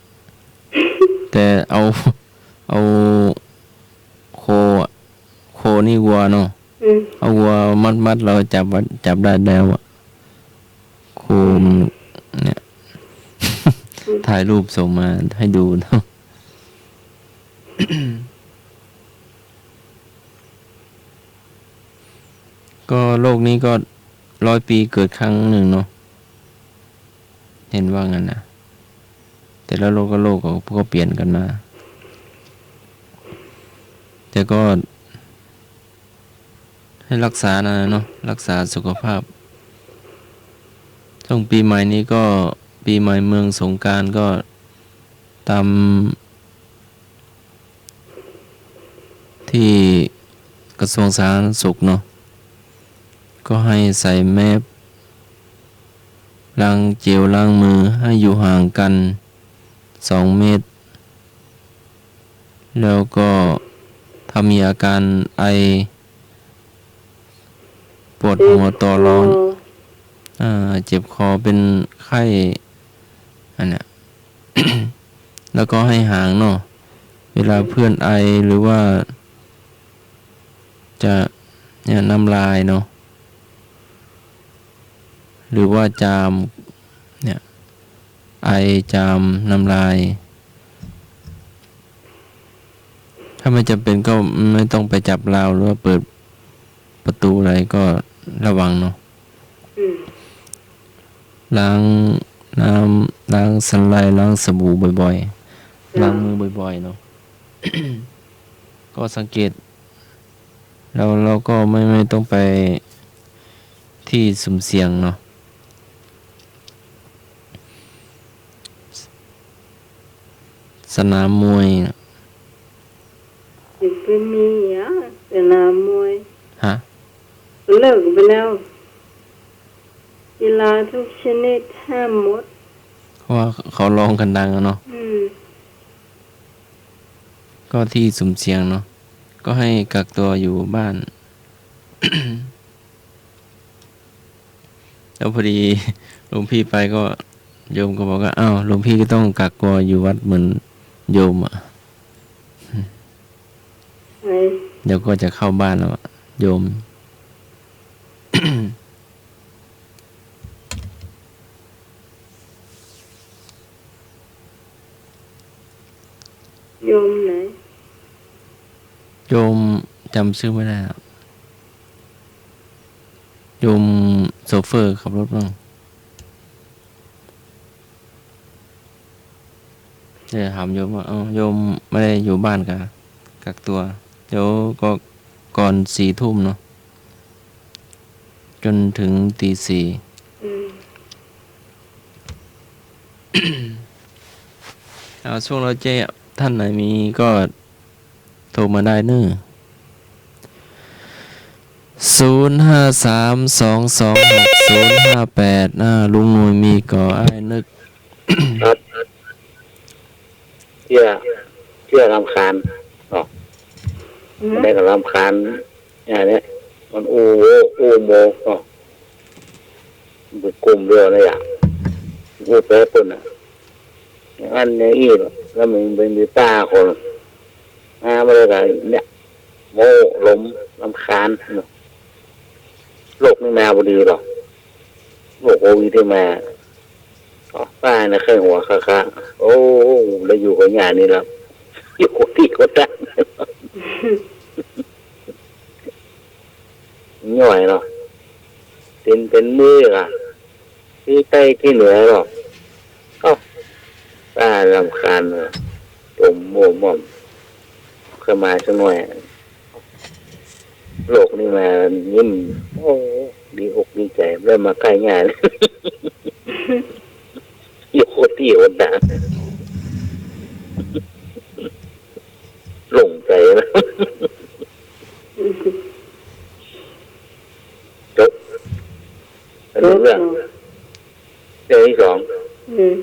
แต่เอา เอาโคอะ โคนี่วัวเนาะ อืม เอาวัวมัดๆ แล้วจับไว้ จับได้แล้วอะ โคมันเนี่ย อืม ถ่ายรูปส่งมาให้ดูเนาะ ก็โรคนี้ก็ร้อยปีเกิดครั้งหนึ่งเนาะ เห็นว่างั้นนะ แต่ละโรคก็โรคก็ ก็เปลี่ยนกันมา แต่ก็ให้รักษานะเนาะ รักษาสุขภาพ ช่วงปีใหม่นี้ก็ ปีใหม่เมืองสงกรานต์ก็ตาม ที่กระทรวงสาธารณสุขเนาะ ก็ให้ใส่แมส ล้างเจลล้างมือให้อยู่ห่างกันสองเมตร แล้วก็ถ้ามีอาการไอ ปวดหัวตัวร้อน เจ็บคอ อ่า เจ็บคอเป็นไข้ อันเนี้ย แล้วก็ให้ห่างเนาะ เวลาเพื่อนไอหรือว่า จะ เนี่ย น้ำลายเนาะ หรือว่าจาม เนี่ย ไอ จาม น้ำลาย ถ้าไม่จำเป็นก็ไม่ต้องไปจับราวหรือว่าเปิดประตูอะไรก็ระวังเนาะ อืม ล้างน้ำ ล้างสันไล ล้างสบู่บ่อยๆ จ้ะ ล้างมือบ่อยๆ เนาะ ก็สังเกต แล้วเราก็ไม่ ไม่ต้องไปที่สุ่มเสี่ยงเนาะ สนามมวยน่ะ เดี๋ยวไปมีอ่ะ สนามมวย ฮะ เลิกไปแล้ว กีฬาทุกชนิดห้ามหมด เพราะว่าเขาร้องกันดังอะเนาะ อืม ก็ที่สุ่มเสี่ยงเนาะ ก็ให้กักตัวอยู่บ้าน แล้วพอดีหลวงพี่ไปก็ โยมก็บอกว่า "อ้าว หลวงพี่ก็ต้องกักตัวอยู่วัดเหมือนโยมอะ" ไหน เดี๋ยวก็จะเข้าบ้านแล้วอะ โยม โยมไหน โยมจำชื่อไม่ได้อะ โยมโชเฟอร์ขับรถบ้าง เดี๋ยวถามโยมว่า "เอ้า โยมไม่ได้อยู่บ้านกา กักตัว" เดี๋ยวก็ก่อนสี่ทุ่มเนาะ จนถึงตีสี่ อืม เอา ช่วงเราเจ๊ ท่านไหนมีก็โทรมาได้เนอะ ศูนย์ห้าสาม สองสองหก ศูนย์ห้าแปด อ่า ลุงหน่วยมีก่อ อ้ายนึก ครับ เตี้ย เตี้ยรำคาญ อ๋อ อืม ได้ก็รำคาญ อันเนี้ย มันอู้โวอู้โม อ๋อ มันก้มเดียวนะ อย่างอู้แป๊เปิ้นน่ะ อย่างอั้นอย่างอี้ แล้วมัน มันมีป้าคน มา มาเลยก็เนี่ย โม้ลมรำคาญเนาะ โลกนี่มาบ่ดีหรอก โลกโควิดนี่มา อ๋อ ป้าน่ะเคยหัวค่ะๆ โอ้ แล้วอยู่กับย่านี่แล้ว อยู่คนที่คนดัง ย่อยเนาะ เป็น เป็นมื้ออ่ะ ที่ใต้ที่เหนือหรอก เอ้า ป้ารำคาญเลย จมม่วมม่อม เคยมาสักหน่อย โลกนี่มายิ้ม โอ้ ดีอกดีใจ๋ ได้มาใก้ย่า อยู่คนที่คนดัง โล่งใจ๋นะ จบ อันนี้เรื่อง จบเนาะ เรื่องที่สอง อืม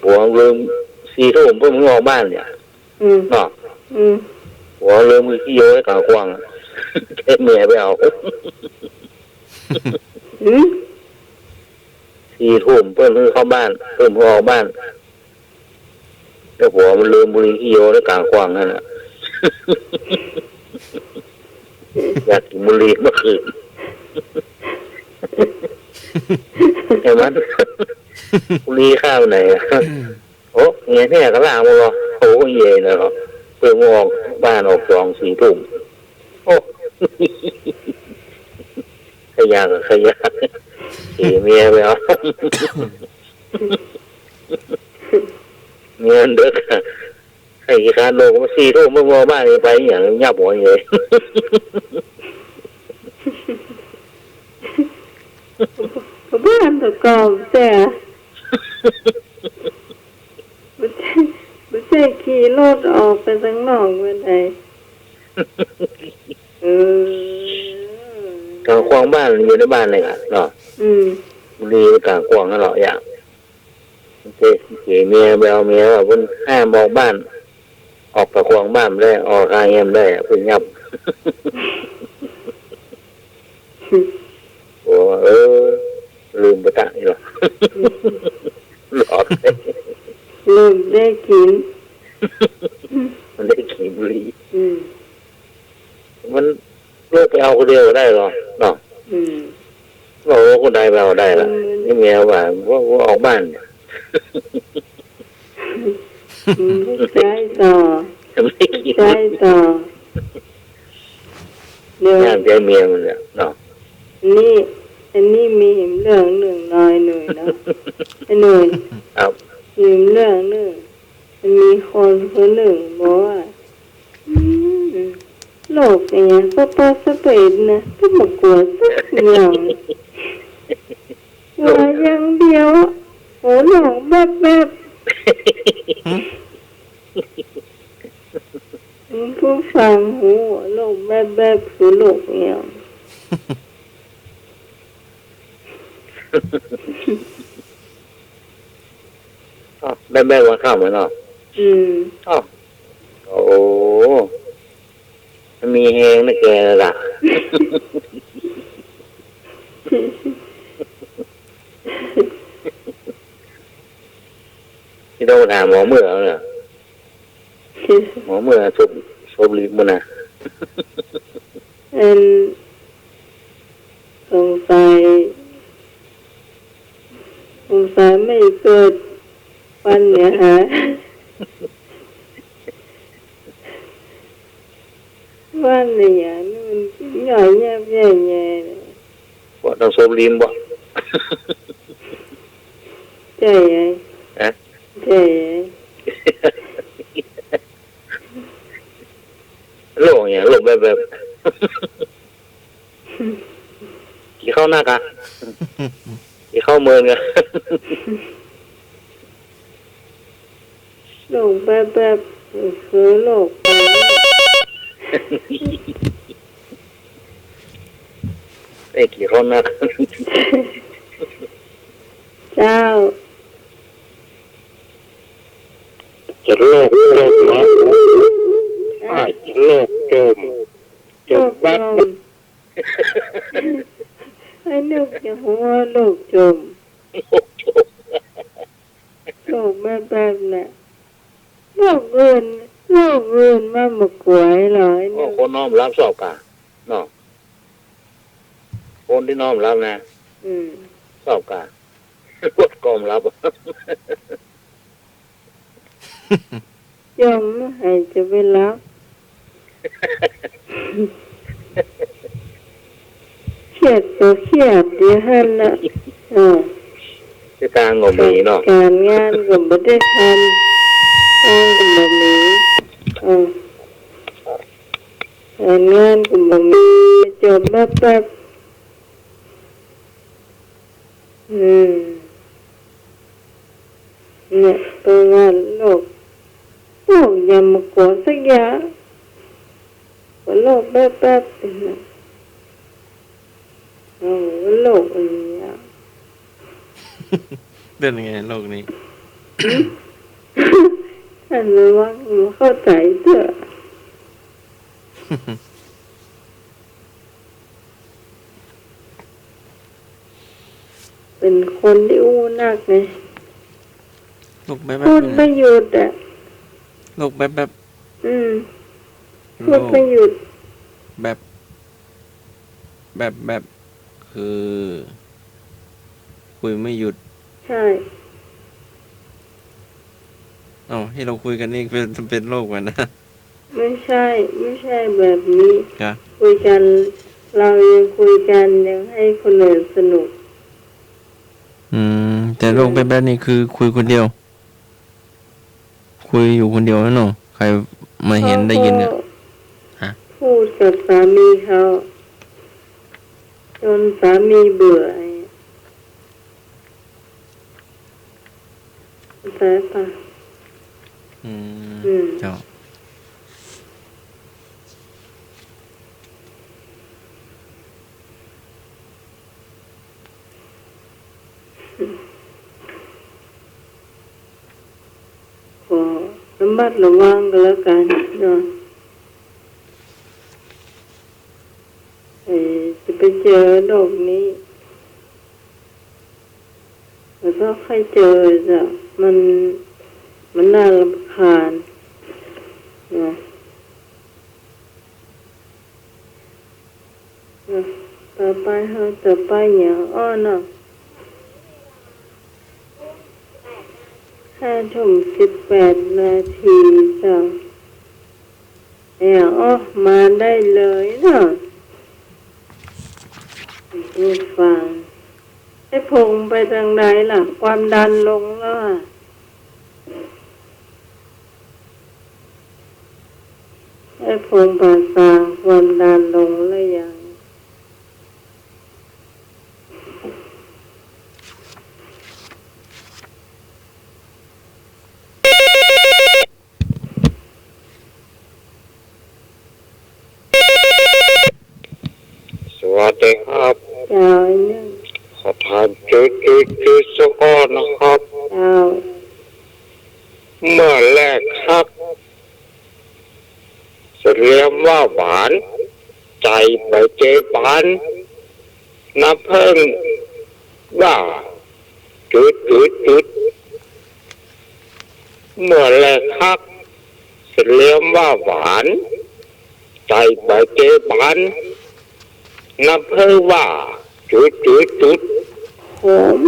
ผัวลืม สี่ทุ่มเปิ้นเพิ่งออกบ้านเนี่ย อืม เนาะ อืม ผัวลืมขี้โยชน์ไว้ก๋างขว้างอะ แค่เมียไปเอา อืม สี่ทุ่มเปิ้นเพิ่งเข้าบ้าน เปิ้นเพิ่งออกบ้าน แล้วผัวมันลืมบุหรี่ขี้โยชน์ไว้ก๋างขว้างนั่นน่ะ อยากกิ๋นบุหรี่เมื่อคืน ไอ้มัน บุหรี่ข้าวไหนอะ โอ้ เมียเนี่ยก็ล้างหมดเหรอ โอ้ เย้ยนะเหรอ เปิ้นออกบ้านออกจองสี่ทุ่ม โอ้ ขยะก็ขยะ เขเมียไปเอา เมียเด็กอะ ไอ้ขี้คร้านโลกมันสี่ทุ่ม มันบ่มาบ้านนี่ไปหยัง ยับหัวเลย บ้านตะกอบแต่ บ่ใจ้ บ่ใจ้ขี่รถออกไปตังนอกเมื่อใด เออ ก๋างขว้างบ้านอยู่ในบ้านเลยอะเนาะ อืม นี่ก๋ากว้างนั่นเหรอ อย่าง เจ๊ เจ๊เมีย ไปเอาเมียว่าเปิ้นห้ามออกบ้าน ออกก๋ากว้างบ้านบ่ได้ ออกข้างเฮียนบ่ได้อะ เปิ้นยับ โอ้ เออ ลืมไปตะนี่หรอ หลอก ลืมได้กิ๋น มันได้กิ๋นบุหรี่ อืม มัน ลูกไปเอาคนเดียวก็ได้เหรอ เนาะ อืม บอกว่าคนใดไปเอาได้ล่ะ อืม นี่เมียว่า ว่า ว่าออกบ้าน อืม ใช่ต่อ ไม่คิด ใช่ต่อ เดี๋ยว งานใจเมียมันเนี่ย เนาะ นี่ อันนี้มีอีกเรื่องนึ่งหน่อยหนุ่ยเนาะ ไอ้หนุ่ย ครับ มีอีกเรื่องนึ่ง มันมีคนคนนึ่งบอกว่า อืม โรคอะหยัง ปะปะสะเปดนะ ก็บ่กั๋วสักอย่าง กั๋วอย่างเดียว โอ้ โรคแป๊บๆ หืม อืม ผู้ฟังฮู้ โรคแป๊บๆ คือโรคอะหยัง อ้าว แป๊บๆ วันค่ำเหรอเนาะ อืม อ้าว โอ้ มันมีแฮงนะแกล่ะ ที่ต้องไปถามหมอเมื่อเอาเนี่ย หมอเมื่อสบ สบลิบมันนะ อัน สงสัย สงสัยไม่เกิดวันเนี่ยฮะ วันเนี่ย นี่มันย่อยแยบแย่แย่เลย บ่ต้องสบลิมบ่ ใช่ไง ฮะ ใช่ไง โรคเนี่ย โรคแป๊บๆ กี่เข้านักอะ กี่เข้าเมินอะ โรคแป๊บๆ คือโรค เอ้ย กี่เข้านัก เจ้า จะโลกจมนะ อ้าย จะโลกจม จมบัด โลกจม ไอ้นึกจะหัวโลกจม โลกจม โลกแป๊บๆ น่ะ โลกอื่น โลกอื่นมันบ่กั๋วหรอก ไอ้นึก โอ้ คนน้อมรับสอบกา เนาะ คนตี้น้อมรับนะ อืม สอบกา กดก้อมรับ ย่อมบ่ใค่จะไปรับ เครียดก็เครียดอยู่หั้นน่ะ เออ จะตางก็มีเนาะ ก๋านงานก็บ่ได้ทำ ตางก็บ่มี เออ ก๋านงานก็บ่มี จมแป๊บๆ อืม เนี่ย เปิ้นว่าโลก โลกอย่ามากั๋วสักอย่าง กั๋วโลกแป๊บๆ นะ โอ้ โลกอันนี้อะ เป็นไงโลกนี้ ท่านระวังบ่เข้าใจ๋เตื้อ เป๋นคนตี้อู้นักไง โลกแป๊บๆ พูดไม่หยุดอะ โลกแป๊บๆ อืม พูดไม่หยุด แบบ แบบ แบบ คือ คุยไม่หยุด ใช่ เอ้า ที่เราคุยกันนี่เป็น เป็นโลกมันนะ ไม่ใช่ ไม่ใช่แบบนี้ จ้ะ คุยกัน เรายังคุยกัน ยังให้คนอื่นสนุก อืม แต่โลกแป๊บๆ นี่คือคุยคนเดียว คุยอยู่คนเดียวนั่นเนาะ ใครมาเห็นได้ยินเนี่ย เขาก็ ฮะ พูดกับสามีเขา จนสามีเบื่อไอ้ เข้าใจ๋ปะ อืม อืม เจ้า มัดระวังก็แล้วกั๋นเนาะ เอ่อ จะไปเจอโรคนี้ แล้วก็ค่อยเจอจ้ะ มัน มันน่ารำคาญเนาะ เนาะ ต่อไปเฮาจะไปหยังอ้อเนาะ ห้าทุ่มสิบแปดนาทีจ้ะ เนี่ย อ้อ มาได้เลยเนาะ ผู้ฟัง ไอ้พงไปตางใดล่ะ ความดันลงแล้วอะ ไอ้พงษ์ป่าซางความดันลงแล้วยัง สวัสดีครับ เจ้า ไอ้นึ่ง ขอถามจุดจุดจุดสักข้อนะครับ เจ้า เมื่อแรกฮัก สะเหลี่ยมว่าหวาน ใจ๋ใบเจยบาน น้ำเพิ่งว่า จุดจุดจุด เมื่อแรกฮัก สะเหลี่ยมว่าหวาน ใจ๋ใบเจยบาน น้ำเพิ่งว่า จุดจุดจุด ขม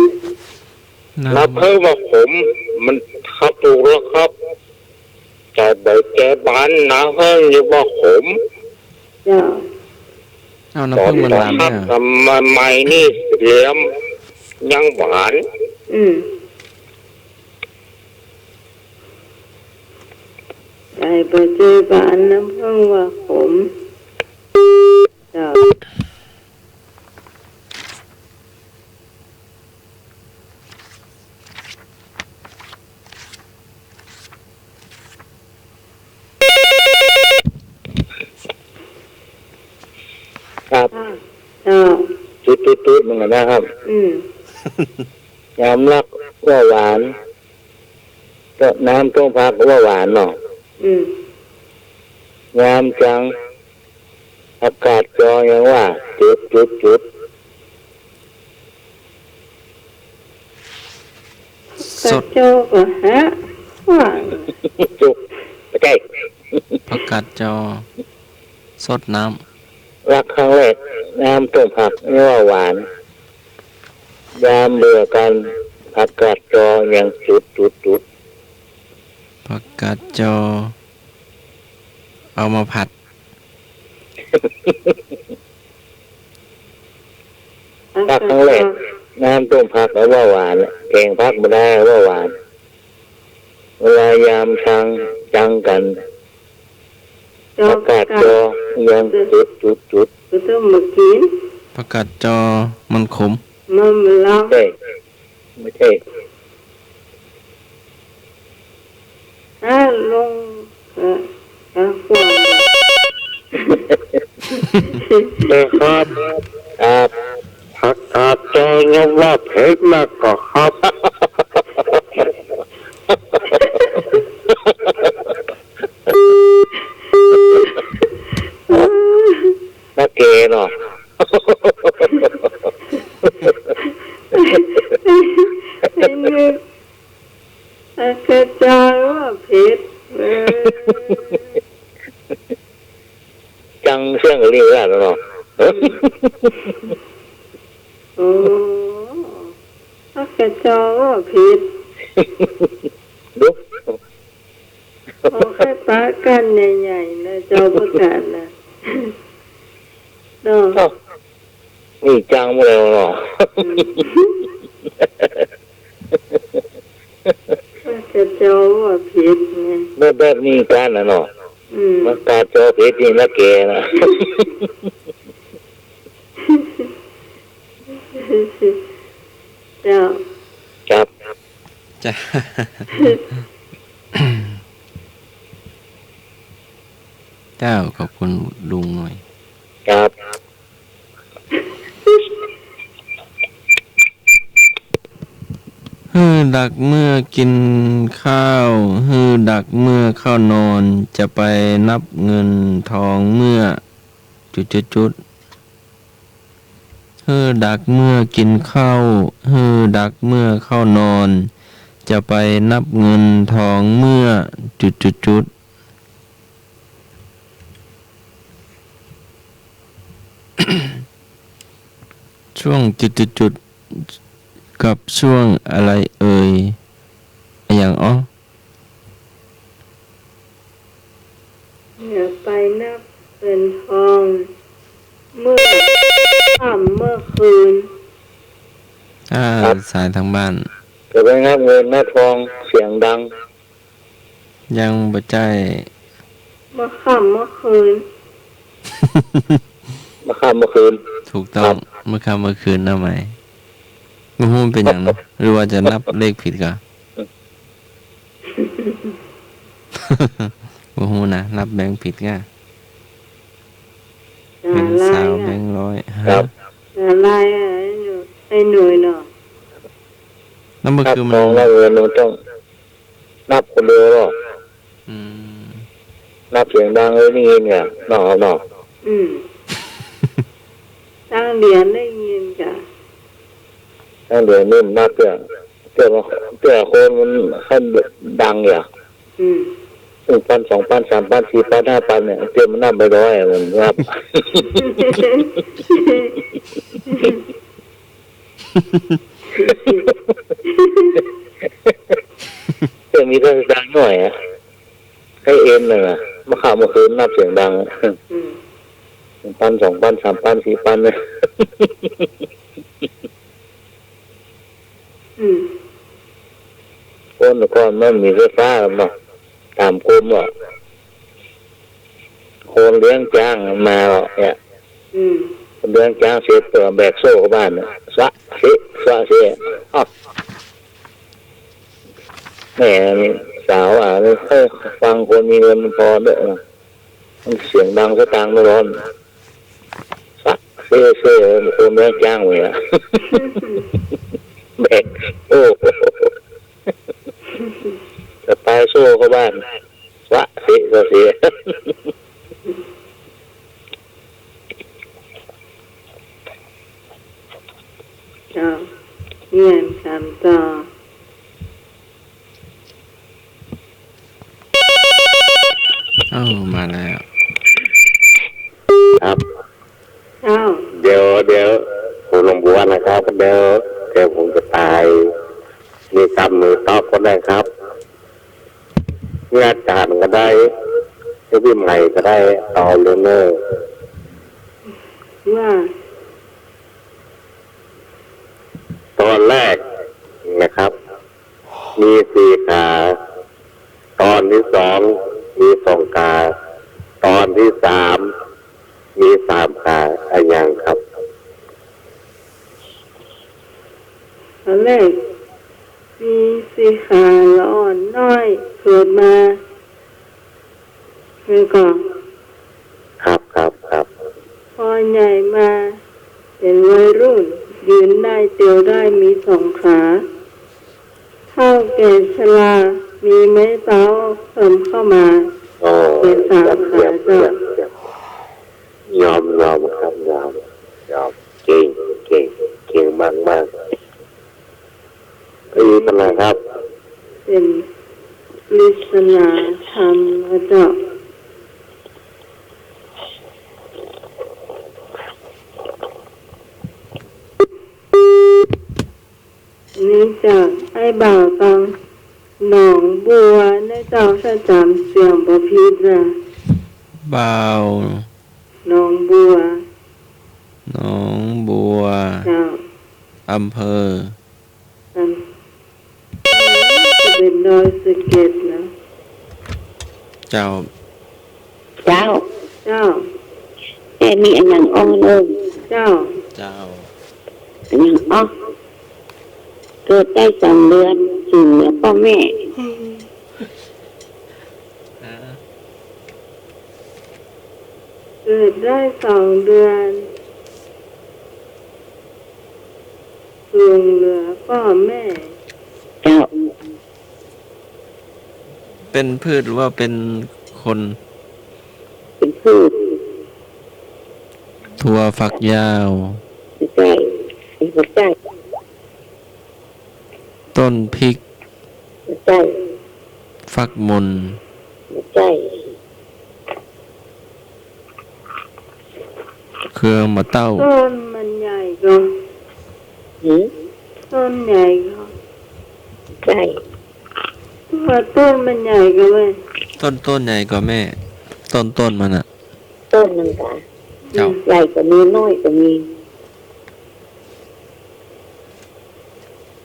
น้ำ น้ำเพิ่งว่าขม มันครับ ถูกแล้วครับ ใจ๋ใบเจยบาน น้ำเพิ่งยังว่าขม เจ้า เอาน้ำเพิ่งหวานๆ ต๋อนฮัก เนี่ย ใหม่ๆ นี่สะเหลี่ยมยังหวาน อืม ใจ๋ใบเจยบาน น้ำเพิ่งว่าขม เจ้า ครับ อ่า เจ้า จุดจุดจุดเหมือนกั๋นนะครับ อืม ยามฮักว่าหวาน ก็น้ำต้มผักว่าหวานเนาะ อืม ยามจัง ผักกาดจอยังว่า จุดจุดจุด สด ผักกาดจอก็หาหวาน จุด บ่ใจ้ ผักกาดจอ สดน้ำ ฮักครั้งแรก น้ำต้มผักยังว่าหวาน ยามเบื่อกั๋น ผักกาดจอยังจุดจุดจุด ผักกาดจอ เอามาผัด ฮักครั้งแรก น้ำต้มผักเอาว่าหวาน แก๋งผักบ่ได้เอาว่าหวาน เวลายามจัง จังกั๋น ผักกาดจอยังจุดจุดจุด ก็ต้องมากิ๋น ผักกาดจอมันขม มันบ่ลำ ใจ้ บ่ใจ้ อ่า ลง เอ่อ อ่า ขวาง เออครับ ครับ ผักกาดจอยังว่าเผ็ดนักก่อครับ นักเก๋เนาะ ไอ้นึก ผักกาดจอว่าเผ็ด เออ จังเสี้ยงกะลิงแล้วเนาะ อืม โอ้ ผักกาดจอว่าเผ็ด ดู โอ้ แค่ปะกั้นใหญ่ๆ นะ จอผักกาดนะ เนาะ เอ้า นี่จังหมดแล้วเนาะ อืม ผักกาดจอว่าเผ็ดไง แบบ แบบนี้กั๋นนะเนาะ อืม ผักกาดจอเผ็ดนี่นักเก๋นะ เจ้า ครับ จ้ะ เจ้า ขอบคุณลุงหน่อย ครับ เฮ้ย ดักเมื่อกิ๋นข้าว หื้อดักเมื่อเข้านอน จะไปนับเงินทองเมื่อ จุดจุดจุด หื้อดักเมื่อกิ๋นข้าว หื้อดักเมื่อเข้านอน จะไปนับเงินทองเมื่อ จุดจุดจุด ช่วงจุดจุดจุด กับช่วงอะไรเอ่ย อะหยังอ้อ จะไปนับเงินทอง เมื่อค่ำเมื่อคืน อ่า ครับ สายตางบ้าน จะไปนับเงินนับทองเสียงดัง ยังบ่ใจ้ เมื่อค่ำเมื่อคืน เมื่อค่ำเมื่อคืน ถูกต้อง ครับ เมื่อค่ำเมื่อคืนนะไหม บ่ฮู้มันเป๋นหยังนะ หรือว่าจะนับเลขผิดก่อ บ่ฮู้นะ นับแบงก์ผิดก่อ เป๋นซาวแบงก์ร้อย ครับ ฮะ อะไรอะ ไอ้หนุ่ย ไอ้หนุ่ยเนาะ นับเมื่อคืนมัน นับทองนับเงินมันต้องนับคนเดียวเนาะ อืม นับเสียงดังเลยได้ยินเนี่ย เนาะ เนาะ อืม ตังเหรียญได้ยินก่ะ ตังเหรียญนี่มันนับเตื้อ เตื้อ เตื้อคนมันให้ดังอย่า อืม หนึ่งปัน สองปัน สามปัน สี่ปัน ห้าปันเนี่ย เตื้อมันนับบ่ได้อะ มันนับ เตื้อมีแต่สตางค์น้อยอะ ให้เอ็นน่ะนะ เมื่อค่ำเมื่อคืนนับเสียงดังอะ อืม หนึ่งปัน สองปัน สามปัน สี่ปันเนี่ย อืม คนก่อนมันมีไฟฟ้าเนาะ ต๋ามกรมอะ คนเลี้ยงจ๊างมาเนาะเนี่ย อืม คนเลี้ยงจ๊างเสร็จก็แบกโซ่เข้าบ้านน่ะ สะเสะ สะเสะ อ้าว แม่สาวอ่ะ ไม่ค่อยฟังคนมีเงินมันพอเด้อ มันเสียงดังสตางค์ไม่ร้อน สะเซ่เซ่ คนแม่งจ้างเลยอะ แบก โอ้ จะตายโซ่เข้าบ้าน สะเซ่ สะเซ่ เจ้า เยี่ยมสามต่อ เอ้า มาแล้ว ครับ เอ้า เดี๋ยว เดี๋ยว คุณหลวงบัวนะครับ เดี๋ยว เดี๋ยวผมจะตาย มีกำมือตอบก็ได้ครับ เพื่ออาจารย์ก็ได้ เพื่อพี่ใหม่ก็ได้ เอาเลยเนอะ ว่า ตอนแรกนะครับ มีสี่ขา ตอนที่สองมีสองขา ตอนที่สามมีสามขา อะหยังครับ ตอนแรกมีสี่ขา ละอ่อนน้อยเกิดมา แล้วก็ ครับ ครับ ครับ พอใหญ่มาเป๋นวัยรุ่น ยืนได้ เตียวได้ มีสองขา เฒ่าแก่ชรา มีไม้เต๊าเพิ่มเข้ามา อ๋อ เป๋นสามขา เยี่ยม เจ้า เยี่ยม เยี่ยม ยอม ยอมครับ ยอม ยอม เก่ง เก่ง เก่งมากๆ ไม่มีปัญหาครับ เป๋นปริศนาธรรมนะเจ้า อันนี้จากอ้ายบ่าวตางหนองบัวนะเจ้า ถ้าจ๋ำเสียงบ่ผิดนะ บ่าว หนองบัว หนองบัว เจ้า อำเภอ อัน จะเป๋นดอยสะเก็ดนะ เจ้า เจ้า เจ้า แต่มีอะหยังอ้อเนอะ เจ้า เจ้า อะหยังอ้อ เกิดได้สองเดือน สูญเหลือป้อแม่ อ่า เกิดได้สองเดือน สูญเหลือป้อแม่ เจ้า เป๋นพืชหรือว่าเป๋นคน เป๋นพืช ถั่วฝักยาว บ่ใจ้ บ่ใจ้ ต้นพริก บ่ใจ้ ฟักมน บ่ใจ้ เครือมะเต้า ต้นมันใหญ่ก่อ หืม ต้นใหญ่ก่อ ใจ้ ว่าต้นมันใหญ่ก่อแม่ ต้น ต้นใหญ่ก่อแม่ ต้น ต้นมันอะ ต้นมันก่อ เจ้า ใหญ่ก็มี น้อยก็มี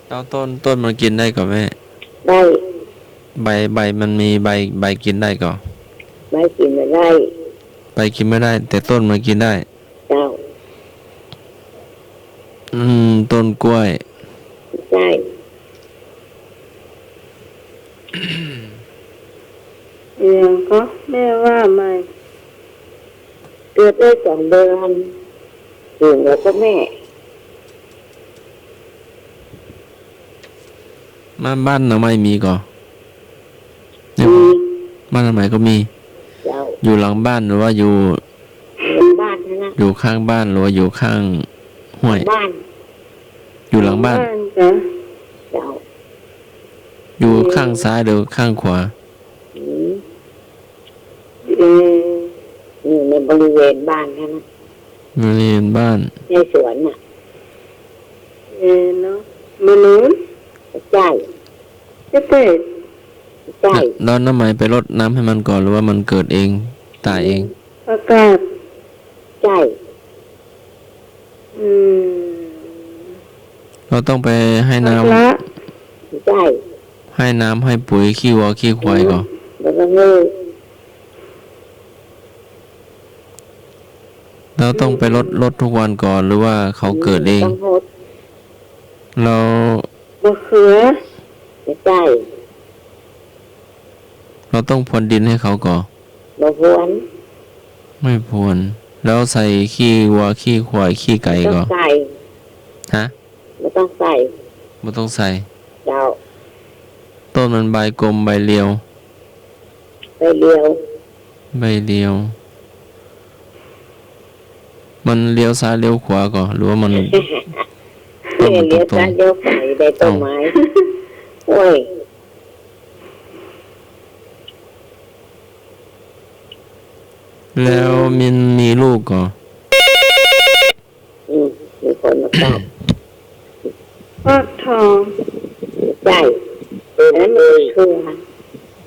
แล้วต้น ต้นมันกิ๋นได้ก่อแม่ ได้ ใบ ใบมันมีใบ ใบกิ๋นได้ก่อ ใบกิ๋นบ่ได้ ใบกิ๋นบ่ได้ แต่ต้นมันกิ๋นได้ เจ้า อืม ต้นกล้วย ใจ้ เดี๋ยวก่อ แม่ว่าใหม่ เกิดได้สองเดือน ถึงแล้วก็แม่ บ้าน บ้านหน้าใหม่มีก่อ มี บ้านหน้าใหม่ก็มี เจ้า อยู่หลังบ้านหรือว่าอยู่ หลังบ้านนั่นนะ อยู่ข้างบ้านหรือว่าอยู่ข้างห้วย บ้าน อยู่หลังบ้าน หลังบ้านจ้ะ เจ้า อยู่ข้างซ้ายหรือข้างขวา อืม เอ่อ อยู่ในบริเวณบ้านนั่นนะ บริเวณบ้าน ในสวนน่ะ เอ่อ เนาะ มะนุน ใจ้ ใจ้ ใจ้ แล้ว แล้วหน้าใหม่ไปรดน้ำให้มันก่อหรือว่ามันเกิดเอง ตายเอง ผักกาด ใจ้ อืม เฮาต้องไปให้น้ำ ผักละ ใจ้ ให้น้ำให้ปุ๋ยขี้วัวขี้ควายก่อ แล้วก็เฮา แล้วต้องไปรด รดทุกวันก่อหรือว่าเขาเกิดเอง ต้องรด แล้ว มะเขือ ใจ้ เฮาต้องพรวนดินให้เขาก่อ บ่พรวน ไม่พรวน แล้วใส่ขี้วัวขี้ควายขี้ไก่ก่อ บ่ต้องใส่ ฮะ บ่ต้องใส่ บ่ต้องใส่ เจ้า ต้นมันใบกลมใบเรียว ใบเรียว ใบเรียว มันเลี้ยวซ้ายเลี้ยวขวาก่อหรือว่ามัน เลี้ยวซ้ายเลี้ยวขวาอยู่ในต้นไม้ เอ้า โอ้ย แล้วมันมีลูกก่อ อืม มีคนมาตอบ ฟักทอง ใจ้ ต้นกล้วย อันนั้นมันคือ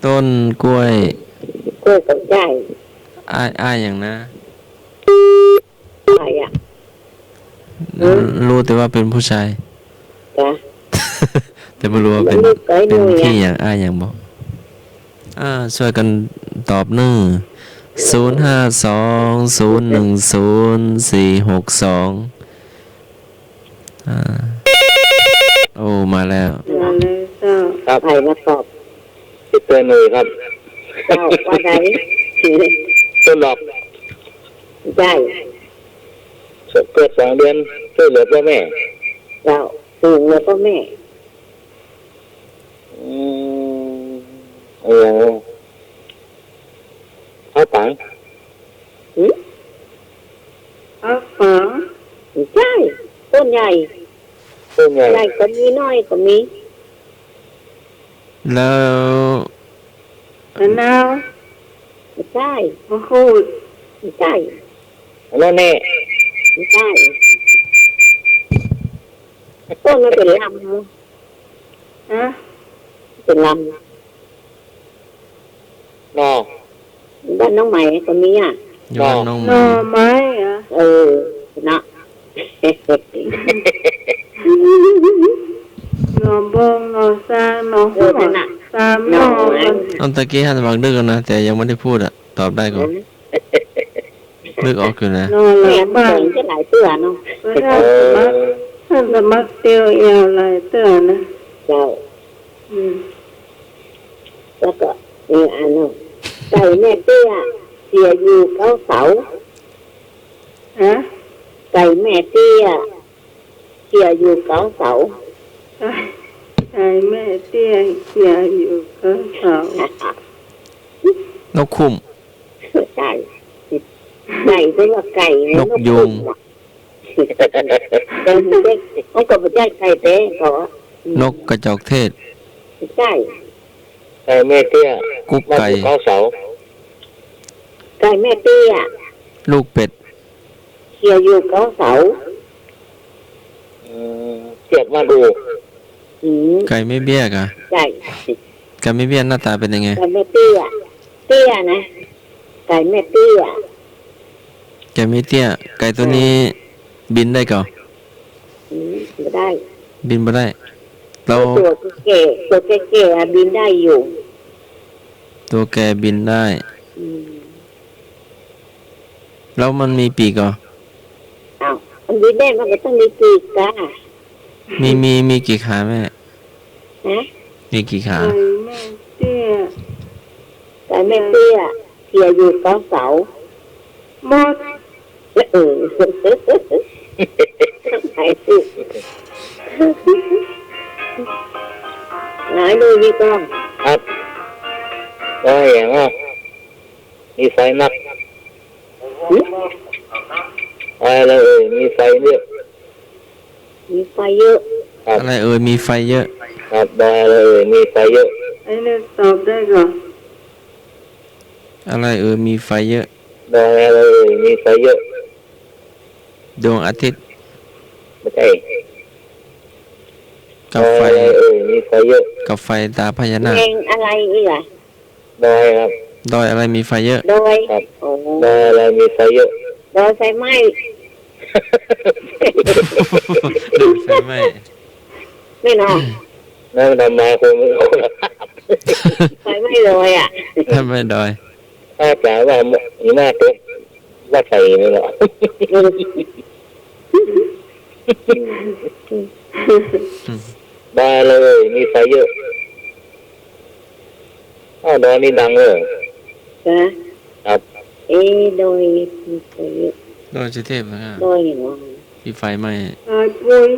ต้นกล้วย กล้วยก็ใจ้ อ้าย อ้ายหยังนะ ใครอะ หือ ฮู้แต่ว่าเป๋นผู้จาย จ้ะ แต่บ่ฮู้ว่าเป๋น มันมีใคร เป๋น ฮู้อะ พี่หยัง อ้ายหยังบ่ อ่า จ้วยกั๋นตอบเน่อ ศูนย์ห้าสอง ศูนย์หนึ่งศูนย์ สี่หกสอง อ่า โอ้ มาแล้ว มาแล้วเจ้า ครับ ใครมาตอบ ชื่อเตยหนุ่ยครับ เจ้า ว่าไง ต้นดอก ใจ้ เกิดสองเดือน ช่วยเหลือป้อแม่ เจ้า ช่วยเหลือป้อแม่ อืม เออ ข้าวตัง หือ ข้าวตัง ใจ้ ต้นใหญ่ ต้นใหญ่ ใหญ่ก็มี น้อยก็มี แล้ว มะนาว ใจ้ มะกรูด ใจ้ อันนั้นแน่ ใจ้ ต้นมันเป๋นลำ ฮะ เป๋นลำ หน่อ บ้านน้องใหม่ก็มีอะ อยู่บ้านน้องใหม่ หน่อไม้อะ เออ เนาะ หน่อบง หน่อซาง หน่อ เออ หัว นั่นน่ะ สามหน่อ หน่อไม้ อันตะกี้หันหวังนึกก่อนนะ แต่ยังไม่ได้พูดอะ ตอบได้ก่อน เออ นึกออกอยู่นะ นอนหลังบ้าน แม่มันก็หลายเตื้อเนาะ เปิ้นหันสมัคร หันสมัครเตียวแอวหลายเตื้อนะ เจ้า อืม แล้วก็ เออ อันนั้น ไก่แม่เตี้ย เสียอยู่เก๊าเสา ฮะ ไก่แม่เตี้ย เสียอยู่เก๊าเสา ไก่แม่เตี้ย เสียอยู่เก๊าเสา นกคุ้ม ไก่ ไก่ เรียกว่าไก่ไง นกยูง นกคุ้มอะ แต่มันก็ มันก็บ่ใจ้ไก่แต๊ก่อ นกกระจอกเทศ ใจ้ ไก่แม่เตี้ย กุ๊กไก่ บ้านอยู่เก๊าเสา ไก่แม่เตี้ย ลูกเป็ด เขี่ยอยู่เก๊าเสา อืม เตี้ยบ้านอู่ อืม ไก่แม่เบี้ยก่ะ ไก่ ไก่แม่เบี้ยหน้าตาเป๋นยังไง ไก่แม่เตี้ย เตี้ยนะ ไก่แม่เตี้ย ไก่แม่เตี้ย ไก่ตั๋วนี้ อ่า บินได้ก่อ อืม บ่ได้ บินบ่ได้ แล้ว ตั๋วแก่ๆ ตั๋วแก่ๆ อะ บินได้อยู่ ตั๋วแก่บินได้ อืม แล้วมันมีปีกก่อ อ้าว มันบินได้มันก็ต้องมีปีกก่ะ มี มี มีกี่ขาแม่ ฮะ มีกี่ขา ไก่แม่เตี้ย ไก่แม่เตี้ย เขี่ยอยู่เก๊าเสา หมด เออ ไก่สิ ไหนดูดีกล้อง ครับ ว่าอย่างว่า มีไฟนัก หึ อะไรเอ่ย มีไฟเยอะ มีไฟเยอะ ครับ อะไรเอ่ย มีไฟเยอะ ครับ ดอยอะไรเอ่ย มีไฟเยอะ ไอ้นี่ตอบได้ก่อ อะไรเอ่ย มีไฟเยอะ ดอยอะไรเอ่ย มีไฟเยอะ ดวงอาทิตย์ บ่ใจ้ กับไฟ ดอยอะไรเอ่ย มีไฟเยอะ กับไฟตาพญานาค แดงอะไรอีกอะ ดอยครับ ดอยอะไรมีไฟเยอะ ดอย ครับ อ๋อ ดอยอะไรมีไฟเยอะ ดอยไฟไหม้ ดอยไฟไหม้ แม่นอ นั่นทำไมคน ไฟไหม้ดอยอะ ไฟไหม้ดอย ถ้าจ๋าว่าหิมะตก ว่าใส่นี่แหละ อืม ดอยอะไรเอ่ย มีไฟเยอะ อ้าว ดอยนี่ดังเลย ฮะ ครับ เอ๊ะ ดอยมีไฟเยอะ ดอยสุเทพนะ ดอยเหรอ ที่ไฟไหม้ ดอยปุย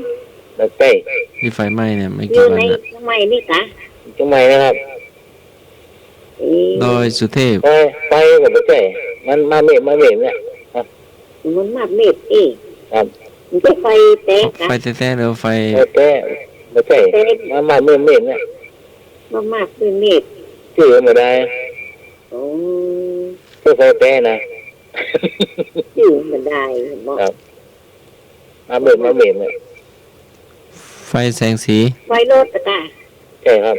ดอยใต้ ที่ไฟไหม้เนี่ย ไม่กี่วันนะ อยู่ในเชียงใหม่นี่กะ เชียงใหม่นะครับ เอ๊ะ ดอยสุเทพ ไฟ ไฟก็บ่ใจ้ มันมาเมฆ มาเมฆเนี่ย ฮะ มันมาเมฆเอง ครับ มันใจ้ไฟแต๊กะ ไฟแต๊ๆ หรือไฟ ไฟแต๊ บ่ใจ้ แต๊ มา มาเมฆ เมฆเนี่ย มา มาเมฆ จื้อบ่ได้ อ๋อ ใจ้ไฟแต๊นะ จื้อบ่ได้เนาะ ครับ มาเมฆ มาเมฆเนี่ย ไฟแสงสี ไฟรถอะกะ ใจ้ครับ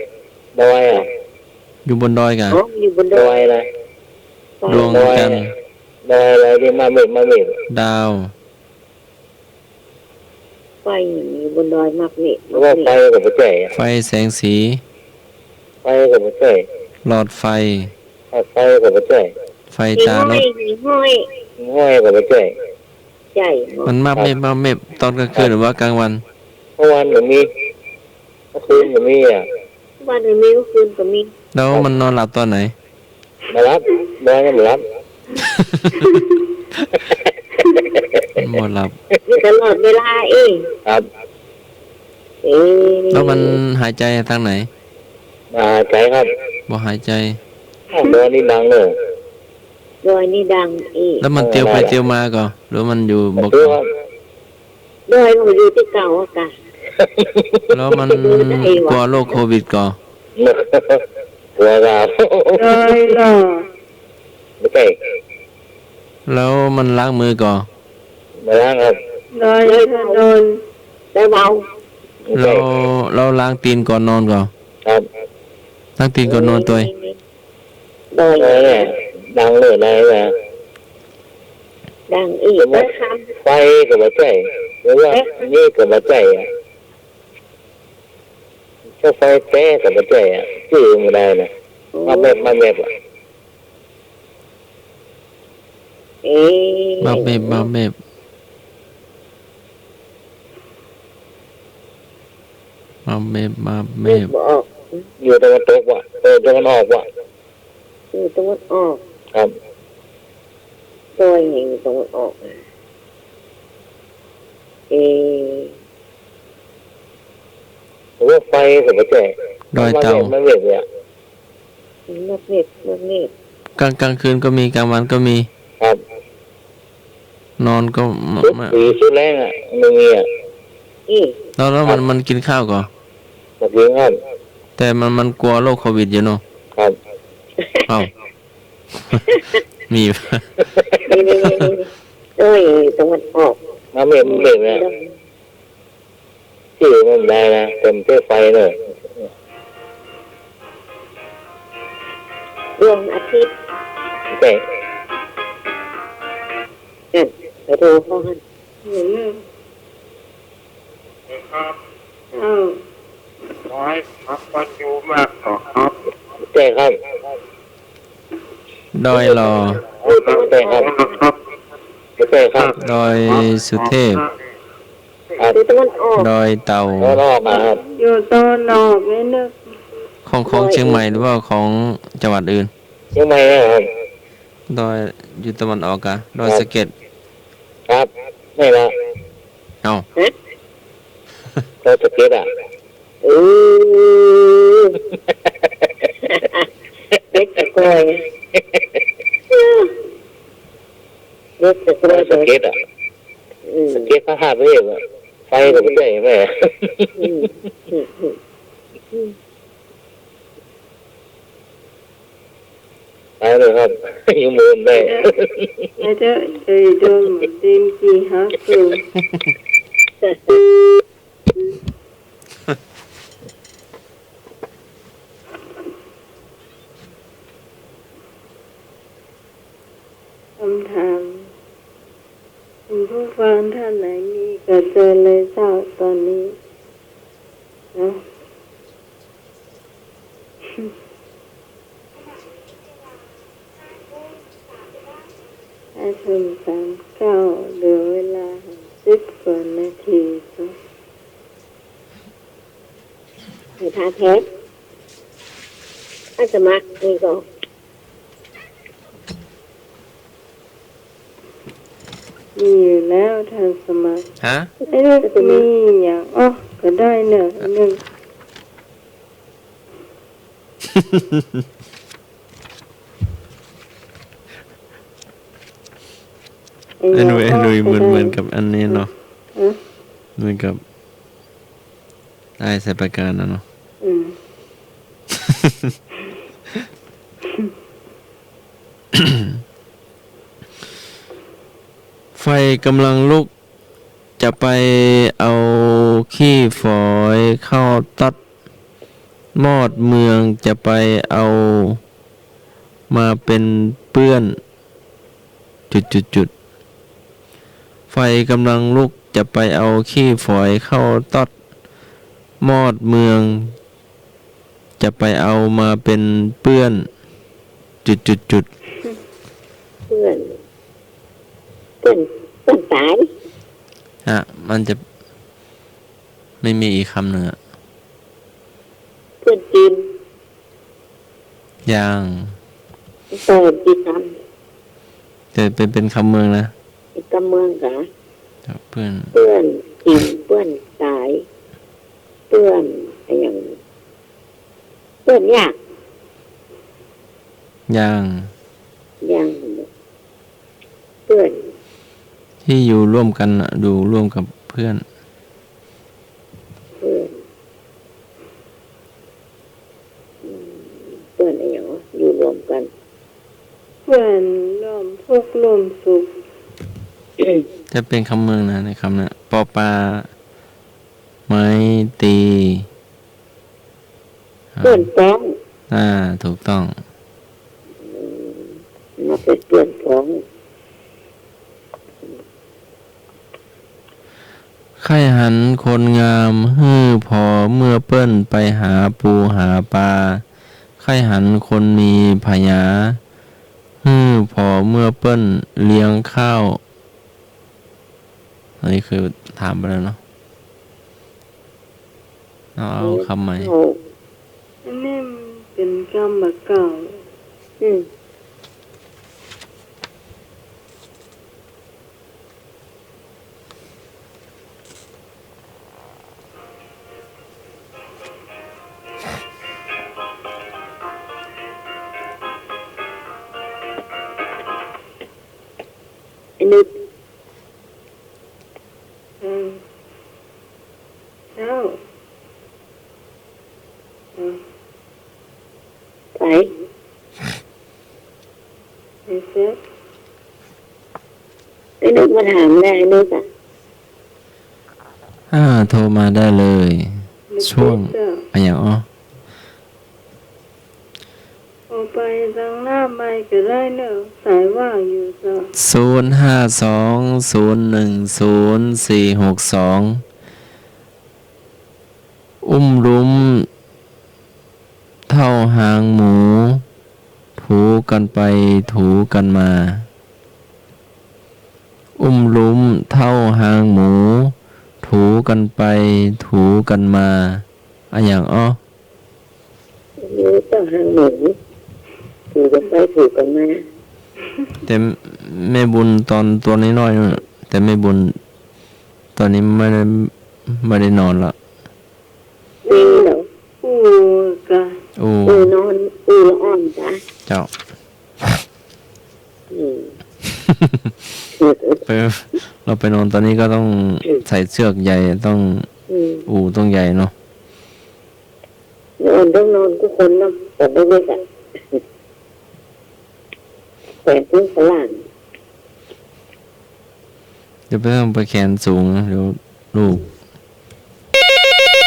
ดอยอะ อยู่บนดอยกะ อ๋อ อยู่บนดอย ดอยนะ ดวงจันทร์ ดอยอะไรที่มาเมฆ มาเมฆ ดาว ไฟอยู่บนดอยมาเมฆ เพราะว่าไฟก็บ่ใจ้อะ ไฟแสงสี ไฟก็บ่ใจ้ หลอดไฟ หลอดไฟก็บ่ใจ้ ไฟตารถ หิ่งห้อย หิ่งห้อย หิ่งห้อยก็บ่ใจ้ ใจ้เนาะ มันมาเมฆ มาเมฆ ตอนกลางคืนหรือว่ากลางวัน กลางวันก็มี กลางคืนก็มีอะ กลางวันก็มี กลางคืนก็มี แล้วมันนอนหลับตอนไหน บ่หลับ บ่ ยังบ่หลับ บ่หลับ อยู่ตลอดเวลาเอง ครับ เอ๊ะ แล้วมันหายใจตางไหน บ่หายใจครับ บ่หายใจ อ้าว ดอยนี่ดังเนอะ ดอยนี่ดังเอ๊ะ แล้วมันเตียวไปเตียวมาก่อ หรือมันอยู่บ่เตียวครับ ดอยมันอยู่ตี้เก่าอะกะ แล้วมันกลัวโรคโควิดก่อ กลัวครับ ดอยเหรอ บ่ใจ้ แล้วมันล้างมือก่อ บ่ล้างครับ ดอยอินทนนท์ ดอยเบา บ่ใจ้ แล้ว แล้วล้างตีนก่อนนอนก่อ ครับ ล้างตีนก่อนนอนตวย ดอย ดอยเนี่ย ดังเลยนะ ดังอีก สมมุติ นะครับ ไฟก็บ่ใจ้ หรือว่า เอ๊ะ นี่ก็บ่ใจ้อะ ถ้าไฟแต๊ก็บ่ใจ้อะ จื้อบ่ได้นะ อืม มาแมบ มาแมบอะ เอ๊ะ มาแมบ มาแมบ มาแมบ มาแมบ นึกบ่ออก อยู่ตะวันตกว่ะ เออ ตะวันออกว่ะ อยู่ตะวันออก ครับ ดอยไหนอยู่ตะวันออกอะ เอ๊ะ หรือว่าไฟก็บ่ใจ้ ดอยเต่า มาแมบ มาแมบเนี่ย มาแมบ มาแมบ กลาง กลางคืนก็มี กลางวันก็มี ครับ นอนก็ไม่ สุด ไม่ ดีสุดแรงอะ ไม่มีอะ อืม แล้ว แล้วมัน ครับ มันกินข้าวก่อ บ่กินครับ แต่มัน มันกลัวโรคโควิดอยู่เนาะ ครับ เอ้า มี มี มี มี มี โอ้ย ตะวันออก มาเม็ด เม็ดเนี่ย จื้อมันได้นะ เต็มเทไฟเลย ดวงอาทิตย์ ใช่ นั่น ไปดูเขาหั่น เห็นไหม ครับ อ้าว ขอให้พักประชุมมากต่อครับ ใช่ครับ ดอยหล่อ ใช่ครับ ใช่ครับ ดอยสุเทพ ครับ อยู่ตะวันออก ดอยเต่า ตะวันออกนะครับ อยู่ตะวันออกนี่นึก ของ ของเชียงใหม่หรือว่าของจังหวัดอื่น เชียงใหม่นะครับ ดอยอยู่ตะวันออกกะ ดอย ครับ สะเก็ด ครับ ไม่ละ เอ้า ฮะ ดอยสะเก็ดอะ เออ เด็กตะกอย เด็กตะกอย ดอยสะเก็ดอะ อืม สะเก็ดพระธาตุพนมอะ ไฟก็ไม่ใช่ไหม อืม อืม อืม อืม ไปเลยครับ ยังเมินได้ ไปเถอะ ไปเถอะ เอ้ย โดนหมดตีนกี่ฮักอยู่ คำถาม คุณผู้ฟังท่านไหนมีก็เชิญเลยเจ้า ตอนนี้ เนาะ ห้าทุ่มสามเก้า เหลือเวลาสิบกว่านาทีเนาะ ให้ท่าแท้ อาสาสมัครนี่ก็ มีอยู่แล้วท่านสมัคร ฮะ ไอ้นี่ก็มีอย่าง อ๋อ ก็ได้เนี่ย อันหนึ่ง ไอ้ ไอ้หนุ่ย ไอ้หนุ่ย ก็ได้ เหมือน เหมือนกับอันนี้เนาะ ฮะ เหมือนกับ อ้ายสายประการน่ะเนาะ อืม ไฟกำลังลุก จะไปเอาขี้ฝอยเข้าตัด มอดเมืองจะไปเอามาเป็นเปื้อน จุดจุดจุด ไฟกำลังลุก จะไปเอาขี้ฝอยเข้าตัด มอดเมือง จะไปเอามาเป็นเปื้อน จุดจุดจุด เปื้อน เปื้อน เปื้อนต๋าย ฮะ มันจะไม่มีอีกกำนึ่งอะ เปื้อนกิ๋น ยัง เปื้อนกิ๋นน้ำ แต่เป็น เป็นกำเมืองนะ เป็นกำเมืองกะ ครับ เปื้อน เปื้อนกิ๋น เปื้อนต๋าย เปื้อนอะหยัง เปื้อนยาก ยัง ยัง เปื้อน ที่อยู่ร่วมกันน่ะ อยู่ร่วมกับเพื่อน เปื้อน อืม เปื้อนอะหยังวะ อยู่ร่วมกัน เปื้อนร่วมทุกข์ร่วมสุข จะเป็นกำเมืองนะ ในกำเนี่ย ปอปา ไม้ตี เปื้อนป๊อง อ่า ถูกต้อง อืม มาเป็นเปื้อนป๊อง ใค่หันคนงามหื้อผอมเมื่อเปิ้นไปหาปูหาปลา ใค่หันคนมีผญาหื้อผอมเมื่อเปิ้นเลี้ยงข้าว อันนี้คือถามไปแล้วเนาะ เอา เอากำใหม่ เอา อันนี้มันเป็นกำบ่าเก่า อืม เ นึก อืม เจ้า อืม ไป ไอ้เซิร์ช ไอ้นึกมาถามแน่ ไอ้นึกอะ อ่า โทรมาได้เลย นึก ช่วง เจ้า อะหยัง อ๋อ เอาไปตังหน้าไมค์ก็ได้เนอะ สายว่างอยู่เจ้า ศูนย์ห้าสอง ศูนย์หนึ่งศูนย์ สี่หกสอง อุ้มลุ้มเท่าหางหมู ถูกั๋นไปถูกั๋นมา อุ้มลุ้มเท่าหางหมู ถูกั๋นไปถูกั๋นมา อะหยัง อ๋อ เท่าหางหมู ถูกั๋นไปถูกั๋นมา แต่แม่บุญต๋อนตั๋วน้อยๆ นู่นน่ะ แต่แม่บุญต๋อนนี้ไม่ได้ ไม่ได้นอนละ นี่เหรอ อู้กะ อู้ อู้นอน อู้ละอ่อนกะ เจ้า อืม ไป เราไปนอนต๋อนนี้ก็ต้อง อืม ใส่เสื้อใหญ่ ต้อง อืม อู้ต้องใหญ่เนาะ นอนต้องนอนกู้คนเนาะ ต๋อนเล็กๆ อะ แขนกู้ฝรั่ง เดี๋ยวไปต้องไปแขนสูงนะ เดี๋ยวลูก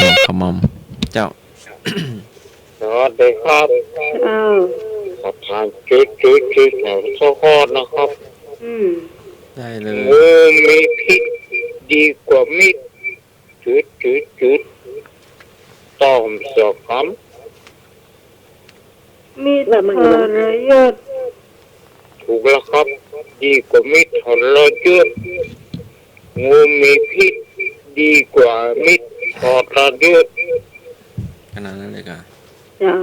หัวขมำ เจ้า สวัสดีครับ เจ้า ขอถามจุดจุดจุดของข้อข้อนะครับ อืม ได้เลย งูมีพิษดีกว่ามิตร จุดจุดจุด ตอบสองกำ มิตรทรยศ ถูกแล้วครับ ดีกว่ามิตรทรยศ งูมีพิษดีกว่ามิตรทรยศ ขนาดนั้นเลยกะ เจ้า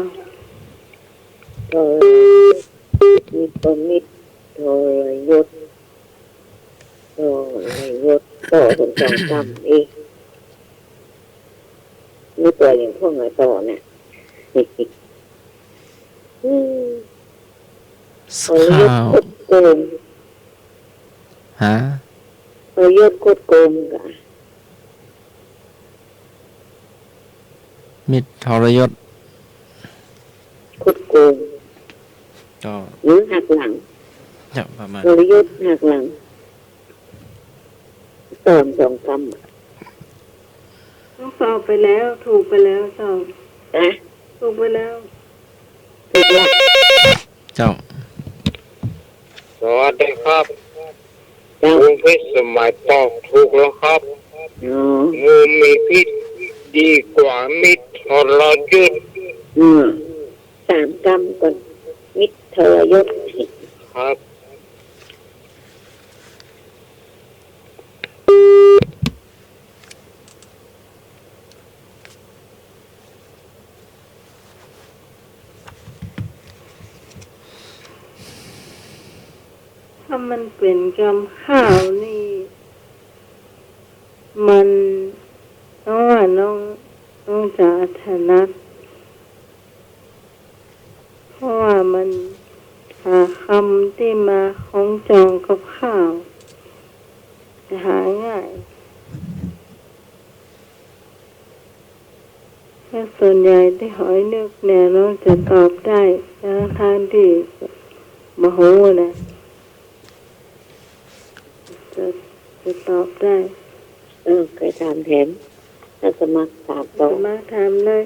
เออ ดีกว่ามิตรทรยศ ทรยศ ต่อสองกำเอง มีตั๋วอย่างพ่องอะต่อเนี่ย อืม ทรยศ ข้าว โคตรโกง ฮะ ทรยศ โคตรโกงกะ มิตรทรยศ โคตรโกง ก็ หรือหักหลัง จะประมาณ ทรยศหักหลัง ตอบสองกำอะ ต้องตอบไปแล้ว ถูกไปแล้ว ตอบ ฮะ ถูกไปแล้ว ถูกละ เจ้า สวัสดีครับ เจ้า คุณพิสมัยตอบถูกแล้วครับ อ๋อ งูมีพิษดีกว่ามิตรทรยศ อืม สามกำก่อน มิตรทรยศ ครับ ถ้ามันเป๋นกำข้าวนี่ มัน น้องว่าน้อง น้องจะถนัด เพราะว่ามันหาคำตี้มาคล้องจองกับข้าว จะหาง่าย แต่ส่วนใหญ่ตี้หอยนึกเนี่ยน้องจะตอบได้ ทั้งๆ ตี้บ่ฮู้นะ จะ จะตอบได้ เออ ใผถามแถม ถ้าสมัครถามต่อ สมัครถามเลย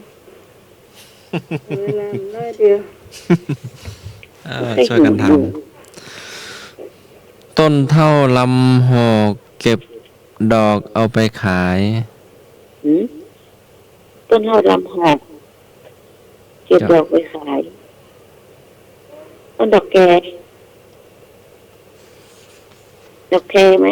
เวลาน้อยเดียว อ่า ช่วยกันถาม ต้นเถ้าลำหอกเก็บดอกเอาไปขาย หืม ต้นเถ้าลำหอก เก็บดอกไปขาย ต้นดอกแค ดอกแคไหม